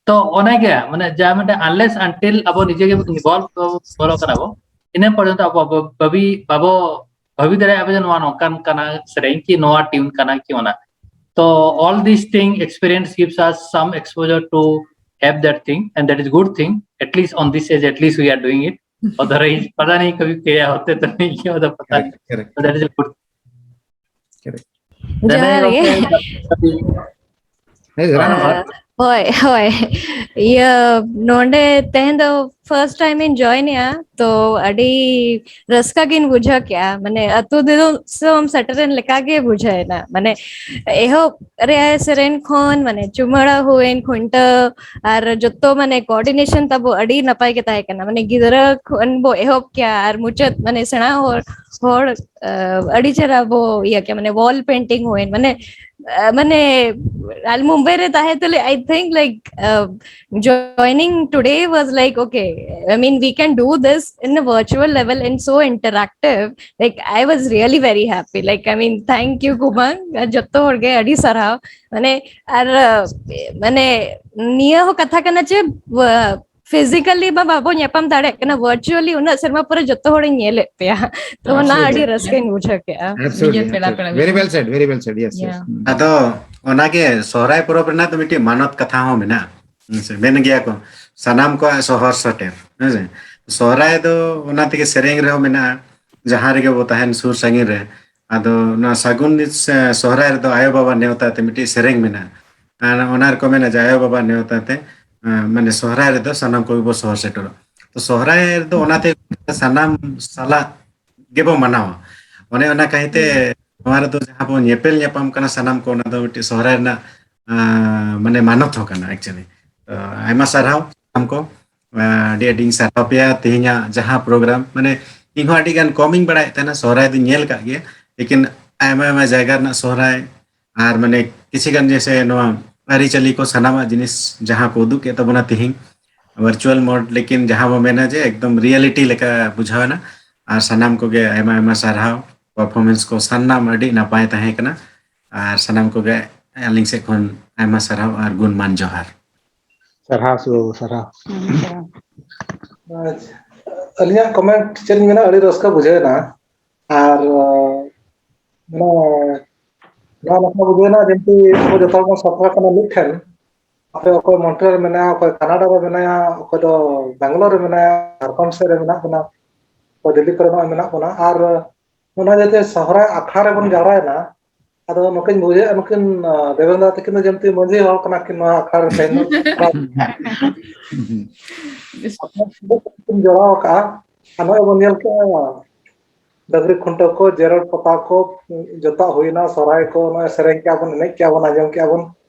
ᱛᱚ ᱚᱱᱟᱜᱮ ᱢᱟᱱᱮ ᱡᱟ ᱢᱤᱫᱴᱮᱱ unless until ᱟᱵᱚ ᱱᱤᱡᱮ ᱜᱮ involve ᱵᱚᱞᱚ ᱠᱟᱱᱟ ᱵᱚ, ᱤᱱᱟᱹ ᱯᱚᱨᱡᱚᱱᱛᱚ ᱟᱵᱚ ᱵᱟᱵᱚ ᱵᱷᱟᱵᱤ ᱫᱟᱲᱮᱭᱟᱜᱼᱟ ᱡᱮ ᱱᱚᱣᱟ ᱱᱚᱝᱠᱟᱱ ᱠᱟᱱᱟ ᱥᱮᱨᱮᱧ ᱠᱤ ᱱᱚᱣᱟ tune ᱠᱟᱱᱟ ᱠᱤ ᱚᱱᱟ. ᱛᱚ all these thing experience gives us some exposure to have that thing, and that is good thing. At least on this age, at least we are doing it. Otherwise पता नहीं कभी क्या होते तो नहीं क्या होता पता नहीं. Correct, correct. So that is a good thing. Correct. ᱡᱚᱦᱟᱨ ᱜᱮ. ᱦᱳᱭ, ᱦᱳᱭ. ᱤᱭᱟᱹ, ᱱᱚᱰᱮ ᱛᱮᱦᱮᱧ ᱫᱚ first time ᱤᱧ join ᱮᱜᱼᱟ, ᱛᱚ ᱟᱹᱰᱤ ᱨᱟᱹᱥᱠᱟᱹ ᱜᱤᱧ ᱵᱩᱡᱷᱟᱹᱣ ᱠᱮᱜᱼᱟ. ᱢᱟᱱᱮ ᱟᱹᱛᱩ ᱫᱤᱥᱚᱢ ᱥᱮᱴᱮᱨᱮᱱ ᱞᱮᱠᱟ ᱜᱮ ᱵᱩᱡᱷᱟᱹᱣ ᱮᱱᱟ. ᱢᱟᱱᱮ ᱮᱦᱚᱵ ᱨᱮ ᱥᱮᱨᱮᱧ ᱠᱷᱚᱱ ᱢᱟᱱᱮ ᱪᱩᱢᱟᱹᱲᱟ ᱦᱩᱭᱮᱱ, ᱠᱷᱩᱱᱴᱟᱹᱣ ᱟᱨ ᱡᱚᱛᱚ ᱢᱟᱱᱮ coordination ᱛᱟᱵᱚ ᱟᱹᱰᱤ ᱱᱟᱯᱟᱭ ᱜᱮ ᱛᱟᱦᱮᱸ ᱠᱟᱱᱟ. ᱢᱟᱱᱮ ᱜᱤᱫᱽᱨᱟᱹ ᱠᱷᱚᱱ ᱵᱚ ᱮᱦᱚᱵ ᱠᱮᱜᱼᱟ ᱟᱨ ᱢᱩᱪᱟᱹᱫ ᱢᱟᱱᱮ ᱥᱮᱬᱟ ᱦᱚᱲ, ᱦᱚᱲ ᱟᱹᱰᱤ ᱪᱮᱦᱨᱟ ᱵᱚ ᱤᱭᱟᱹ ᱠᱮᱜᱼᱟ. ᱢᱟᱱᱮ wall painting ᱦᱩᱭᱮᱱ, ᱢᱟᱱᱮ ᱢᱟᱱᱮ ᱟᱞᱮ ᱢᱩᱢᱵᱟᱭ ᱨᱮ ᱛᱟᱦᱮᱸ ᱛᱩᱞᱩᱡ, I think, like, uh, joining today was like, okay, I mean, we can do this in a virtual level and so interactive. Like, I was really very happy. Like, I mean, thank you, ᱠᱩᱢᱟᱝ᱾ ᱡᱚᱛᱚ ᱦᱚᱲ ᱜᱮ ᱟᱹᱰᱤ ᱥᱟᱨᱦᱟᱣ᱾ ᱢᱟᱱᱮ ᱟᱨ ᱢᱟᱱᱮ ᱱᱤᱭᱟᱹ ᱦᱚᱸ ᱠᱟᱛᱷᱟ ᱠᱟᱱᱟ ᱡᱮ, ᱯᱷᱤᱡᱤᱠᱟᱞᱤ ᱢᱟ ᱵᱟᱵᱚ ᱧᱟᱯᱟᱢ ᱫᱟᱲᱮᱭᱟᱜ ᱠᱟᱱᱟ, ᱵᱷᱟᱨᱪᱩᱣᱟᱞᱤ ᱩᱱᱟᱹᱜ ᱥᱮᱨᱢᱟ ᱯᱚᱨᱮ ᱡᱚᱛᱚ ᱦᱚᱲᱤᱧ ᱧᱮᱞᱮᱫ ᱯᱮᱭᱟ᱾ ᱛᱚ ᱚᱱᱟ ᱟᱹᱰᱤ ᱨᱟᱹᱥᱠᱟᱹᱧ ᱵᱩᱡᱷᱟᱹᱣ ᱠᱮᱜᱼᱟ᱾ Absolutely, ᱱᱤᱡᱮᱨ ᱯᱮᱲᱟ absolutely. ᱯᱮᱲᱟ Very ᱞᱮᱠᱟ᱾ Well said, very well said. Yes, yes. Yeah. ᱟᱫᱚ ᱚᱱᱟᱜᱮ ᱥᱚᱦᱨᱟᱭ ᱯᱚᱨᱚᱵᱽ ᱨᱮᱱᱟᱜ ᱫᱚ ᱢᱤᱫᱴᱤᱡ ᱢᱟᱱᱚᱛ ᱠᱟᱛᱷᱟ ᱦᱚᱸ ᱢᱮᱱᱟᱜᱼᱟ᱾ ᱦᱮᱸ ᱥᱮ? ᱢᱮᱱ ᱜᱮᱭᱟ ᱠᱚ, "ᱥᱟᱱᱟᱢ ᱠᱚᱣᱟᱜ ᱥᱚᱦᱚᱨ ᱥᱮᱴᱮᱨ", ᱦᱮᱸ ᱥᱮ? ᱥᱚᱦᱨᱟᱭ ᱫᱚ ᱚᱱᱟ ᱛᱮᱜᱮ ᱥᱮᱨᱮᱧ ᱨᱮᱦᱚᱸ ᱢᱮᱱᱟᱜᱼᱟ, ᱡᱟᱦᱟᱸ ᱨᱮᱜᱮ ᱵᱚ ᱛᱟᱦᱮᱱ ᱥᱩᱨ ᱥᱟᱺᱜᱤᱧ ᱨᱮ᱾ ᱟᱫᱚ ᱱᱚᱣᱟ ᱥᱟᱹᱜᱩᱱ ᱥᱮ ᱥᱚᱦᱨᱟᱭ ᱨᱮᱫᱚ ᱟᱭᱳ ᱵᱟᱵᱟ ᱱᱮᱣᱛᱟ ᱛᱮ ᱢᱤᱫᱴᱤᱡ ᱥᱮᱨᱮᱧ ᱢᱮᱱᱟᱜᱼᱟ᱾ ᱟᱨ ᱚᱱᱟ ᱨᱮᱠᱚ ᱢᱮᱱᱟ ᱡᱮ ᱟᱭᱳ ᱵᱟᱵᱟ ᱱᱮᱣᱛᱟ ᱛᱮ, ᱮᱸ, ᱢᱟᱱᱮ ᱥᱚᱦᱨᱟᱭ ᱨᱮᱫᱚ ᱥᱟᱱᱟᱢ ᱠᱚᱜᱮ ᱵᱚ ᱥᱚᱦᱚᱨ ᱥᱮᱴᱮᱨᱚᱜᱼᱟ᱾ ᱛᱚ ᱥᱚᱦᱨᱟᱭ ᱨᱮᱫᱚ ᱚᱱᱟᱛᱮ ᱥᱟᱱᱟᱢ ᱥᱟᱞᱟᱜ ᱜᱮᱵᱚ ᱢᱟᱱᱟᱣᱟ᱾ ᱚᱱᱮ ᱚᱱᱟ ᱠᱟᱹᱦᱤᱛᱮ ᱱᱚᱣᱟ ᱨᱮᱫᱚ ᱡᱟᱦᱟᱸ ᱵᱚ ᱧᱮᱯᱮᱞ ᱧᱟᱯᱟᱢ ᱠᱟᱱᱟ ᱥᱟᱱᱟᱢ ᱠᱚ, ᱚᱱᱟ ᱫᱚ ᱢᱤᱫᱴᱤᱡ ᱥᱚᱦᱨᱟᱭ ᱨᱮᱱᱟᱜ, ᱟᱸ, ᱢᱟᱱᱮ ᱢᱟᱱᱚᱛ ᱦᱚᱸ ᱠᱟᱱᱟ actually᱾ ᱛᱚ ᱟᱭᱢᱟ ᱥᱟᱨᱦᱟᱣ ᱥᱟᱱᱟᱢ ᱠᱚ᱾ ᱟᱸ, ᱟᱹᱰᱤ ᱟᱹᱰᱤᱧ ᱥᱟᱨᱦᱟᱣ ᱯᱮᱭᱟ ᱛᱮᱦᱮᱧᱟᱜ ᱡᱟᱦᱟᱸ ᱯᱨᱳᱜᱨᱟᱢ, ᱢᱟᱱᱮ ᱤᱧ ᱦᱚᱸ ᱟᱹᱰᱤ ᱜᱟᱱ ᱠᱚᱢ ᱤᱧ ᱵᱟᱲᱟᱭᱮᱫ ᱛᱟᱦᱮᱱᱟ, ᱥᱚᱦᱨᱟᱭ ᱫᱚᱧ ᱧᱮᱞ ᱟᱠᱟᱫ ᱜᱮᱭᱟ, ᱞᱮᱠᱤᱱ ᱟᱭᱢᱟ ᱟᱭᱢᱟ ᱡᱟᱭᱜᱟ ᱨᱮᱱᱟᱜ ᱥᱚᱦᱨᱟᱭ ᱟᱨ ᱢᱟᱱᱮ ᱠᱤᱪᱷᱤ ᱜᱟᱱ ᱡᱮᱥᱮ ᱱᱚᱣᱟ ᱟᱹᱨᱤᱪᱟᱹᱞᱤ ᱠᱚ ᱥᱟᱱᱟᱢᱟᱜ ᱡᱤᱱᱤᱥ ᱡᱟᱦᱟᱸ ᱠᱚ ᱩᱫᱩᱜ ᱠᱮᱫ ᱛᱟᱵᱚᱱᱟ ᱛᱤᱦᱤᱧ ᱵᱷᱟᱨᱪᱩᱣᱟᱞ ᱢᱳᱰ, ᱞᱮᱠᱤᱱ ᱡᱟᱦᱟᱸ ᱵᱚ ᱢᱮᱱᱟ ᱡᱮ ᱮᱠᱫᱚᱢ ᱨᱤᱭᱮᱞᱤᱴᱤ ᱞᱮᱠᱟ ᱵᱩᱡᱷᱟᱹᱣ ᱮᱱᱟ᱾ ᱟᱨ ᱥᱟᱱᱟᱢ ᱠᱚᱜᱮ ᱟᱭᱢᱟ ᱟᱭᱢᱟ ᱥᱟᱨᱦᱟᱣ, ᱯᱟᱨᱯᱷᱚᱨᱢᱮᱱᱥ ᱠᱚ ᱥᱟᱱᱟᱢ ᱟᱹᱰᱤ ᱱᱟᱯᱟᱭ ᱛᱟᱦᱮᱸ ᱠᱟᱱᱟ᱾ ᱟᱨ ᱥᱟᱱᱟᱢ ᱠᱚᱜᱮ ᱟᱹᱞᱤᱧ ᱥᱮᱫ ᱠᱷᱚᱱ ᱟᱭᱢᱟ ᱥᱟᱨᱦᱟᱣ ᱟᱨ ᱜᱩᱱ ᱢᱟᱱ ᱡᱚᱦᱟᱨ᱾ ᱥᱟᱨᱦᱟᱣ ᱥᱩ ᱥᱟᱨᱦᱟᱣ᱾ ᱟᱪᱪᱷᱟ, ᱟᱹᱞᱤᱧᱟᱜ ᱠᱚᱢᱮᱱᱴ ᱪᱮᱫ ᱞᱤᱧ ᱢᱮᱱᱟ, ᱟᱹᱰᱤ ᱨᱟᱹᱥᱠᱟᱹ ᱵᱩᱡᱷᱟᱹᱣ ᱮᱱᱟ᱾ ᱟᱨ ᱢᱟᱱᱮ ᱱᱚᱣᱟ ᱱᱟᱯᱟᱭ ᱵᱩᱡᱷᱟᱹᱣ ᱮᱱᱟ ᱡᱮᱦᱮᱛᱩ ᱟᱵᱚ ᱡᱚᱛᱚ ᱦᱚᱲ ᱵᱚᱱ ᱥᱮᱴᱮᱨ ᱟᱠᱟᱱᱟ ᱢᱤᱫ ᱴᱷᱮᱱ᱾ ᱟᱯᱮ ᱚᱠᱚᱭ ᱢᱚᱱᱴᱨᱤᱭᱟᱞ ᱨᱮ ᱢᱮᱱᱟᱭᱟ, ᱚᱠᱚᱭ ᱠᱟᱱᱟᱰᱟ ᱨᱮ ᱢᱮᱱᱟᱭᱟ, ᱚᱠᱚᱭ ᱫᱚ ᱵᱮᱝᱜᱟᱞᱳᱨ ᱨᱮ ᱢᱮᱱᱟᱭᱟ, ᱡᱷᱟᱲᱠᱷᱚᱸᱰ ᱥᱮᱫ ᱨᱮ ᱢᱮᱱᱟᱜ ᱵᱚᱱᱟ, ᱚᱠᱚᱭ ᱫᱤᱞᱞᱤ ᱠᱚᱨᱮ ᱱᱚᱜᱼᱚᱭ ᱢᱮᱱᱟᱜ ᱵᱚᱱᱟ᱾ ᱟᱨ ᱚᱱᱟ ᱡᱟᱛᱮ ᱥᱚᱦᱨᱟᱭ ᱟᱠᱷᱲᱟ ᱨᱮᱵᱚᱱ ᱡᱟᱣᱨᱟᱭᱮᱱᱟ, ᱟᱫᱚ ᱱᱚᱝᱠᱟᱧ ᱵᱩᱡᱷᱟᱹᱣᱮᱫᱼᱟ, ᱱᱩᱠᱤᱱ, ᱟᱸ, ᱫᱮᱵᱮᱱ ᱫᱟ ᱛᱟᱹᱠᱤᱱ ᱫᱚ ᱡᱮᱢᱛᱤ ᱢᱟᱹᱡᱷᱤ ᱦᱚᱲ ᱠᱟᱱᱟ ᱠᱤᱱ ᱱᱚᱣᱟ ᱟᱠᱷᱲᱟ ᱨᱮ ᱛᱮᱦᱮᱧ ᱫᱚ᱾ ᱟᱠᱷᱲᱟ ᱠᱤᱱ ᱡᱚᱲᱟᱣ ᱟᱠᱟᱫᱼᱟ᱾ ᱟᱨ ᱱᱚᱜᱼᱚᱭ ᱵᱚᱱ ᱧᱮᱞ ᱠᱮᱫᱼᱟ, ᱰᱟᱹᱝᱨᱤ ᱠᱷᱩᱱᱴᱟᱹᱣ ᱠᱚ, ᱡᱮᱨᱮᱲ ᱯᱚᱛᱟᱣ ᱠᱚ, ᱡᱚᱛᱚᱣᱟᱜ ᱦᱩᱭᱱᱟ, ᱥᱚᱦᱨᱟᱭ ᱠᱚ, ᱱᱚᱜᱼᱚᱭ ᱥᱮᱨᱮᱧ ᱠᱮᱜᱼᱟ ᱵᱚᱱ, ᱮᱱᱮᱡ ᱠᱮᱜᱼᱟ ᱵᱚᱱ, ᱟᱸᱡᱚᱢ ᱠᱮᱜᱼᱟ ᱵᱚᱱ᱾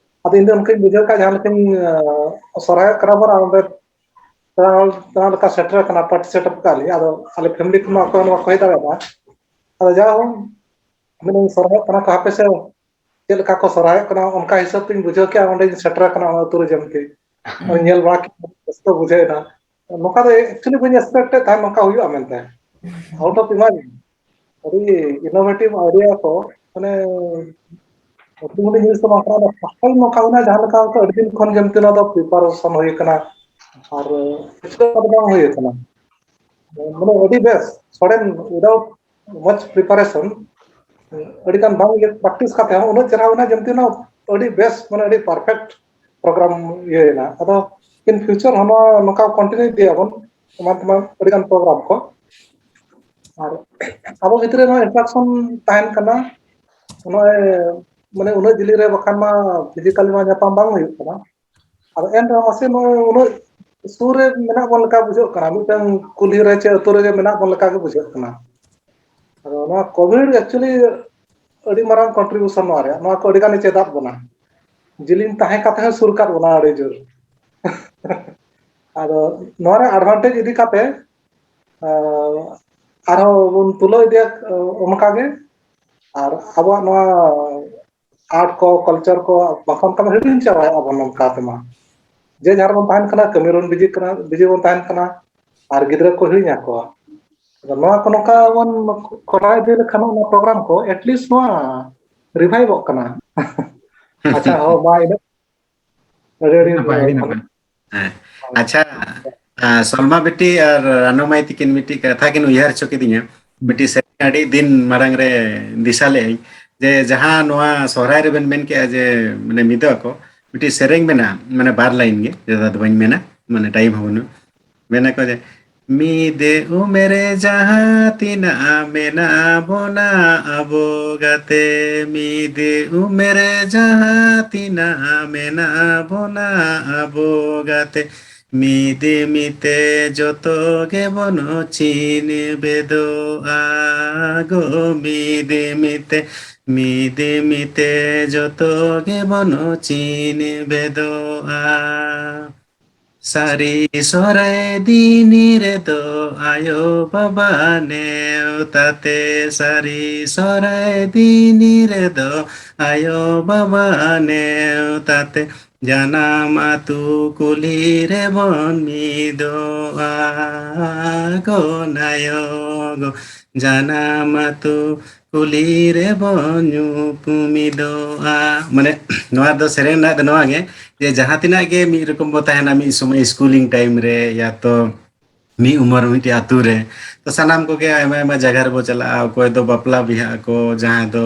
ᱟᱫᱚ ᱤᱧ ᱫᱚ ᱚᱱᱠᱟᱧ ᱵᱩᱡᱷᱟᱹᱣ ᱠᱮᱜᱼᱟ, ᱡᱟᱦᱟᱸ ᱞᱮᱠᱟᱧ, ᱟᱸ, ᱥᱚᱦᱨᱟᱭᱚᱜ ᱠᱟᱱᱟ ᱵᱚᱱ, ᱟᱨ ᱚᱸᱰᱮ ᱯᱮᱲᱟ ᱦᱚᱲ ᱡᱟᱦᱟᱸ ᱞᱮᱠᱟ ᱥᱮᱴᱮᱨ ᱟᱠᱟᱱᱟ, ᱯᱟᱨᱴᱤᱥᱤᱯᱮᱴ ᱟᱠᱟᱫ ᱞᱤᱧ᱾ ᱟᱫᱚ ᱟᱞᱮ ᱯᱷᱮᱢᱤᱞᱤ ᱠᱷᱚᱱ ᱢᱟ ᱚᱠᱚᱭ ᱦᱚᱸ ᱵᱟᱠᱚ ᱦᱮᱡ ᱫᱟᱲᱮᱭᱟᱫᱟ᱾ ᱟᱫᱚ ᱡᱟ ᱦᱳᱠ, ᱢᱮᱱᱫᱟᱹᱧ ᱥᱚᱦᱨᱟᱭᱚᱜ ᱠᱟᱱᱟ ᱠᱚ, ᱦᱟᱯᱮ ᱥᱮ ᱪᱮᱫ ᱪᱮᱫ ᱞᱮᱠᱟ ᱠᱚ ᱥᱚᱨᱦᱟᱭᱚᱜ ᱠᱟᱱᱟ, ᱚᱱᱠᱟ ᱦᱤᱥᱟᱹᱵ ᱛᱤᱧ ᱵᱩᱡᱷᱟᱹᱣ ᱠᱮᱜᱼᱟ᱾ ᱚᱸᱰᱮᱧ ᱥᱮᱴᱮᱨ ᱟᱠᱟᱱᱟ ᱚᱱᱟ ᱟᱹᱛᱩ ᱨᱮ ᱡᱮᱢᱛᱤ᱾ ᱧᱮᱞ ᱵᱟᱲᱟ ᱠᱮᱫ, ᱨᱟᱹᱥᱠᱟᱹ ᱵᱩᱡᱷᱟᱹᱣ ᱮᱱᱟ᱾ ᱱᱚᱝᱠᱟ ᱫᱚ actually ᱵᱟᱹᱧ expect ᱮᱫ ᱛᱟᱦᱮᱸᱫ ᱱᱚᱝᱠᱟ ᱦᱩᱭᱩᱜᱼᱟ ᱢᱮᱱᱛᱮ᱾ Out of imagine, ᱟᱹᱰᱤ innovative idea ᱠᱚ, ᱢᱟᱱᱮ ᱦᱩᱰᱤᱧ ᱦᱩᱰᱤᱧ ᱡᱤᱱᱤᱥ ᱫᱚ ᱵᱟᱝ ᱠᱟᱱᱟ, first time ᱱᱚᱝᱠᱟ ᱦᱩᱭᱱᱟ, ᱡᱟᱦᱟᱸ ᱞᱮᱠᱟ ᱟᱹᱰᱤ ᱫᱤᱱ ᱠᱷᱚᱱ ᱡᱮᱢᱛᱤ ᱱᱚᱣᱟ ᱫᱚ preparation ᱦᱩᱭ ᱟᱠᱟᱱᱟ ᱟᱨ ᱪᱮᱫ ᱫᱚ ᱵᱟᱝ ᱦᱩᱭ ᱟᱠᱟᱱᱟ᱾ ᱢᱟᱱᱮ ᱟᱹᱰᱤ ᱵᱮᱥ ᱥᱚᱰᱮᱱ, without much preparation, ᱟᱹᱰᱤ ᱜᱟᱱ ᱵᱟᱝ ᱤᱭᱟᱹ practice ᱠᱟᱛᱮ ᱦᱚᱸ ᱩᱱᱟᱹᱜ ᱪᱮᱦᱨᱟ ᱦᱩᱭᱱᱟ, ᱡᱮᱢᱛᱤ ᱱᱚᱣᱟ ᱟᱹᱰᱤ ᱵᱮᱥ, ᱢᱟᱱᱮ ᱟᱹᱰᱤ perfect program ᱤᱭᱟᱹᱭᱮᱱᱟ᱾ ᱟᱫᱚ in future ᱦᱚᱸ ᱱᱚᱣᱟ ᱱᱚᱝᱠᱟ continue ᱤᱫᱤᱭᱟᱵᱚᱱ, ᱮᱢᱟᱱ ᱛᱮᱢᱟᱱ ᱟᱹᱰᱤ ᱜᱟᱱ program ᱠᱚ᱾ ᱟᱨ ᱟᱵᱚ ᱵᱷᱤᱛᱨᱤ ᱨᱮ ᱱᱚᱣᱟ interaction ᱛᱟᱦᱮᱱ ᱠᱟᱱᱟ, ᱱᱚᱜᱼᱚᱭ ᱢᱟᱱᱮ ᱩᱱᱟᱹᱜ ᱡᱤᱞᱤᱧ ᱨᱮ ᱵᱟᱠᱷᱟᱱ ᱢᱟ physically ᱢᱟ ᱧᱟᱯᱟᱢ ᱵᱟᱝ ᱦᱩᱭᱩᱜ ᱠᱟᱱᱟ᱾ ᱟᱫᱚ ᱮᱱ ᱨᱮᱦᱚᱸ ᱢᱟᱥᱮ ᱱᱚᱜᱼᱚᱭ ᱩᱱᱟᱹᱜ ᱥᱩᱨ ᱨᱮ ᱢᱮᱱᱟᱜ ᱵᱚᱱ ᱞᱮᱠᱟ ᱵᱩᱡᱷᱟᱹᱜ ᱠᱟᱱᱟ, ᱢᱤᱫᱴᱟᱝ ᱠᱩᱞᱦᱤ ᱨᱮ ᱪᱮ ᱟᱹᱛᱩ ᱨᱮᱜᱮ ᱢᱮᱱᱟᱜ ᱵᱚᱱ ᱞᱮᱠᱟ ᱜᱮ ᱵᱩᱡᱷᱟᱹᱜ ᱠᱟᱱᱟ᱾ ᱟᱫᱚ ᱱᱚᱣᱟ COVID actually ᱟᱹᱰᱤ ᱢᱟᱨᱟᱝ contribution ᱱᱚᱣᱟ ᱨᱮᱭᱟᱜ, ᱱᱚᱣᱟ ᱠᱚ ᱟᱹᱰᱤ ᱜᱟᱱᱮ ᱪᱮᱫ ᱟᱫ ᱵᱚᱱᱟ, ᱡᱤᱞᱤᱧ ᱛᱟᱦᱮᱸ ᱠᱟᱛᱮ ᱦᱚᱸ ᱥᱩᱨ ᱠᱟᱫ ᱵᱚᱱᱟ ᱟᱹᱰᱤ ᱡᱳᱨ᱾ ᱟᱫᱚ ᱱᱚᱣᱟ ᱨᱮ advantage ᱤᱫᱤ ᱠᱟᱛᱮ, ᱟᱸ, ᱟᱨᱦᱚᱸ ᱵᱚᱱ ᱛᱩᱞᱟᱹᱣ ᱤᱫᱤᱭᱟ, ᱟᱸ, ᱚᱱᱠᱟ ᱜᱮ᱾ ᱟᱨ ᱟᱵᱚᱣᱟᱜ ᱱᱚᱣᱟ art ᱠᱚ, culture ᱠᱚ ᱵᱟᱠᱷᱟᱱ ᱛᱟᱵᱚ ᱦᱤᱲᱤᱧ ᱪᱟᱵᱟᱭᱮᱫᱼᱟ ᱵᱚᱱ ᱱᱚᱝᱠᱟ ᱛᱮᱢᱟ᱾ ᱡᱮ ᱡᱟᱦᱟᱸ ᱨᱮᱵᱚᱱ ᱛᱟᱦᱮᱱ ᱠᱟᱱᱟ, ᱠᱟᱹᱢᱤ ᱨᱮᱵᱚᱱ busy ᱠᱟᱱᱟ, busy ᱵᱚᱱ ᱛᱟᱦᱮᱱ ᱠᱟᱱᱟ, ᱟᱨ ᱜᱤᱫᱽᱨᱟᱹ ᱠᱚ ᱦᱤᱲᱤᱧ ᱟᱠᱚᱣᱟ᱾ ᱟᱫᱚ ᱱᱚᱣᱟ ᱠᱚ ᱱᱚᱝᱠᱟ ᱵᱚᱱ ᱠᱚᱨᱟᱣ ᱤᱫᱤ ᱞᱮᱠᱷᱟᱱ ᱚᱱᱟ program ᱠᱚ at least ᱱᱚᱣᱟ reviveᱚᱜ ᱠᱟᱱᱟ᱾ ᱟᱪᱪᱷᱟ, ᱦᱚᱸ, ᱢᱟ ᱤᱱᱟᱹᱜ᱾ ᱟᱹᱰᱤ, ᱟᱹᱰᱤ ᱟᱹᱰᱤ ᱱᱟᱯᱟᱭ, ᱟᱹᱰᱤ ᱱᱟᱯᱟᱭ᱾ ᱦᱮᱸ᱾ ᱦᱳᱭ᱾ ᱟᱪᱪᱷᱟ, ᱟ, ᱥᱚᱞᱢᱟ ᱵᱤᱴᱤ ᱟᱨ ᱨᱟᱱᱩ ᱢᱟᱹᱭ ᱛᱤᱠᱤᱱ ᱢᱤᱫᱴᱤᱡ ᱠᱟᱛᱷᱟ ᱠᱤᱱ ᱩᱭᱦᱟᱹᱨ ᱦᱚᱪᱚ ᱠᱤᱫᱤᱧᱟ᱾ ᱢᱤᱫᱴᱤᱡ ᱥᱮᱨᱮᱧ ᱟᱹᱰᱤ ᱫᱤᱱ ᱢᱟᱲᱟᱝ ᱨᱮ ᱫᱤᱥᱟᱹ ᱞᱮᱫᱟᱹᱧ, ᱡᱮ ᱡᱟᱦᱟᱸ ᱱᱚᱣᱟ ᱥᱚᱦᱨᱟᱭ ᱨᱮᱵᱮᱱ ᱢᱮᱱ ᱠᱮᱜᱼᱟ ᱡᱮ ᱢᱟᱱᱮ ᱢᱤᱫᱚᱜ ᱟᱠᱚ, ᱢᱤᱫᱴᱤᱡ ᱥᱮᱨᱮᱧ ᱢᱮᱱᱟᱜᱼᱟ, ᱢᱟᱱᱮ ᱵᱟᱨ line ᱜᱮ, ᱡᱟᱫᱟ ᱫᱚ ᱵᱟᱹᱧ ᱢᱮᱱᱟ, ᱢᱟᱱᱮ time ᱦᱚᱸ ᱵᱟᱹᱱᱩᱜ᱾ ᱢᱮᱱᱟᱠᱚ ᱡᱮ, "ᱢᱤᱫ ᱩᱢᱮᱨ ᱡᱟᱦᱟᱸ ᱛᱤᱱᱟᱹᱜ ᱢᱮᱱᱟᱜ ᱵᱚᱱᱟ ᱟᱵᱚ ᱜᱟᱛᱮ, ᱢᱤᱫ ᱩᱢᱮᱨ ᱡᱟᱦᱟᱸ ᱛᱤᱱᱟᱹᱜ ᱢᱮᱱᱟᱜ ᱵᱚᱱᱟ ᱟᱵᱚ ᱜᱟᱛᱮ, ᱢᱤᱫ ᱢᱤᱫ ᱛᱮ ᱡᱚᱛᱚ ᱜᱮᱵᱚᱱ ᱪᱤᱱ ᱵᱮᱫᱚᱜᱼᱟ ᱜᱚ, ᱢᱤᱫ ᱢᱤᱫ ᱛᱮ, ᱢᱤᱫ ᱢᱤᱫ ᱛᱮ ᱡᱚᱛᱚ ᱜᱮᱵᱚᱱ ᱪᱤᱱ ᱵᱮᱫᱚᱜᱼᱟ᱾" ᱥᱟᱹᱨᱤ ᱥᱚᱦᱨᱟᱭ ᱫᱤᱱ ᱨᱮᱫᱚ ᱟᱭᱳ ᱵᱟᱵᱟ ᱱᱮᱣᱛᱟᱛᱮ, ᱥᱟᱹᱨᱤ ᱥᱚᱦᱨᱟᱭ ᱫᱤᱱ ᱨᱮᱫᱚ ᱟᱭᱳ ᱵᱟᱵᱟ ᱱᱮᱣᱛᱟᱛᱮ, ᱡᱟᱱᱟᱢ ᱟᱹᱛᱩ ᱠᱩᱞᱦᱤ ᱨᱮᱵᱚᱱ ᱢᱤᱫᱚᱜᱼᱟ ᱜᱚ ᱱᱟᱭᱳ ᱜᱚ, ᱡᱟᱱᱟᱢ ᱟᱹᱛᱩ ᱠᱩᱞᱦᱤ ᱨᱮᱵᱚᱱ ᱧᱩᱯᱩᱢᱤᱫᱚᱜᱼᱟ᱾ ᱢᱟᱱᱮ, ᱱᱚᱣᱟ ᱫᱚ ᱥᱮᱨᱮᱧ ᱨᱮᱱᱟᱜ ᱫᱚ ᱱᱚᱣᱟ ᱜᱮ, ᱡᱮ ᱡᱟᱦᱟᱸ ᱛᱤᱱᱟᱹᱜ ᱜᱮ ᱢᱤᱫ ᱨᱚᱠᱚᱢ ᱵᱚ ᱛᱟᱦᱮᱱᱟ, ᱢᱤᱫ ᱥᱚᱢᱚᱭ ᱥᱠᱩᱞᱤᱝ ᱴᱟᱭᱤᱢ ᱨᱮ, ᱭᱟ ᱛᱚ ᱢᱤᱫ ᱩᱢᱟᱹᱨ ᱢᱤᱫᱴᱮᱡ ᱟᱹᱛᱩ ᱨᱮ, ᱛᱚ ᱥᱟᱱᱟᱢ ᱠᱚᱜᱮ ᱟᱭᱢᱟ ᱟᱭᱢᱟ ᱡᱟᱭᱜᱟ ᱨᱮᱵᱚ ᱪᱟᱞᱟᱜᱼᱟ᱾ ᱚᱠᱚᱭ ᱫᱚ ᱵᱟᱯᱞᱟ ᱵᱤᱦᱟᱹᱜ ᱟᱠᱚ, ᱡᱟᱦᱟᱸᱭ ᱫᱚ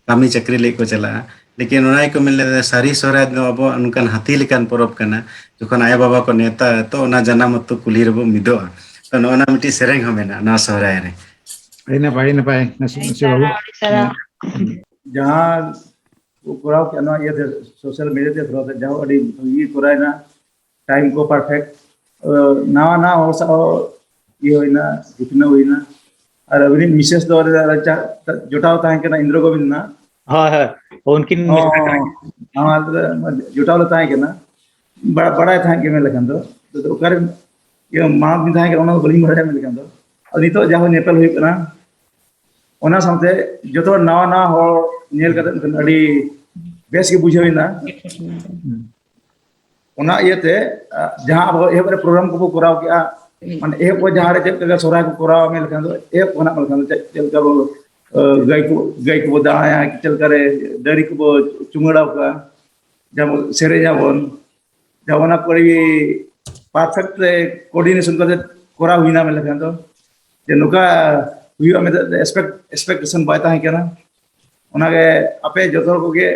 ᱠᱟᱹᱢᱤ ᱪᱟᱹᱠᱨᱤ ᱞᱟᱹᱜᱤᱫ ᱠᱚ ᱪᱟᱞᱟᱜᱼᱟ᱾ ᱞᱮᱠᱤᱱ ᱚᱱᱟ ᱜᱮᱠᱚ ᱢᱮᱱ ᱞᱮᱫᱟ, ᱥᱟᱹᱨᱤ ᱥᱚᱦᱨᱟᱭ ᱫᱚ ᱟᱵᱚᱣᱟᱜ ᱱᱚᱝᱠᱟᱱ ᱦᱟᱹᱛᱤ ᱞᱮᱠᱟᱱ ᱯᱚᱨᱚᱵᱽ ᱠᱟᱱᱟ, ᱡᱚᱠᱷᱚᱱ ᱟᱭᱳ ᱵᱟᱵᱟ ᱠᱚ ᱱᱮᱣᱛᱟ, ᱛᱚ ᱚᱱᱟ ᱡᱟᱱᱟᱢ ᱟᱹᱛᱩ ᱠᱩᱞᱦᱤ ᱨᱮᱵᱚ ᱢᱤᱫᱚᱜᱼᱟ᱾ ᱛᱚ ᱱᱚᱜᱼᱚ ᱱᱟ ᱢᱤᱫᱴᱤᱡ ᱥᱮᱨᱮᱧ ᱦᱚᱸ ᱢᱮᱱᱟᱜᱼᱟ ᱱᱚᱣᱟ ᱥᱚᱦᱨᱟᱭ ᱨᱮ᱾ ᱟᱹᱰᱤ ᱱᱟᱯᱟᱭ, ᱟᱹᱰᱤ ᱱᱟᱯᱟᱭ, ᱱᱟᱥᱤ-, ᱟᱹᱰᱤ ᱱᱟᱥᱤ ᱵᱟᱹᱵᱩ᱾ ᱥᱟᱨᱦᱟᱣ, ᱟᱹᱰᱤ ᱥᱟᱨᱦᱟᱣ᱾ ᱡᱟᱦᱟᱸ ᱠᱚ ᱠᱚᱨᱟᱣ ᱠᱮᱫᱼᱟ ᱱᱚᱣᱟ ᱤᱭᱟᱹᱛᱮ, ᱥᱳᱥᱟᱞ ᱢᱤᱰᱤᱭᱟ ᱛᱮ ᱛᱷᱚᱲᱟ ᱛᱮ, ᱡᱟᱦᱟᱸ ᱟᱹᱰᱤ ᱵᱷᱟᱹᱜᱤ ᱠᱚᱨᱟᱣᱮᱱᱟ, ᱴᱟᱭᱤᱢ ᱠᱚ ᱯᱟᱨᱯᱷᱮᱠᱴ, ᱱᱟᱣᱟ ᱱᱟᱣᱟ ᱦᱚᱲ ᱥᱟᱶ ᱤᱭᱟᱹ ᱦᱩᱭᱱᱟ, ᱩᱛᱱᱟᱹᱣ ᱦᱩᱭᱱᱟ᱾ ᱟᱨ ᱟᱹᱵᱤᱱᱤᱡ ᱢᱤᱥᱮᱥ ᱫᱚ ᱚᱸᱰᱮ ᱪᱟ-, ᱡᱚᱴᱟᱣ ᱛᱟᱦᱮᱸ ᱠᱟᱱᱟ ᱤᱱᱫᱨᱚ ᱜᱳᱵᱤᱱᱫ ᱱᱟᱜ᱾ ᱦᱳᱭ, ᱦᱳᱭ, ᱩᱱᱠᱤᱱ ᱦᱚᱸ, ᱢᱤᱥᱮᱥ ᱠᱟᱱᱟ ᱠᱤᱱ᱾ ᱱᱟᱣᱟ ᱨᱮ ᱡᱚᱴᱟᱣ ᱞᱮ ᱛᱟᱦᱮᱸ ᱠᱟᱱᱟ, ᱵᱟ-, ᱵᱟᱲᱟᱭ ᱛᱟᱦᱮᱸ ᱜᱮ ᱢᱮᱱ ᱞᱮᱠᱷᱟᱱ ᱫᱚ᱾ ᱟᱫᱚ ᱚᱠᱟᱨᱮ ᱤᱭᱟᱹ ᱢᱟᱲᱟᱝ ᱫᱤᱱ ᱛᱟᱦᱮᱸ ᱠᱟᱱᱟ, ᱚᱱᱟ ᱫᱚ ᱵᱟᱹᱞᱤᱧ ᱵᱟᱲᱟᱭᱟ ᱢᱮᱱ ᱞᱮᱠᱷᱟᱱ ᱫᱚ᱾ ᱟᱫᱚ ᱱᱤᱛᱚᱜ ᱡᱟᱦᱟᱸ ᱧᱮᱯᱮᱞ ᱦᱩᱭᱩᱜ ᱠᱟᱱᱟ, ᱚᱱᱟ ᱥᱟᱶᱛᱮ ᱡᱚᱛᱚ ᱦᱚᱲ ᱱᱟᱣᱟ ᱱᱟᱣᱟ ᱦᱚᱲ ᱧᱮᱞ ᱠᱟᱛᱮ ᱟᱹᱰᱤ ᱵᱮᱥ ᱜᱮ ᱵᱩᱡᱷᱟᱹᱣ ᱮᱱᱟ᱾ ᱚᱱᱟ ᱤᱭᱟᱹᱛᱮ, ᱟ, ᱡᱟᱦᱟᱸ ᱟᱵᱚ ᱮᱦᱚᱵ ᱨᱮ ᱯᱨᱳᱜᱨᱟᱢ ᱠᱚᱵᱚ ᱠᱚᱨᱟᱣ ᱠᱮᱜᱼᱟ, ᱢᱟᱱᱮ ᱮᱦᱚᱵ ᱠᱚ ᱡᱟᱦᱟᱸ ᱨᱮ ᱪᱮᱫ ᱞᱮᱠᱟ ᱥᱚᱦᱨᱟᱭ ᱠᱚ ᱠᱚᱨᱟᱣᱟ ᱢᱮᱱ ᱞᱮᱠᱷᱟᱱ ᱫᱚ, ᱮᱦᱚᱵ ᱠᱷᱚᱱᱟᱜ ᱢᱮᱱ ᱞᱮᱠᱷᱟᱱ ᱫᱚ ᱪᱮᱫ, ᱪᱮᱫ ᱞᱮᱠᱟ ᱵᱚ, ᱟ, ᱜᱟᱹᱭ ᱠᱚ, ᱜᱟᱹᱭ ᱠᱚᱵᱚ ᱫᱟᱬᱟᱭᱟ, ᱪᱮᱫ ᱞᱮᱠᱟ ᱨᱮ ᱰᱟᱹᱝᱨᱤ ᱠᱚᱵᱚ ᱪᱩᱢᱟᱹᱲᱟ ᱠᱚᱣᱟ, ᱡᱮᱢᱚᱱ ᱥᱮᱨᱮᱧ ᱟᱵᱚᱱ, ᱡᱮᱢᱚᱱ ᱚᱱᱟ ᱠᱚ ᱟᱹᱰᱤ ᱯᱟᱨᱯᱷᱮᱠᱴ ᱨᱮ ᱠᱳᱚᱨᱰᱤᱱᱮᱥᱚᱱ ᱠᱟᱛᱮ ᱠᱚᱨᱟᱣ ᱦᱩᱭᱱᱟ ᱢᱮᱱ ᱞᱮᱠᱷᱟᱱ ᱫᱚ, ᱡᱮ ᱱᱚᱝᱠᱟ ᱦᱩᱭᱩᱜᱼᱟ ᱢᱮᱱᱛᱮ ᱮᱠᱥᱯᱮᱠᱴ-, ᱮᱠᱥᱯᱮᱠᱴᱮᱥᱚᱱ ᱵᱟᱭ ᱛᱟᱦᱮᱸ ᱠᱟᱱᱟ᱾ ᱚᱱᱟᱜᱮ ᱟᱯᱮ ᱡᱚᱛᱚ ᱦᱚᱲ ᱠᱚᱜᱮ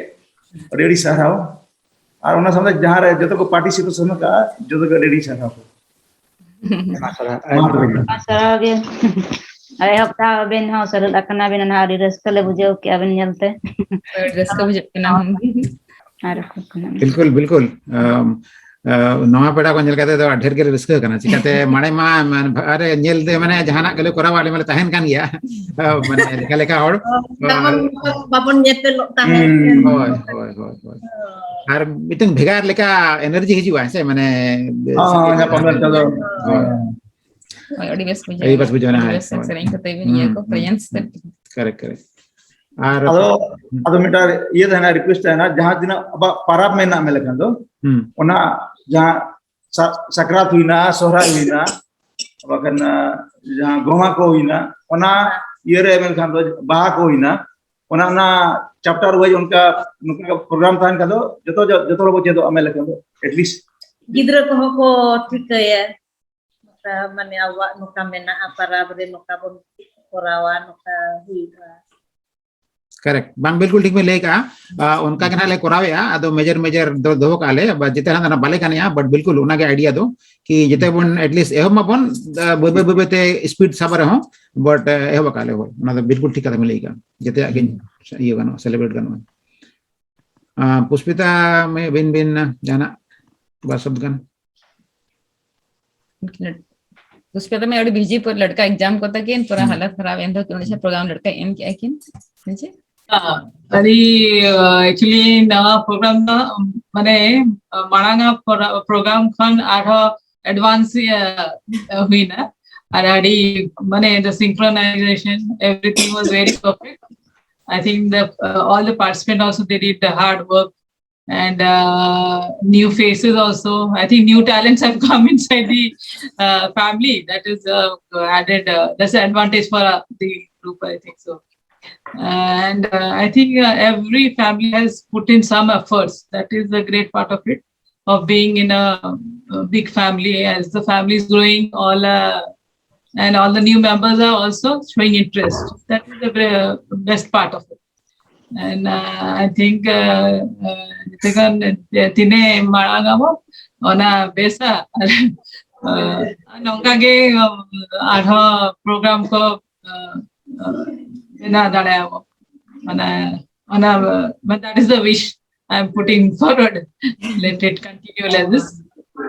ᱟᱹᱰᱤ ᱟᱹᱰᱤ ᱥᱟᱨᱦᱟᱣ᱾ ᱟᱨ ᱚᱱᱟ ᱥᱟᱶᱛᱮ ᱡᱟᱦᱟᱸ ᱨᱮ ᱡᱚᱛᱚ ᱠᱚ ᱯᱟᱨᱴᱤᱥᱤᱯᱮᱥᱚᱱ ᱟᱠᱟᱫᱼᱟ, ᱡᱚᱛᱚ ᱜᱮ ᱟᱹᱰᱤ ᱟᱹᱰᱤ ᱥᱟᱨᱦᱟᱣ᱾ ᱟᱭᱢᱟ ᱥᱟᱨᱦᱟᱣ᱾ ᱢᱟ ᱛᱚᱵᱮ᱾ ᱟᱭᱢᱟ ᱥᱟᱨᱦᱟᱣ ᱜᱮ᱾ ᱮᱦᱚᱯ ᱫᱷᱟᱣ ᱟᱵᱮᱱ ᱦᱚᱸ ᱥᱮᱞᱮᱫ ᱟᱠᱟᱱᱟ ᱵᱮᱱ, ᱱᱟᱦᱟᱜ ᱟᱹᱰᱤ ᱨᱟᱹᱥᱠᱟᱹ ᱞᱮ ᱵᱩᱡᱷᱟᱹᱣ ᱠᱮᱜᱼᱟ ᱵᱮᱱ ᱧᱮᱞᱛᱮ᱾ ᱟᱹᱰᱤ ᱨᱟᱹᱥᱠᱟᱹ ᱵᱩᱡᱷᱟᱹᱜ ᱠᱟᱱᱟ᱾ ᱟᱨ ᱵᱤᱞᱠᱩᱞ, ᱵᱤᱞᱠᱩᱞ᱾ ᱟᱢ, ᱟ, ᱱᱚᱣᱟ ᱯᱮᱲᱟ ᱠᱚ ᱧᱮᱞ ᱠᱟᱛᱮ ᱫᱚ ᱰᱷᱮᱨ ᱜᱮᱞᱮ ᱨᱟᱹᱥᱠᱟᱹ ᱠᱟᱱᱟ᱾ ᱪᱤᱠᱟᱛᱮ ᱢᱟᱲᱮ ᱢᱟ, ᱢᱟᱱᱮ, ᱟᱨᱮ ᱧᱮᱞ ᱫᱮ, ᱢᱟᱱᱮ, ᱡᱟᱦᱟᱱᱟᱜ ᱜᱮᱞᱮ ᱠᱚᱨᱟᱣᱟ, ᱟᱞᱮ ᱢᱟᱞᱮ ᱛᱟᱦᱮᱱ ᱠᱟᱱ ᱜᱮᱭᱟ᱾ ᱟ, ᱢᱟᱱᱮ, ᱞᱮᱠᱷᱟ ᱞᱮᱠᱷᱟ ᱦᱚᱲ᱾ ᱵᱟᱵᱚᱱ, ᱵᱟᱵᱚᱱ ᱧᱮᱯᱮᱞᱚᱜ ᱛᱟᱦᱮᱸᱫ᱾ ᱦᱩᱸ᱾ ᱦᱳᱭ, ᱦᱳᱭ, ᱦᱳᱭ, ᱦᱳᱭ᱾ ᱟᱨ ᱢᱤᱫᱴᱟᱝ ᱵᱷᱮᱜᱟᱨ ᱞᱮᱠᱟ ᱮᱱᱟᱨᱡᱤ ᱦᱤᱡᱩᱜᱼᱟ, ᱦᱮᱸ ᱥᱮ? ᱢᱟᱱᱮ ᱦᱚᱸ, ᱧᱟᱯᱟᱢ ᱞᱮᱱᱠᱷᱟᱱ ᱫᱚ᱾ ᱦᱳᱭ᱾ ᱦᱳᱭ, ᱟᱹᱰᱤ ᱵᱮᱥ ᱵᱩᱡᱷᱟᱹᱣ ᱟᱹᱰᱤ ᱵᱮᱥ ᱵᱩᱡᱷᱟᱹᱣ ᱮᱱᱟ, ᱟᱹᱰᱤ ᱦᱳᱭ, ᱵᱮᱥ ᱦᱳᱭ᱾ ᱥᱮᱨᱮᱧ ᱠᱟᱛᱮ ᱵᱤᱱ ᱤᱭᱟᱹ ᱠᱚ ᱦᱩᱸ, ᱯᱨᱮᱡᱮᱱᱥ ᱛᱮ᱾ Correct, correct. ᱟᱨ ᱟᱫᱚ ᱟᱫᱚ ᱢᱤᱫᱴᱟᱝ ᱤᱭᱟᱹ ᱛᱟᱦᱮᱱᱟ, ᱨᱤᱠᱩᱭᱮᱥᱴ ᱛᱟᱦᱮᱱᱟ, ᱡᱟᱦᱟᱸ ᱛᱤᱱᱟᱹᱜ ᱟᱵᱚᱣᱟᱜ ᱯᱟᱨᱟᱵᱽ ᱢᱮᱱᱟᱜ ᱢᱮ ᱞᱮᱠᱷᱟᱱ ᱫᱚ, ᱦᱩᱸ, ᱚᱱᱟ ᱡᱟᱦᱟᱸ ᱥᱟ- ᱥᱟᱠᱨᱟᱛ ᱦᱩᱭᱱᱟ, ᱥᱚᱦᱨᱟᱭ ᱦᱩᱭᱱᱟ, ᱵᱟᱠᱷᱟᱱ ᱡᱟᱦᱟᱸ ᱜᱚᱢᱦᱟ ᱠᱚ ᱦᱩᱭᱱᱟ, ᱚᱱᱟ ᱤᱭᱟᱹ ᱨᱮ ᱢᱮᱱᱠᱷᱟᱱ ᱫᱚ ᱵᱟᱦᱟ ᱠᱚ ᱦᱩᱭᱱᱟ, ᱚᱱᱟ ᱚᱱᱟ ᱪᱮᱯᱴᱟᱨ ᱣᱟᱭᱤᱡ ᱚᱱᱠᱟ ᱱᱚᱝᱠᱟ ᱯᱨᱳᱜᱨᱟᱢ ᱛᱟᱦᱮᱱ ᱠᱷᱟᱱ ᱫᱚ ᱡᱚᱛᱚ ᱡᱚᱛᱚ ᱦᱚᱲ ᱵᱚ ᱪᱮᱫᱚᱜᱼᱟ ᱢᱮᱱ ᱞᱮᱠᱷᱟᱱ ᱫᱚ ᱮᱴᱞᱤᱥᱴ᱾ ᱜᱤᱫᱽᱨᱟᱹ ᱠᱚᱦᱚᱸ ᱠᱚ ᱴᱷᱤᱠᱟᱹᱭᱟ, ᱱᱚᱝᱠᱟ ᱢᱟᱱᱮ ᱟᱵᱚᱣᱟᱜ ᱱᱚᱝᱠᱟ ᱢᱮᱱᱟᱜᱼᱟ, ᱯᱟᱨᱟᱵᱽ ᱨᱮ ᱱᱚᱝᱠᱟ ᱵᱚᱱ ᱠᱚᱨᱟᱣᱟ, ᱱᱚᱝᱠᱟ ᱦᱩᱭᱩᱜᱼᱟ᱾ ᱠᱟᱨᱮᱠᱴ᱾ ᱵᱟᱝ, ᱵᱤᱞᱠᱩᱞ ᱴᱷᱤᱠ ᱵᱮᱱ ᱞᱟᱹᱭ ᱠᱟᱜᱼᱟ᱾ ᱟᱸ, ᱚᱱᱠᱟ ᱜᱮ ᱱᱟᱦᱟᱜ ᱞᱮ ᱠᱚᱨᱟᱣᱮᱫᱼᱟ, ᱟᱫᱚ ᱢᱮᱡᱟᱨ ᱢᱮᱡᱟᱨ ᱫᱚ ᱫᱚᱦᱚ ᱠᱟᱜᱼᱟ ᱞᱮ, ᱵᱟ, ᱡᱮᱛᱮ ᱦᱟᱸᱜ ᱵᱟᱞᱮ ᱜᱟᱱᱮᱜᱼᱟ, ᱵᱟᱴ ᱵᱤᱞᱠᱩᱞ ᱚᱱᱟᱜᱮ ᱟᱭᱰᱤᱭᱟ ᱫᱚ, ᱠᱤ ᱡᱮᱛᱮ ᱵᱚᱱ ᱮᱴᱞᱤᱥᱴ ᱮᱦᱚᱵ ᱢᱟᱵᱚᱱ, ᱟᱸ, ᱵᱟᱹᱭ ᱵᱟᱹᱭ ᱵᱟᱹᱭ ᱵᱟᱹᱭ ᱛᱮ ᱥᱯᱤᱰ ᱥᱟᱵ ᱨᱮᱦᱚᱸ, ᱵᱟᱴ, ᱟᱸ, ᱮᱦᱚᱵ ᱟᱠᱟᱫ ᱞᱮ ᱦᱳᱭ᱾ ᱚᱱᱟ ᱫᱚ ᱵᱤᱞᱠᱩᱞ ᱴᱷᱤᱠ ᱠᱟᱛᱷᱟ ᱵᱮᱱ ᱞᱟᱹᱭ ᱠᱟᱜᱼᱟ, ᱡᱮᱛᱮᱭᱟᱜ ᱜᱮ ᱤᱭᱟᱹ ᱜᱟᱱᱚᱜᱼᱟ, ᱥᱮᱞᱤᱵᱨᱮᱴ ᱜᱟᱱᱚᱜᱼᱟ᱾ ᱟᱸ, ᱯᱩᱥᱯᱤᱛᱟ ᱢᱮ, ᱟᱹᱵᱤᱱ ᱵᱤᱱ, ᱟᱸ, ᱡᱟᱦᱟᱱᱟᱜ ᱵᱟᱨ ᱥᱚᱵᱫ ᱜᱟᱱ? पुष्पिता में अड़ी बिजी पर लड़का एग्जाम को तक इन पूरा हम्म। हालत खराब, इन तो क्यों से प्रोग्राम लड़का एम क्या किन जी? ᱟᱹᱰᱤ ᱮᱠᱪᱩᱭᱮᱞᱤ ᱱᱟᱣᱟ ᱯᱨᱳᱜᱨᱟᱢ ᱫᱚ ᱢᱟᱱᱮ ᱢᱟᱲᱟᱝ ᱯᱨᱳᱜᱨᱟᱢ ᱠᱷᱚᱱ ᱟᱨᱦᱚᱸ ᱮᱰᱵᱷᱟᱱᱥ ᱦᱩᱭᱱᱟ ᱟᱨ ᱟᱹᱰᱤ ᱢᱟᱱᱮ the synchronization, everything was very perfect. I think the uh, all the participants also they did the hard work and uh, new faces also. I think new talents have come inside the uh, family. That is uh, added. Uh, that's an advantage for uh, the group, I think so. And uh, I think uh, every family has put in some efforts. That is the great part of it, of being in a, a big family. As the family is growing, all uh, and all the new members are also showing interest. That is the be- best part of it. And uh, I think uh, uh, ᱡᱮᱛᱮᱠᱷᱚᱱ ᱛᱤᱱᱟᱹᱜ ᱢᱟᱲᱟᱝ ᱟᱵᱚ ᱚᱱᱟ ᱵᱮᱥᱟ ᱟᱨ, uh, ᱱᱚᱝᱠᱟ ᱜᱮ ᱟᱨᱦᱚᱸ programme ᱠᱚ uh, uh, ᱵᱮᱱᱟᱣ ᱫᱟᱲᱮᱭᱟᱜᱼᱟ ᱵᱚ᱾ ᱚᱱᱟ ᱚᱱᱟ uh, but that is the wish I'm putting forward. Let it continue like this.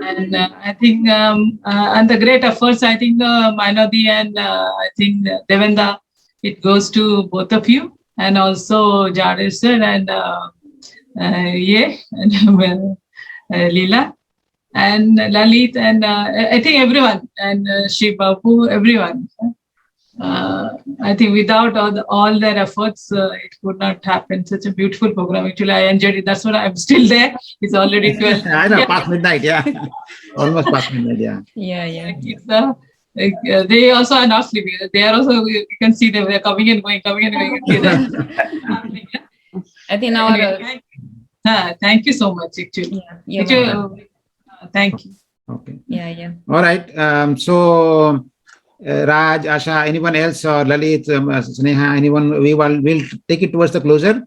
And uh, I think, um, uh, and the great efforts, I think, uh, Mainodi and uh, I think uh, Devendra, it goes to both of you, and also Jadis sir and uh, uh, yeah, and, uh, Leela and Lalit and, uh, I think everyone and, uh, Shiv Babu, everyone. Uh, I think without all, the, all their efforts, uh, it could not happen. Such a beautiful program. Actually, I enjoyed it. That's why I'm still there. It's already twelve. I know, past midnight, yeah. Almost past midnight, yeah. Yeah, yeah. It's, uh, like, uh, they also are not sleeping. They are also, you can see them, they're coming and going, coming and going. You can see them. I think now. Anyway, thank, uh, thank you so much, actually. Yeah, yeah, Actually, welcome. Uh, thank you. Okay. Yeah, yeah. All right. Um, so, uh, Raj, Asha, anyone else, or Lalit, um, uh, Sneha, anyone? We will, we'll take it towards the closure.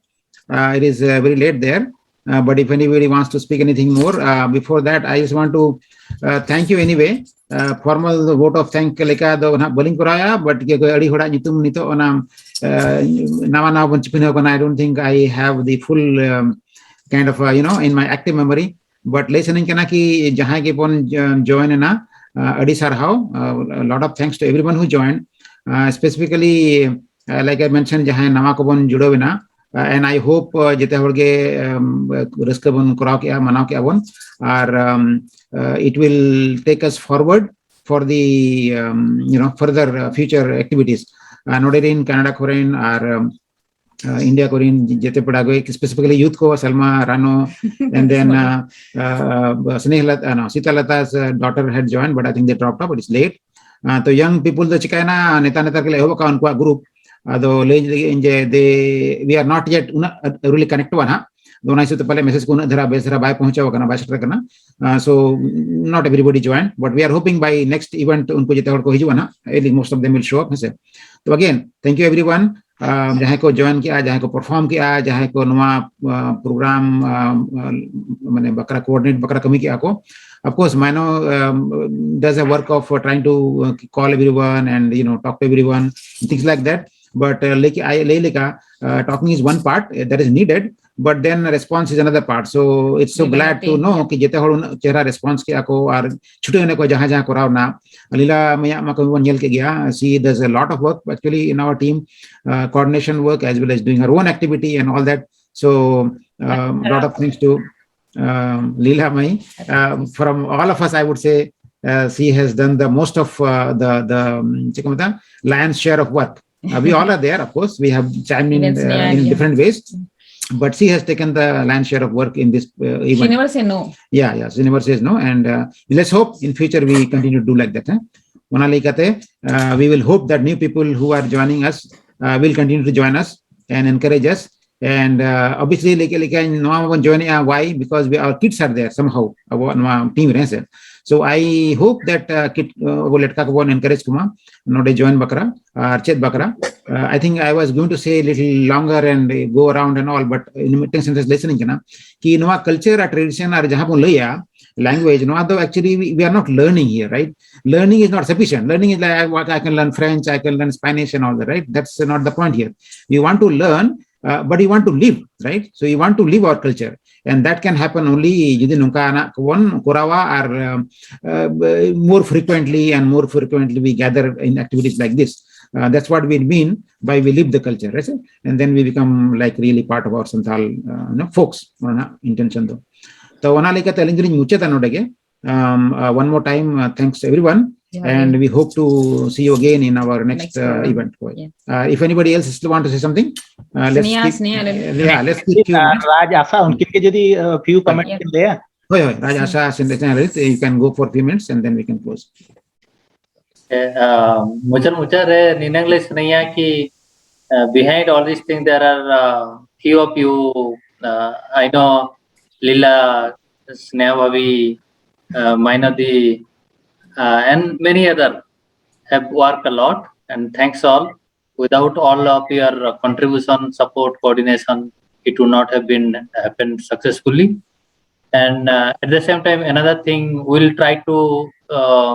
Uh, it is, uh, very late there. Uh, but if anybody wants to speak anything more, uh, before that, I just want to, uh, thank you anyway. Uh, formal vote of thank ᱞᱮᱠᱟ ᱫᱚ ᱱᱟᱦᱟᱜ ᱵᱟᱹᱞᱤᱧ ᱠᱚᱨᱟᱣᱟ, but ᱟᱹᱰᱤ ᱦᱚᱲᱟᱜ ᱧᱩᱛᱩᱢ ᱱᱤᱛᱚᱜ ᱚᱱᱟ, uh, ᱱᱟᱣᱟ ᱱᱟᱣᱟ ᱵᱚᱱ ᱪᱤᱯᱤᱱᱟᱹᱣ ᱠᱟᱱᱟ. I don't think I have the full, um, kind of, uh, you know, in my active memory. But ᱞᱟᱹᱭ ᱥᱟᱱᱟᱧ ᱠᱟᱱᱟ ᱠᱤ ᱡᱟᱦᱟᱸᱭ ᱜᱮᱵᱚᱱ, uh, join ᱮᱱᱟ, uh, ᱟᱹᱰᱤ ᱥᱟᱨᱦᱟᱣ. Uh, lot of thanks to everyone who joined. Uh, specifically, uh, like I mentioned, ᱡᱟᱦᱟᱸᱭ ᱱᱟᱣᱟ ᱠᱚᱵᱚᱱ ᱡᱩᱲᱟᱹᱣ ᱮᱱᱟ, uh, and I hope, uh, ᱡᱮᱛᱮ ᱦᱚᱲ ᱜᱮ, um, ᱨᱟᱹᱥᱠᱟᱹ ᱵᱚᱱ ᱠᱚᱨᱟᱣ ᱠᱮᱜᱼᱟ, ᱢᱟᱱᱟᱣ ᱠᱮᱜᱼᱟ ᱵᱚᱱ, ᱟᱨ, um, uh, it will take us forward for the, um, you know, further, uh, future activities. Uh, ᱱᱚᱰᱮ ᱨᱮᱱ ᱠᱟᱱᱟᱰᱟ ᱠᱚᱨᱮᱱ ᱟᱨ, um, uh, ᱤᱱᱰᱤᱭᱟ ᱠᱚᱨᱮᱱ ᱡᱮᱛᱮ ᱯᱮᱲᱟ ᱠᱚ, specifically youth ᱠᱚ, ᱥᱟᱞᱢᱟ, ᱨᱟᱱᱳ, and then, uh, uh, Snehalata, uh, no, Sitalata's, uh, daughter had joined, but I think they dropped off. It's late. Uh, ᱛᱚ young people ᱫᱚ ᱪᱤᱠᱟᱭᱱᱟ, ᱱᱮᱛᱟᱨ ᱱᱮᱛᱟᱨ ᱜᱮᱞᱮ ᱮᱦᱚᱵ ᱟᱠᱟᱫ ᱩᱱᱠᱩᱣᱟᱜ group. ᱟᱫᱚ ᱞᱟᱹᱭ ᱞᱟᱹᱜᱤᱫ ᱤᱧ ᱡᱮ they, we are not yet ᱩᱱᱟᱹᱜ really connect ᱱᱟᱦᱟᱜ. ᱟᱫᱚ ᱚᱱᱟ ᱦᱤᱥᱟᱹᱵ ᱛᱮ ᱯᱟᱞᱮ message ᱠᱚ ᱩᱱᱟᱹᱜ ᱫᱷᱟᱨᱟ ᱵᱮᱥ ᱫᱷᱟᱨᱟ ᱵᱟᱭ ᱯᱚᱦᱚᱸᱪᱟᱣ ᱟᱠᱟᱱᱟ, ᱵᱟᱭ ᱥᱮᱴᱮᱨ ᱟᱠᱟᱱᱟ. Uh, so not everybody joined, but we are hoping by next event ᱩᱱᱠᱩ ᱡᱮᱛᱮ ᱦᱚᱲ ᱠᱚ ᱦᱤᱡᱩᱜᱼᱟ ᱱᱟᱦᱟᱜ. At least most of them will show up, ᱦᱮᱸ ᱥᱮ. ᱛᱚ again, thank you everyone. Um, ᱡᱟᱦᱟᱸᱭ ᱠᱚ join ᱠᱮᱜᱼᱟ, ᱡᱟᱦᱟᱸᱭ ᱠᱚ perform ᱠᱮᱜᱼᱟ, ᱡᱟᱦᱟᱸᱭ ᱠᱚ ᱱᱚᱣᱟ, uh, program, um, uh, ᱢᱟᱱᱮ ᱵᱟᱠᱷᱨᱟ coordinate ᱵᱟᱠᱷᱨᱟ ᱠᱟᱹᱢᱤ ᱠᱮᱜᱼᱟ ᱠᱚ. Of course, Mano, um, does a work of, uh, trying to, uh, call everyone and, you know, talk to everyone, things like that. But, uh, ᱞᱟᱹᱭ ᱠᱮᱜᱼᱟ, ᱞᱟᱹᱭ ᱞᱮᱠᱟ, uh, talking is one part, uh, that is needed, but then response is another part. So it's so Developing, glad to know yeah. ᱠᱤ ᱡᱮᱛᱮ ᱦᱚᱲ ᱩᱱᱟᱹᱜ ᱪᱮᱦᱨᱟ response ᱠᱮᱜᱼᱟ ᱠᱚ ᱟᱨ ᱪᱷᱩᱴᱟᱹᱣ ᱮᱱᱟ ᱠᱚ ᱡᱟᱦᱟᱸ ᱡᱟᱦᱟᱸ ᱠᱚᱨᱟᱣ ᱨᱮᱱᱟᱜ. ᱞᱤᱞᱟ ᱢᱟᱭᱟᱜ ᱢᱟ ᱠᱟᱹᱢᱤ ᱵᱚᱱ ᱧᱮᱞ ᱠᱮᱫ ᱜᱮᱭᱟ. She does a lot of work actually in our team, uh, coordination work as well as doing her own activity and all that. So, um, lot of thanks to um, Leela Mai. Um, from all of us, I would say uh, she has done the most of uh, the the um, ᱪᱮᱫ ᱠᱚ ᱢᱮᱛᱟᱜᱼᱟ, lion's share of work. Uh, we all are there, of course. We have chimed in Even Sneha, uh, in yeah. different ways, but she has taken the lion's share of work in this uh, She event. Never say no. Yeah, yeah. She never says no, and uh, let's hope in future we continue to do like that. Huh? ᱚᱱᱟ ᱞᱟᱹᱭ ᱠᱟᱛᱮ, uh, we will hope that new people who are joining us uh, will continue to join us and encourage us. And uh, obviously, like, like, ᱱᱚᱣᱟ ᱢᱟᱵᱚᱱ join ᱮᱜᱼᱟ. Why? Because we, our kids are there somehow. ᱟᱵᱚᱣᱟᱜ ᱱᱚᱣᱟ team ᱨᱮ, ᱦᱮᱸ ᱥᱮ. So I hope that uh, kid, uh, ᱟᱵᱚ ᱞᱮᱴᱠᱟ ᱠᱚᱵᱚᱱ encourage ᱠᱚᱢᱟ ᱱᱚᱰᱮ join ᱵᱟᱠᱷᱨᱟ ᱟᱨ ᱪᱮᱫ ᱵᱟᱠᱷᱨᱟ. Uh, I think I was going to say a little longer and uh, go around and all, but ᱤᱧ ᱢᱤᱫᱴᱮᱱ sentence ᱞᱟᱹᱭ ᱥᱟᱱᱟᱧ ᱠᱟᱱᱟ ᱠᱤ ᱱᱚᱣᱟ culture ᱟᱨ tradition ᱟᱨ ᱡᱟᱦᱟᱸ ᱵᱚᱱ ᱞᱟᱹᱭᱟ language, ᱱᱚᱣᱟ ᱫᱚ actually we, we are not learning here, right? Learning is not sufficient. Learning is like I, what I can learn French, I can learn Spanish and all that, right? That's not the point here. You want to learn, uh, but you want to live, right? So you want to live our culture. And that can happen only ᱡᱩᱫᱤ ᱱᱚᱝᱠᱟᱱᱟᱜ ᱠᱚᱵᱚᱱ ᱠᱚᱨᱟᱣᱟ ᱟᱨ um, uh, more frequently and more frequently we gather in activities like this. Uh, that's what we mean by we live the culture, right? And then we become like really part of our Santal uh, you know, folks. ᱚᱱᱟ intention ᱫᱚ. ᱛᱚ ᱚᱱᱟ ᱞᱟᱹᱭ ᱠᱟᱛᱮ ᱟᱹᱞᱤᱧ ᱫᱚᱞᱤᱧ ᱢᱩᱪᱟᱹᱫᱟ ᱱᱚᱰᱮ ᱜᱮ. Um, uh, one more time, uh, thanks everyone, Yeah. And we hope to see you again in our next, Next uh, program. Event. Yeah. Uh, if anybody else still want to say something, uh, let's Sneha, keep, Sneha, let me- yeah, let's keep few minutes. রাজ আশা, ᱩᱱᱠᱤᱱ ᱜᱮ ᱡᱩᱫᱤ few ᱠᱚᱢᱮন্ᱴ Yeah. ᱠᱤᱱ ᱞᱟᱹᱭᱟ. ᱦᱳᱭ, ᱦᱳᱭ, ᱨᱟᱡᱽ ᱟᱥᱟ ᱥᱮᱱ ᱞᱟᱹᱭ ᱛᱟᱦᱮᱸ, you can go for few minutes and then we can close. ᱮ, ᱟ, ᱢᱩᱪᱟᱹᱫ ᱢᱩᱪᱟᱹᱫ ᱨᱮ ᱱᱤᱱᱟᱹᱝ ᱞᱮ ᱥᱮᱱᱮᱭᱟ ᱠᱤ, ᱟ, behind all these things there are, ᱟ, few of you, ᱟ, I know Leela, Sneha Bhabhi, ᱟ, Mainati, ᱟ, and many other have worked a lot, and thanks all. Without all of your, uh, contribution, support, coordination, it would not have been happened successfully. And, uh, at the same time, another thing, we'll try to, uh,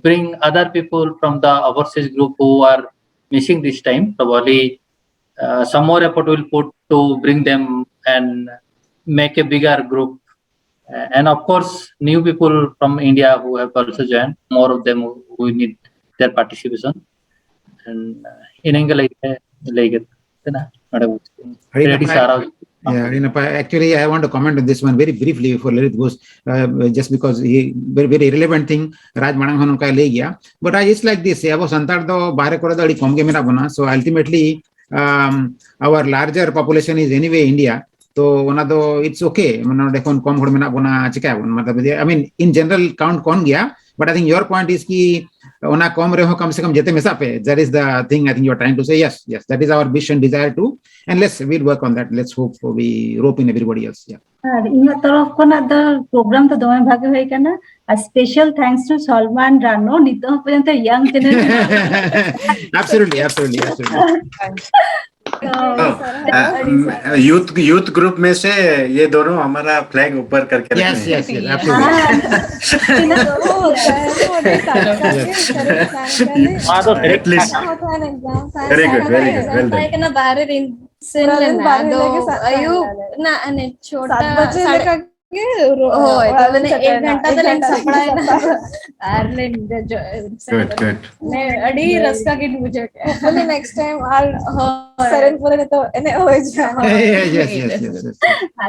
bring other people from the overseas group who are missing this time. Probably, uh, some more effort we'll put to bring them and make a bigger group. Uh, and of course, new people from India who have also joined, more of them, we need their participation. And, uh, ᱤᱱᱟᱹᱝ ᱜᱮ ᱞᱟᱹᱭ ᱛᱮ, ᱞᱟᱹᱭ ᱠᱟᱛᱮ ᱱᱚᱰᱮ ᱢᱩᱪᱟᱹᱫ᱾ ᱟᱹᱰᱤ ᱟᱹᱰᱤ ᱱᱟᱯᱟᱭ᱾ ᱥᱟᱨᱦᱟᱣ᱾ Yeah, ᱟᱹᱰᱤ ᱱᱟᱯᱟᱭ. Actually, I want to comment on this one very briefly before Lalit goes, uh, just because he very, very relevant thing, ᱨᱟᱡᱽ ᱢᱟᱲᱟᱝ ᱦᱚᱸ ᱱᱚᱝᱠᱟᱭ ᱞᱟᱹᱭ ᱜᱮᱭᱟ. But I, it's like this, ᱟᱵᱚ ᱥᱟᱱᱛᱟᱲ ᱫᱚ ᱵᱟᱦᱨᱮ ᱠᱚᱨᱮ ᱫᱚ ᱟᱹᱰᱤ ᱠᱚᱢ ᱜᱮ ᱢᱮᱱᱟᱜ ᱵᱚᱱᱟ. So ultimately, um, our larger population is anyway India. ᱛᱚ ᱚᱱᱟ ᱫᱚ it's okay, ᱢᱟᱱᱮ ᱱᱚᱰᱮ ᱠᱷᱚᱱ ᱠᱚᱢ ᱦᱚᱲ ᱢᱮᱱᱟᱜ ᱵᱚᱱᱟ, ᱪᱤᱠᱟᱹᱭᱟᱵᱚᱱ? ᱢᱚᱛᱞᱚᱵ, I mean, in general count ᱠᱚᱢ ᱜᱮᱭᱟ, but I think your point is ᱠᱤ ᱚᱱᱟ ᱠᱚᱢ ᱨᱮᱦᱚᱸ ᱠᱚᱢ ᱥᱮ ᱠᱚᱢ ᱡᱮᱛᱮ ᱢᱮᱥᱟᱜ ᱯᱮ. That is the thing I think you are trying to say. Yes, yes, that is our wish and desire too. And let's, we'll work on that. Let's hope we rope in everybody else. Yeah. ᱟᱨ ᱤᱧᱟᱹᱜ ᱛᱚᱨᱚᱯ ᱠᱷᱚᱱᱟᱜ ᱫᱚ programme ᱫᱚ ᱫᱚᱢᱮ ᱵᱷᱟᱜᱮ ᱦᱩᱭ ᱠᱟᱱᱟ. ᱟᱨ special thanks to ᱥᱚᱞᱢᱟᱱ ᱨᱟᱱᱳ, ᱱᱤᱛᱚᱜ ᱦᱚᱸ ᱯᱚᱨᱡᱚᱱᱛᱚ ᱤᱭᱟᱝ ᱡᱮᱱᱟᱨᱮᱥᱚᱱ. Absolutely, absolutely, absolutely. तो यूथ यूथ ग्रुप में से ये दोनों हमारा फ्लैग ऊपर करके Yes, रखें. Yes, yes, absolutely. ᱛᱤᱱᱟᱹᱜ ᱫᱚ ᱦᱚᱲ ᱛᱮ ᱥᱟᱵ ᱠᱟᱛᱮ ᱥᱟᱹᱨᱤ ᱥᱟᱹᱨᱤ ᱱᱚᱣᱟ ᱫᱚ ᱥᱟᱹᱨᱤ At least. ᱛᱟᱦᱮᱸ ᱠᱟᱱᱟ exam Very good, very good, well done. ᱛᱟᱦᱮᱸ ᱠᱟᱱᱟ ᱵᱟᱦᱨᱮ ᱨᱤᱧ ᱥᱮᱱ ᱯᱩᱨᱟᱹ ᱫᱤᱱ ᱞᱮᱱᱟ. ᱵᱟᱦᱨᱮ ᱟᱫᱚ ᱨᱮᱜᱮ ᱥᱟᱵ ᱠᱟᱜ ᱟᱹᱭᱩᱵ ᱢᱮ᱾ ᱱᱟ ᱟᱱᱮ ᱪᱷᱚᱴᱟ ᱥᱟᱛ ᱵᱟᱡᱮ ᱥᱟᱲᱮ- ᱞᱮᱠᱟ ᱜᱮ ᱨᱩ- ᱦᱳᱭ, ᱚᱲᱟᱜ ᱛᱚ ᱢᱟᱱᱮ ᱞᱤᱧ ᱮᱠ ᱥᱮᱴᱮᱨ ᱮᱱᱟ᱾ ᱜᱷᱚᱱᱴᱟ ᱫᱚᱞᱤᱧ ᱮᱠ ᱜᱷᱚᱱᱴᱟ ᱥᱟᱯᱲᱟᱣ ᱮᱱᱟ. ᱥᱟᱯᱲᱟᱣ᱾ ᱟᱨ ᱞᱤᱧ ᱫᱮᱡᱚᱜ Good, good. ᱢᱟᱱᱮ ᱟᱹᱰᱤ ᱨᱟᱹᱥᱠᱟᱹ ᱜᱤᱧ ᱵᱩᱡᱷᱟᱹᱣ ᱠᱮᱫᱼᱟ. Hopefully next time ᱟᱨ ᱦᱳᱭ. ᱥᱮᱨᱮᱧ ᱯᱚᱨᱮ ᱱᱤᱛᱚᱜ ᱮᱱᱮᱡ ᱦᱩᱭ ᱦᱚᱪᱚᱜ ᱢᱟ᱾ Yes, yes, yes, yes, yes.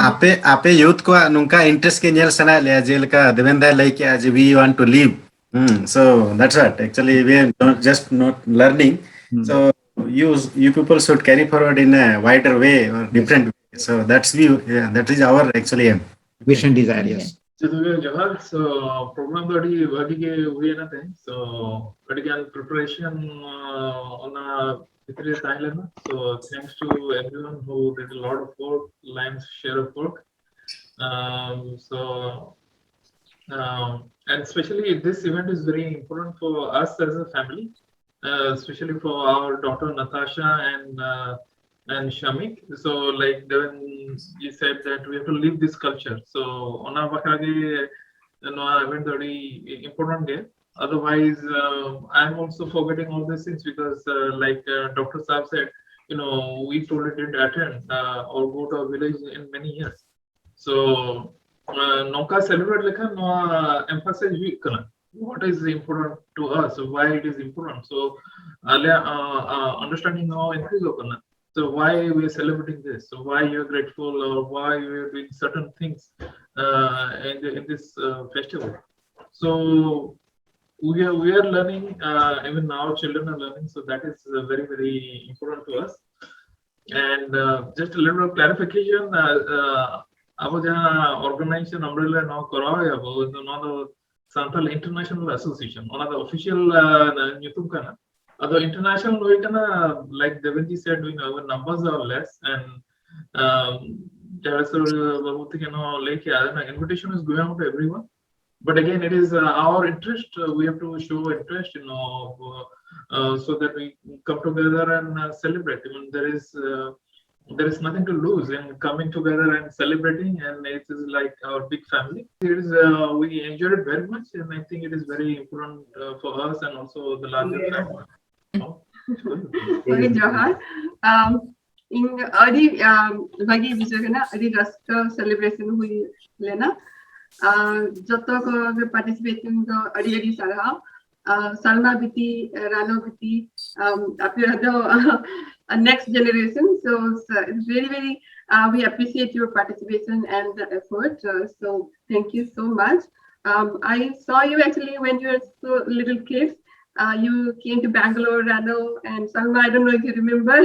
ᱟᱯᱮ ᱟᱯᱮ ᱭᱩᱛᱷ ᱠᱚᱣᱟᱜ ᱱᱚᱝᱠᱟ ᱤᱱᱴᱟᱨᱮᱥᱴ ᱜᱮ ᱧᱮᱞ ᱥᱟᱱᱟᱭᱮᱫ ᱞᱮᱭᱟ, ᱡᱮᱞᱮᱠᱟ ᱫᱮᱵᱮᱱ ᱫᱟᱭ ᱞᱟᱹᱭ ᱠᱮᱜᱼᱟ ᱡᱮ we want to leave. Hmm. So that's what actually we are not, just not learning. Hmm. So you you people should carry forward in a wider way or different way. So that's we yeah, that is our actually aim. Wish and desire, yes. ᱡᱚᱛᱚ ᱜᱮ ᱡᱚᱦᱟᱨ. So program ᱫᱚ ᱟᱹᱰᱤ ᱵᱷᱟᱹᱜᱤ ᱜᱮ ᱦᱩᱭᱮᱱᱟ ᱛᱮᱦᱮᱧ. So ᱟᱹᱰᱤ ᱜᱟᱱ preparation ᱚᱱᱟ ᱵᱷᱤᱛᱨᱤ ᱨᱮ ᱛᱟᱦᱮᱸ ᱞᱮᱱᱟ. So thanks to everyone who did a lot of work, lion's share of work. Um, so um, and especially this event is very important for us as a family, uh, especially for our daughter Natasha and uh, and Shamik. So like when you said that we have to leave this culture, so ᱚᱱᱟ ᱵᱟᱠᱷᱨᱟ ᱜᱮ ᱱᱚᱣᱟ event ᱫᱚ ᱟᱹᱰᱤ important ᱜᱮ. Otherwise, uh, I'm also forgetting all these things because, uh, like uh, Doctor Saab said, you know, we probably didn't attend uh, or go to a village in many years. So, uh, ᱱᱚᱝᱠᱟ celebrate ᱞᱮᱠᱷᱟᱱ ᱱᱚᱣᱟ emphasize ᱦᱩᱭᱩᱜ ᱠᱟᱱᱟ. What is important to us? Why it is important? So, ᱟᱞᱮᱭᱟᱜ uh, uh, understanding ᱦᱚᱸ increase ᱚᱜ ᱠᱟᱱᱟ. So why we are celebrating this? So why you are grateful, or why you are doing certain things uh, in, the, in this uh, festival? So we are we are learning. Uh, even our children are learning. So that is uh, very, very important to us. And uh, just a little clarification. Uh, uh, ᱟᱵᱚ ᱡᱟᱦᱟᱸ organization umbrella ᱱᱚᱣᱟ ᱠᱚᱨᱟᱣ ᱮᱫᱟ ᱵᱚ, ᱱᱚᱣᱟ ᱫᱚ Santal international association, ᱚᱱᱟ ᱫᱚ ᱚᱯᱷᱤᱥᱤᱭᱟᱞ ᱧᱩᱛᱩᱢ ᱠᱟᱱᱟ. ᱟᱫᱚ ᱤᱱᱴᱟᱨᱱᱮᱥᱱᱟᱞ ᱦᱩᱭ ᱠᱟᱱᱟ, like Devanji said, you know, our numbers are less, and um, ᱡᱟᱦᱟᱸ ᱥᱚᱨ ᱵᱟᱵᱩ ᱛᱟᱹᱠᱤᱱ ᱦᱚᱸ ᱞᱟᱹᱭ ᱠᱮᱜᱼᱟ, invitation is going out to everyone. But again, it is uh, our interest. Uh, we have to show interest, you know, uh, uh, so that we come together and uh, celebrate. I mean, there is uh, there is nothing to lose in coming together and celebrating, and it is like our big family. It is uh, we enjoyed it very much, and I think it is very important uh, for us and also the larger Yeah. family. Okay, Johar. Um, ᱤᱧ ᱟᱹᱰᱤ um, ᱵᱷᱟᱹᱜᱤ ᱵᱩᱡᱷᱟᱹᱣ ᱠᱟᱱᱟ, ᱟᱹᱰᱤ ᱨᱟᱹᱥᱠᱟᱹ celebration ᱦᱩᱭ ᱞᱮᱱᱟ. Uh, ᱡᱚᱛᱚ ᱠᱚ participate ᱫᱚ ᱟᱹᱰᱤ ᱟᱹᱰᱤ ᱥᱟᱨᱦᱟᱣ. Uh, ᱥᱟᱞᱢᱟ ᱵᱤᱴᱤ, uh, ᱨᱟᱱᱚ ᱵᱤᱴᱤ, um, ᱟᱯᱮ ᱫᱚ uh, next generation. So, so it's very, very, uh, we appreciate your participation and the effort. Uh, so thank you so much. Um, I saw you actually when you were so little kids. Uh, you came to Bangalore, Rano and Salma. I don't know if you remember.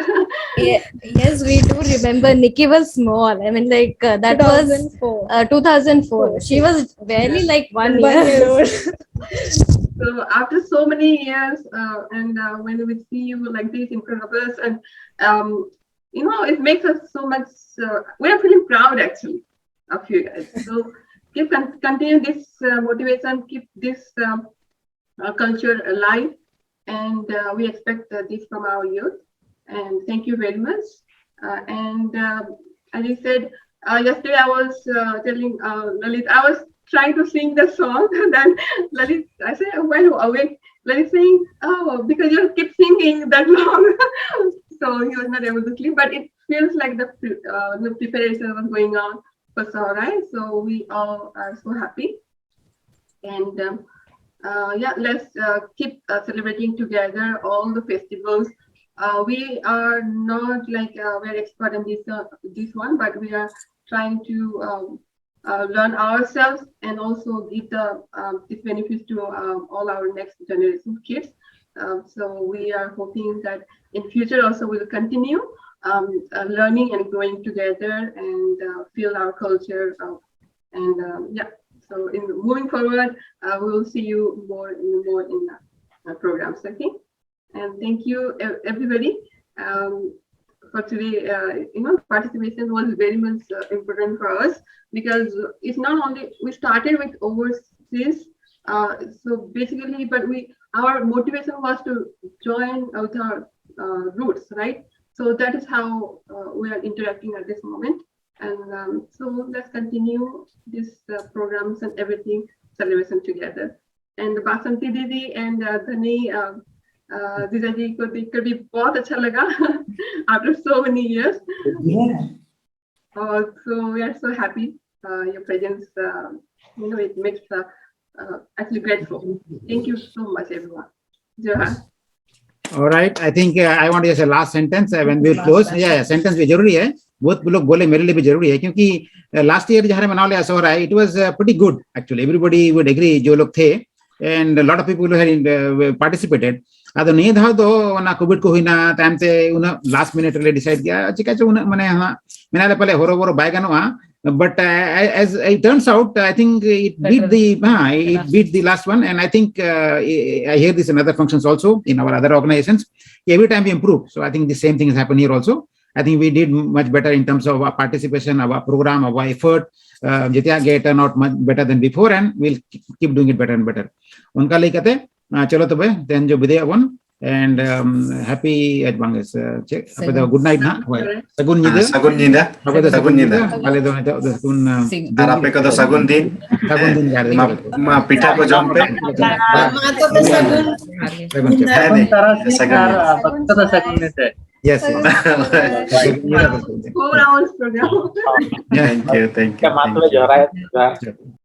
Yeah, yes, we do remember. Nikki was small. I mean, like uh, that was two thousand four. Uh, two thousand four. She was barely like one One year year old. old. So after so many years, uh, and uh, when we see you like this in front of us, and um, you know, it makes us so much. Uh, we are feeling proud actually of you guys. So keep con- continue this uh, motivation, keep this um, uh, culture alive, and uh, we expect uh, this from our youth. And thank you very much. Uh, and uh, as I said uh, yesterday, I was uh, telling uh, Lalit, I was trying to sing the song, and then Lalit, I said, "Why are we?" Lalit saying, "Oh, because you keep singing that long." So he was not able to sleep, but it feels like the pre- uh, the preparation was going on for Sohrai. So we all are so happy. And um, uh, yeah, let's uh, keep uh, celebrating together all the festivals Uh, we are not like uh, we're expert in this uh, this one, but we are trying to um, uh, learn ourselves and also give the um, this benefits to um, all our next generation of kids. Um, so we are hoping that in future also we'll continue um, uh, learning and growing together and uh, feel our culture. Uh, and um, yeah, so in moving forward, uh, we will see you more and more in the uh, programs. Okay, and thank you e- everybody. Um, for today, uh, you know, participation was very much uh, important for us because it's not only we started with overseas. Uh, so basically, but we our motivation was to join with our uh, roots, right? So that is how uh, we are interacting at this moment. And um, so let's continue this uh, programs and everything celebration together. And Basanti Didi and uh, Dhani, uh, uh, जीजा जी को देखकर भी बहुत अच्छा लगा after so many years. Uh, so we are so happy uh, your presence. Uh, you know, it makes uh, uh, actually grateful. Thank you so much, everyone. Johar. All right, I think uh, I want to just a last sentence uh, when we close. Yeah, yeah, sentence भी जरूरी है, बहुत लोग बोले मेरे लिए भी जरूरी है क्योंकि लास्ट ईयर जहाँ मनाव ले ऐसा हो रहा है, it was pretty good actually, everybody would agree जो लोग थे, and a lot of people had uh, participated. ᱟᱫᱚ ᱱᱤᱭᱟᱹ ᱫᱷᱟᱣ ᱫᱚ ᱚᱱᱟ ᱠᱳᱵᱷᱤᱰ ᱠᱚ ᱦᱩᱭᱱᱟ, ᱛᱟᱭᱚᱢ ᱛᱮ ᱩᱱᱟᱹᱜ ᱞᱟᱥᱴ ᱢᱤᱱᱤᱴ ᱨᱮᱞᱮ ᱰᱤᱥᱟᱭᱤᱰ ᱠᱮᱜᱼᱟ, ᱪᱤᱠᱟ ᱪᱚ ᱩᱱᱟᱹᱜ ᱢᱟᱱᱮ ᱦᱟᱸᱜ ᱢᱮᱱᱟ ᱞᱮ ᱯᱟᱞᱮ ᱦᱚᱨᱚᱵᱚᱨᱚ ᱵᱟᱭ ᱜᱟᱱᱚᱜᱼᱟ, but uh, as it turns out I think it beat the uh, it beat the last one, and I think uh, I hear this in other functions also in our other organizations. Every time we improve, so I think the same thing has happened here also. I think we did much better in terms of our participation, our program, our effort. Uh, ᱡᱮᱛᱮᱭᱟᱜ ᱜᱮ turn out much better than before, and we'll keep doing it better and better. ᱚᱱᱠᱟ ᱞᱟᱹᱭ ᱠᱟᱛᱮ ᱪᱚᱞᱚ ᱛᱚᱵᱮ ᱛᱮᱦᱮᱧ ᱡᱚ ᱵᱤᱫᱟᱹᱭ ᱟᱵᱚᱱ, and um, happy ᱟᱡ ᱵᱟᱝ ᱪᱮᱫ ᱟᱯᱮ ᱫᱚ good night ᱱᱟᱦᱟᱜ, ᱦᱳᱭ, ᱥᱟᱹᱜᱩᱱ ᱧᱤᱫᱟᱹ᱾ ᱥᱟᱹᱜᱩᱱ ᱧᱤᱫᱟᱹ᱾ ᱟᱯᱮ ᱫᱚ ᱥᱟᱹᱜᱩᱱ ᱧᱤᱫᱟᱹ᱾ ᱟᱞᱮ ᱫᱚ ᱱᱤᱛᱚᱜ ᱫᱚ ᱥᱟᱹᱜᱩᱱ ᱟᱨ ᱟᱯᱮ ᱠᱚᱫᱚ ᱥᱟᱹᱜᱩᱱ ᱫᱤᱱ᱾ ᱥᱟᱹᱜᱩᱱ ᱫᱤᱱ ᱡᱚᱦᱟᱨ ᱜᱮ᱾ ᱢᱟ ᱯᱤᱴᱷᱟᱹ ᱠᱚ ᱡᱚᱢ ᱯᱮ᱾ ᱥᱟᱹᱜᱩᱱ ᱪᱮᱫ? ᱦᱮᱸ ᱫᱤ, ᱥᱟᱹᱜᱩᱱ ᱫᱤᱱ᱾ ᱵᱟᱠᱛᱚ ᱫᱚ ᱥᱟᱹᱜᱩᱱ ᱢᱮᱥᱮ᱾ Yes, yes. Four hours program. Yeah. Thank you, thank you, ᱢᱟ thank ᱛᱚᱵᱮ you. ᱡᱚᱦᱟᱨ᱾